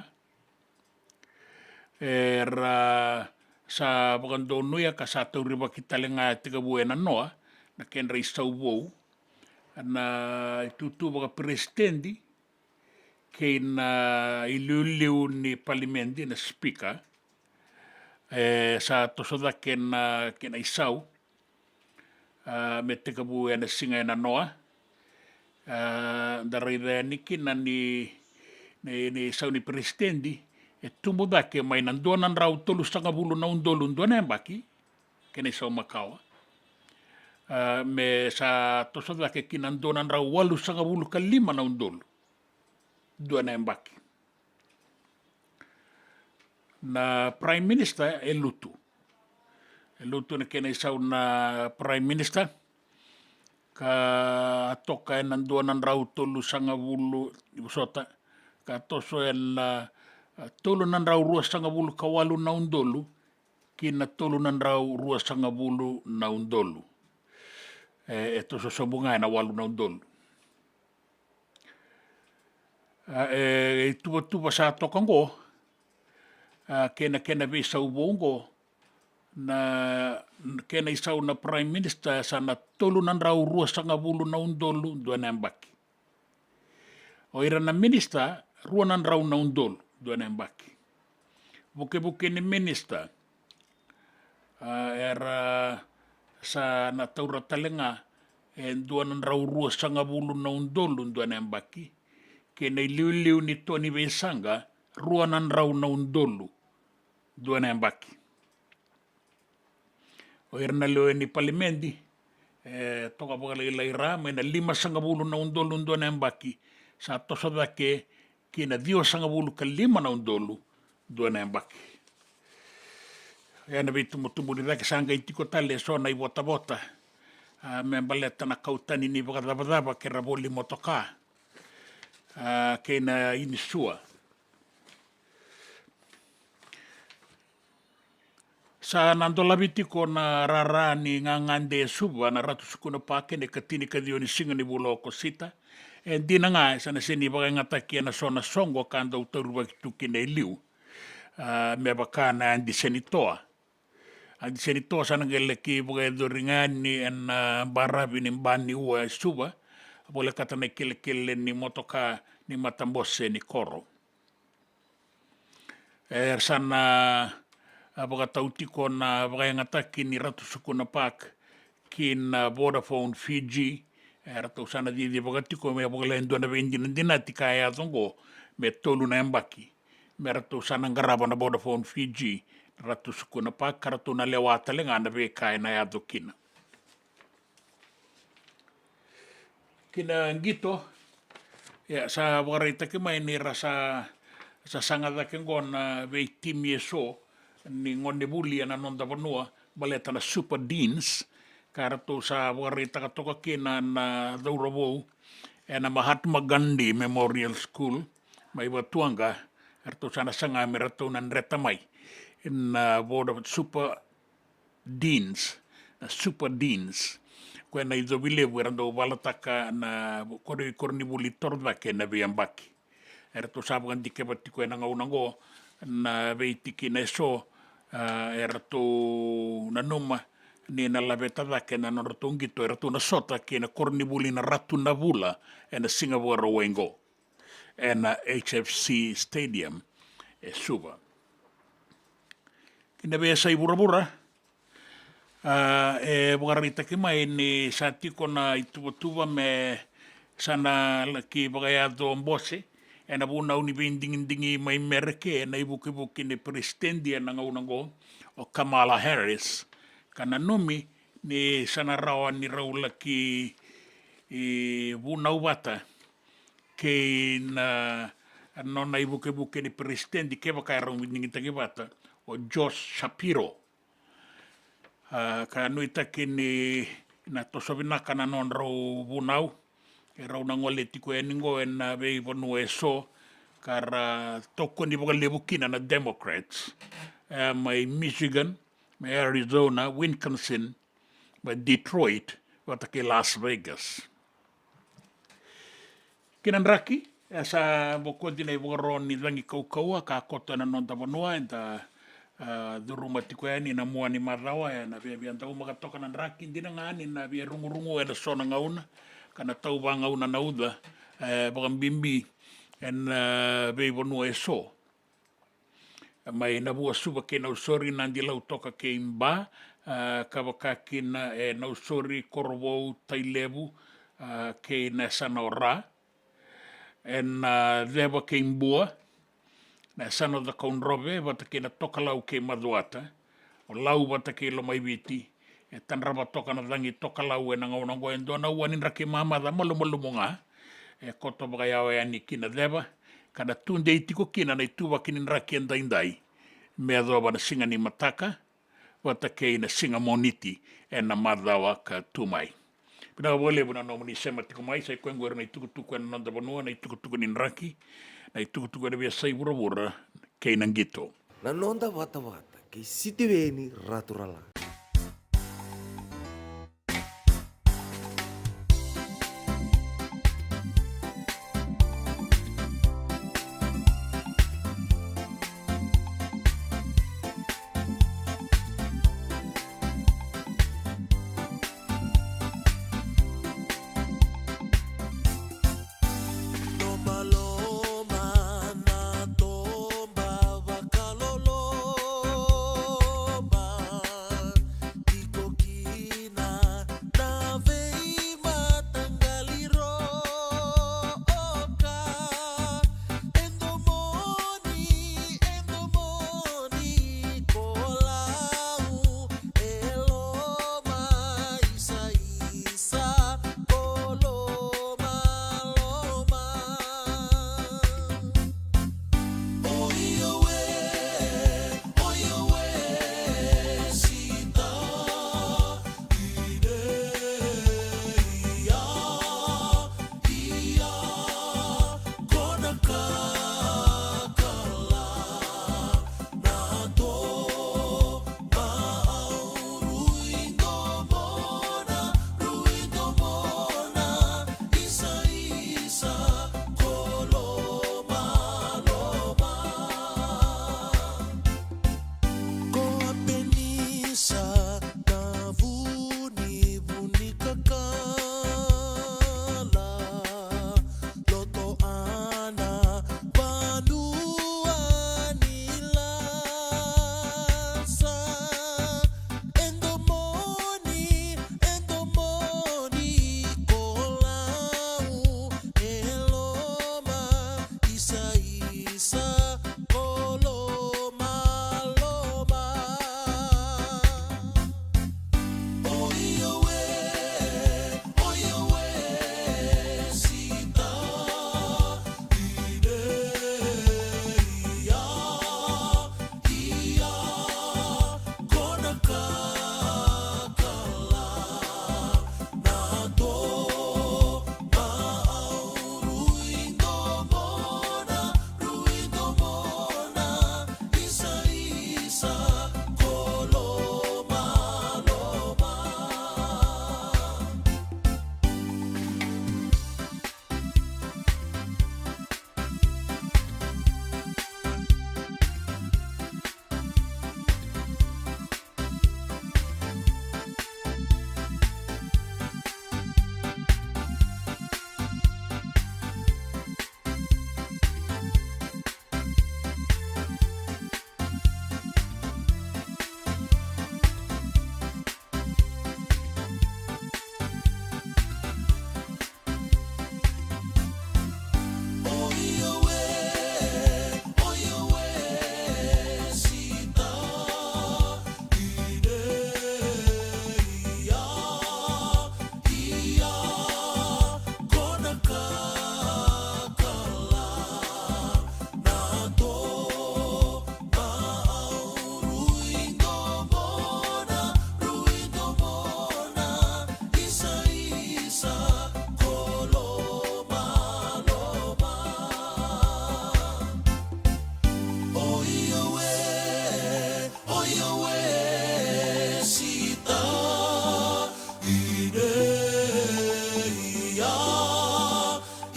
Era sa vakadonuya ka sa taurivaki tale ga tekivu enanoa na kedra isau vou, na itutu vakaperesitedi kei na iliuliu ni palimedi, na speaker. E sa toso cake na kena isau, a, me tekivu ena siga enanoa. A, da raica yani kina ni, ni, ni sau ni peresitedi e tubu cake mai na dua na drau tolusagavulu na udolu dua na yabaki, kena isau makawa. A, me sa toso cake ki na dua na drau walusagavulu ka lima na udolu dua na yabaki. Na Prime Minister e lutu. E lutu na kena isau na Prime Minister, ka toka ena dua na drau tolusagavulu, vosota, ka toso ena, a, tolu na drau ruasagavulu ka walu na udolu ki na tolu na drau ruasagavulu na udolu. E, e toso sobu ga ena walu na udolu. A, e, e tuvatuva sa toka oqo, a, kei na kena veisau vou oqo, na kena isau na Prime Minister sa na tolu na drau ruasagavulu na udolu dua na yabaki. O ira na minister, rua na drau na udolu dua na yabaki. Vukevuke ni minister, a, era sa na taura tale ga e dua na drau ruasagavulu na udolu dua na yabaki, kei na iliuliu ni to ni veisaqa, rua na drau na udolu dua na yabaki. O ira na lewe ni palimedi, e toka vakalailai ra mai na limasagavulu na udolu dua na yabaki, sa toso cake ki na ciwasagavulu ka lima na udolu dua na yabaki. Ia na veitubutubu ni cake sa qai tiko tale eso na ivotavota, a, me baleta na kau tani ni vakacavacava kei ra voli motoka, a, kei na inisua. Sa na dolavi tiko na rara ni gagade e Suva na Ratu Sukuna Park ena ikatinikaciwa ni siga ni vula o Okosita. E dina ga e sa na sega ni vakayagataki ena so na soqo ka dau taurivaki tu kina e liu, a, me vaka na yadi senitoa. Yadi senitoa sa na qai laki vakayacori ga yani ena baravi ni ba ni ua e Suva, volekata na ikelekele ni motoka ni matabose ni koro. E, era sa na, a, vakatau tiko na vakayagataki ni Ratu Sukuna Park ki na Vodafone Fiji. E, ratou sa na cicivaka tiko me vakalewe dua na veidinadinati ka yaco oqo me tolu na yabaki me ratou sa na qarava na Vodafone Fiji na Ratu Sukuna Park, ka ratou na lewa tale ga na veika ena yaco kina. Ki na qito, ia, sa vakaraitaki mai ni ra sa, sa saga cake oqo na veitimi eso ni gonevuli ena noda vanua, baleta na Super Deans, ka ratou sa vakaraitaka toka kina na cauravou ena Mahatma Gandhi Memorial School mai Vatuwaqa, eratou sa na saga me ratou na dreta mai na voda Super Deans, na Super Deans. Koya na icovi levu era dau valataka na koro, koronivuli torocake na veiyabaki. Eratou sa vakadikeva tiko ena gauna oqo na veitikina eso, a, eratou nanuma ni na laveta cake na nodratou qito, eratou na sota kei na koronivuli na Ratu na Vula ena Siga Vakarauwai oqo ena H F C Stadium e Suva. Ki na veiyasai vuravura, a, e vakaraitaki mai ni sa tiko na ituvatuva me sa na laki vakayaco bose ena vunau ni veidigidigi mai Mereke ena ivukevuke ni peresitedi ena gauna oqo, o Kamala Harris, ka nanumi ni sa na rawa ni rau laki, e, vunau vata kei na nona ivukevuke ni peresitedi kevaka e rau digitaki vata, o Josh Shapiro. A, ka nuitaki ni na toso vinaka na nodrau vunau, e rau na gole tiko yani oqo ena veivanua eso ka ra tokoni vakalevu kina na Democrats, e, mai Michigan, mai Arizona, Wisconsin, mai Detroit vata kei Las Vegas. Ki na draki, e sa bokoci na ivakaro ni cagi kaukauwa ka koto ena noda vanua, eda, a, curuma tiko yani na mua ni macawa, ena viavia daumaka toka na draki, dina ga ni na via rugurugu ena so na gauna ka na tau vagauna na uca, e, vakabibi ena, e, veivanua eso. Mai Navua, Suva kei Nausori, Nadi, Lautoka kei Ba, a, ka vaka kina e Nausori, Korovou, Tailevu, a, kei na yasana o Ra, ena, a, Ceva kei Bua, na yasana o Cakaudrove vata kei na Tokalau kei Macuata, o Lau vata kei Lomaiviti, e tadrava toka na cagi tokalau ena gauna oqo e dua na ua ni draki mamaca malumalumu ga, e koto vakayawa yani ki na Ceva, ka na tudei tiko kina na ituvaki ni draki edaidai me yacova na siga ni mataka, vata kei na siga Moniti ena macawa ka tu mai. Vinaka vakalevu na nomuni sema tiko mai. Sa i koya qori na itukutuku ena noda vanua, na itukutuku ni draki, na itukutuku ena veiyasai vuravura kei na qito. Na noda vatavata kei Sitiveni Raturala. Lomaloma na toba vakaloloma, tiko kina na veimataqali roka. E domoni, e domoni ko Lau, e loma isaisa ko lomaloma. Oioi, oioi, sita. Ko Apenisa na vuni, vuni kakala, loto ana vanua ni lasa. E domoni, e domoni ko Lau, e loma isaisa ko lomaloma. Oioi, oioi, sita. Ine, ia, ia, ko na kakala.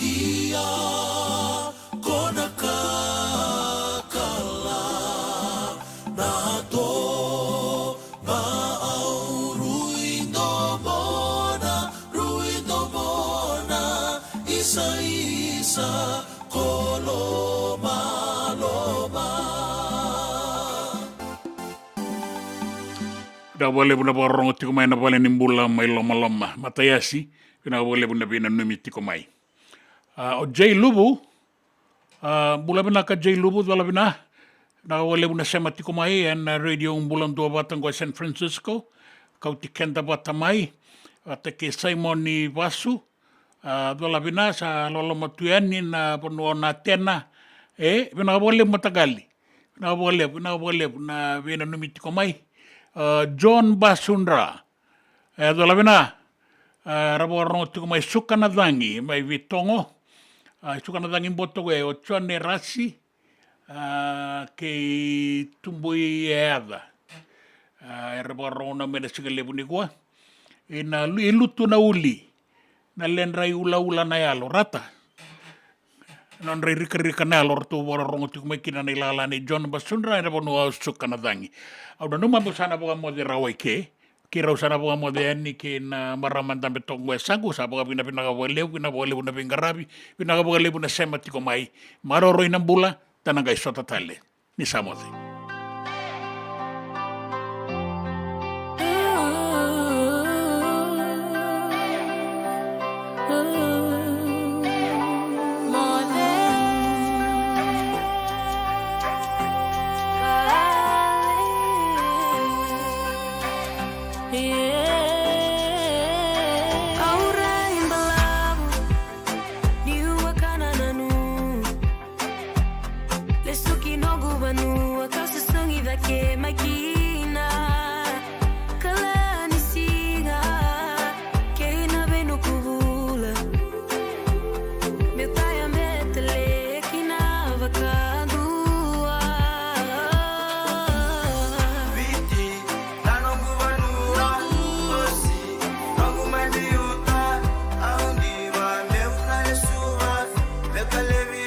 Ia, ko na kakala na toba au rui domona, rui domona, isa, isa ko lomaloma. Vinaka vakalevu na vakarorogo tiko mai na Vale ni Bula mai Lomaloma. Mataiasi, vinaka vakalevu na veinanumi tiko mai. A, o Jay Luvu, a, bula vinaka Jay Luvu, cola vina. Vinaka vakalevu na sema tiko mai ena Radio Bula Duavata qo e San Francisco. Kauti keda vata mai, vata kei Simoni Vasu. A, cola vina, sa loloma tu yani na vanua o Natena. E, vinaka vakalevu mataqali. Vinaka vakalevu, vinaka vakalevu na veinanumi tiko mai. A, John Basudra. E, yaco lavena. A, era vakarorogo tiko mai Sukanacagi, mai Vitogo. A, Sukanacagi Botogo, e, o John Erasi. A, kei Tubui Eaca. A, era vakarorogo mai na siga levu nikua. Ina lu-, i Lutu na Uli. Na ledra i ulaula na yalo, rata. Nodra i rikarika na yalo, ratou vakarorogo tiko mai kina na ilala nei John Basudra, ena vanua o Sukanacagi. Au nanuma meu sa na vakamoce rawa i ke, keirau sa na vakamoce yani kei na marama dabe toka qo e yasaqu, sa vakavinavinaka vakalevu, vinaka vakalevu na veiqaravi, vinaka vakalevu na sema tiko mai, maroroi na bula, da na qai sota tale. Ni sa moce. Lesu ki noqu vanua, kau sa sogi cake mai kina. Kala ni siga, kei na venuku vula. Meu taya betele kina vakadua. Viti, na noqu vanua, mosi, noqu mai biuta, au diva, meu na lesuva, meu talevi,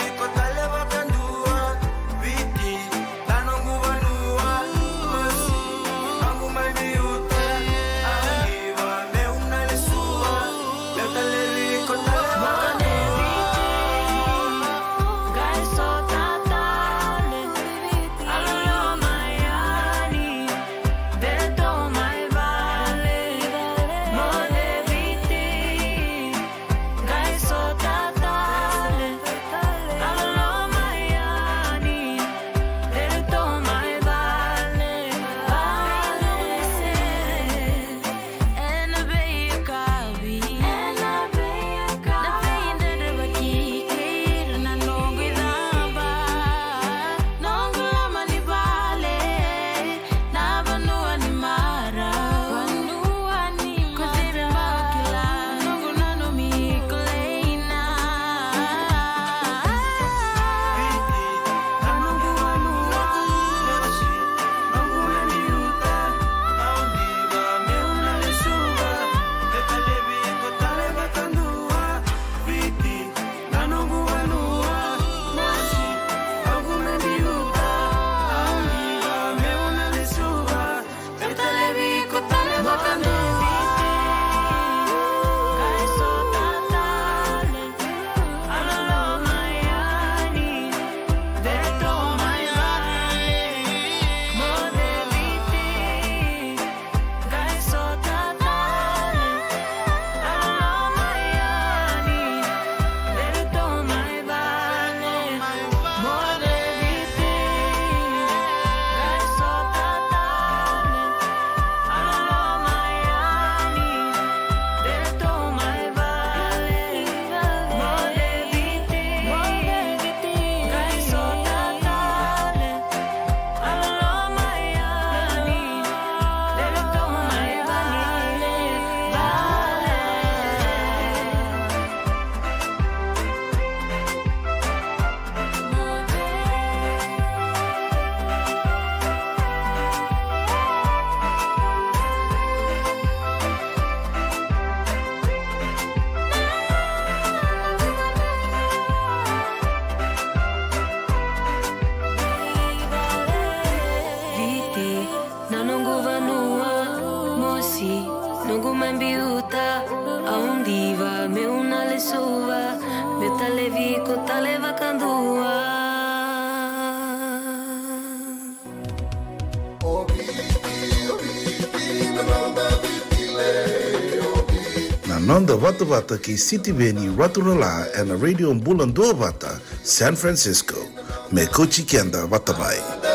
Viti, na noqu vanua, mosi, noqu mai biuta, au diva, meu na lesuva, meu talevi iko tale vakadua. Na noda vatavata kei Sitiveni Raturala ena Radio Bula Duavata, San Francisco. Me kauti keda vata mai.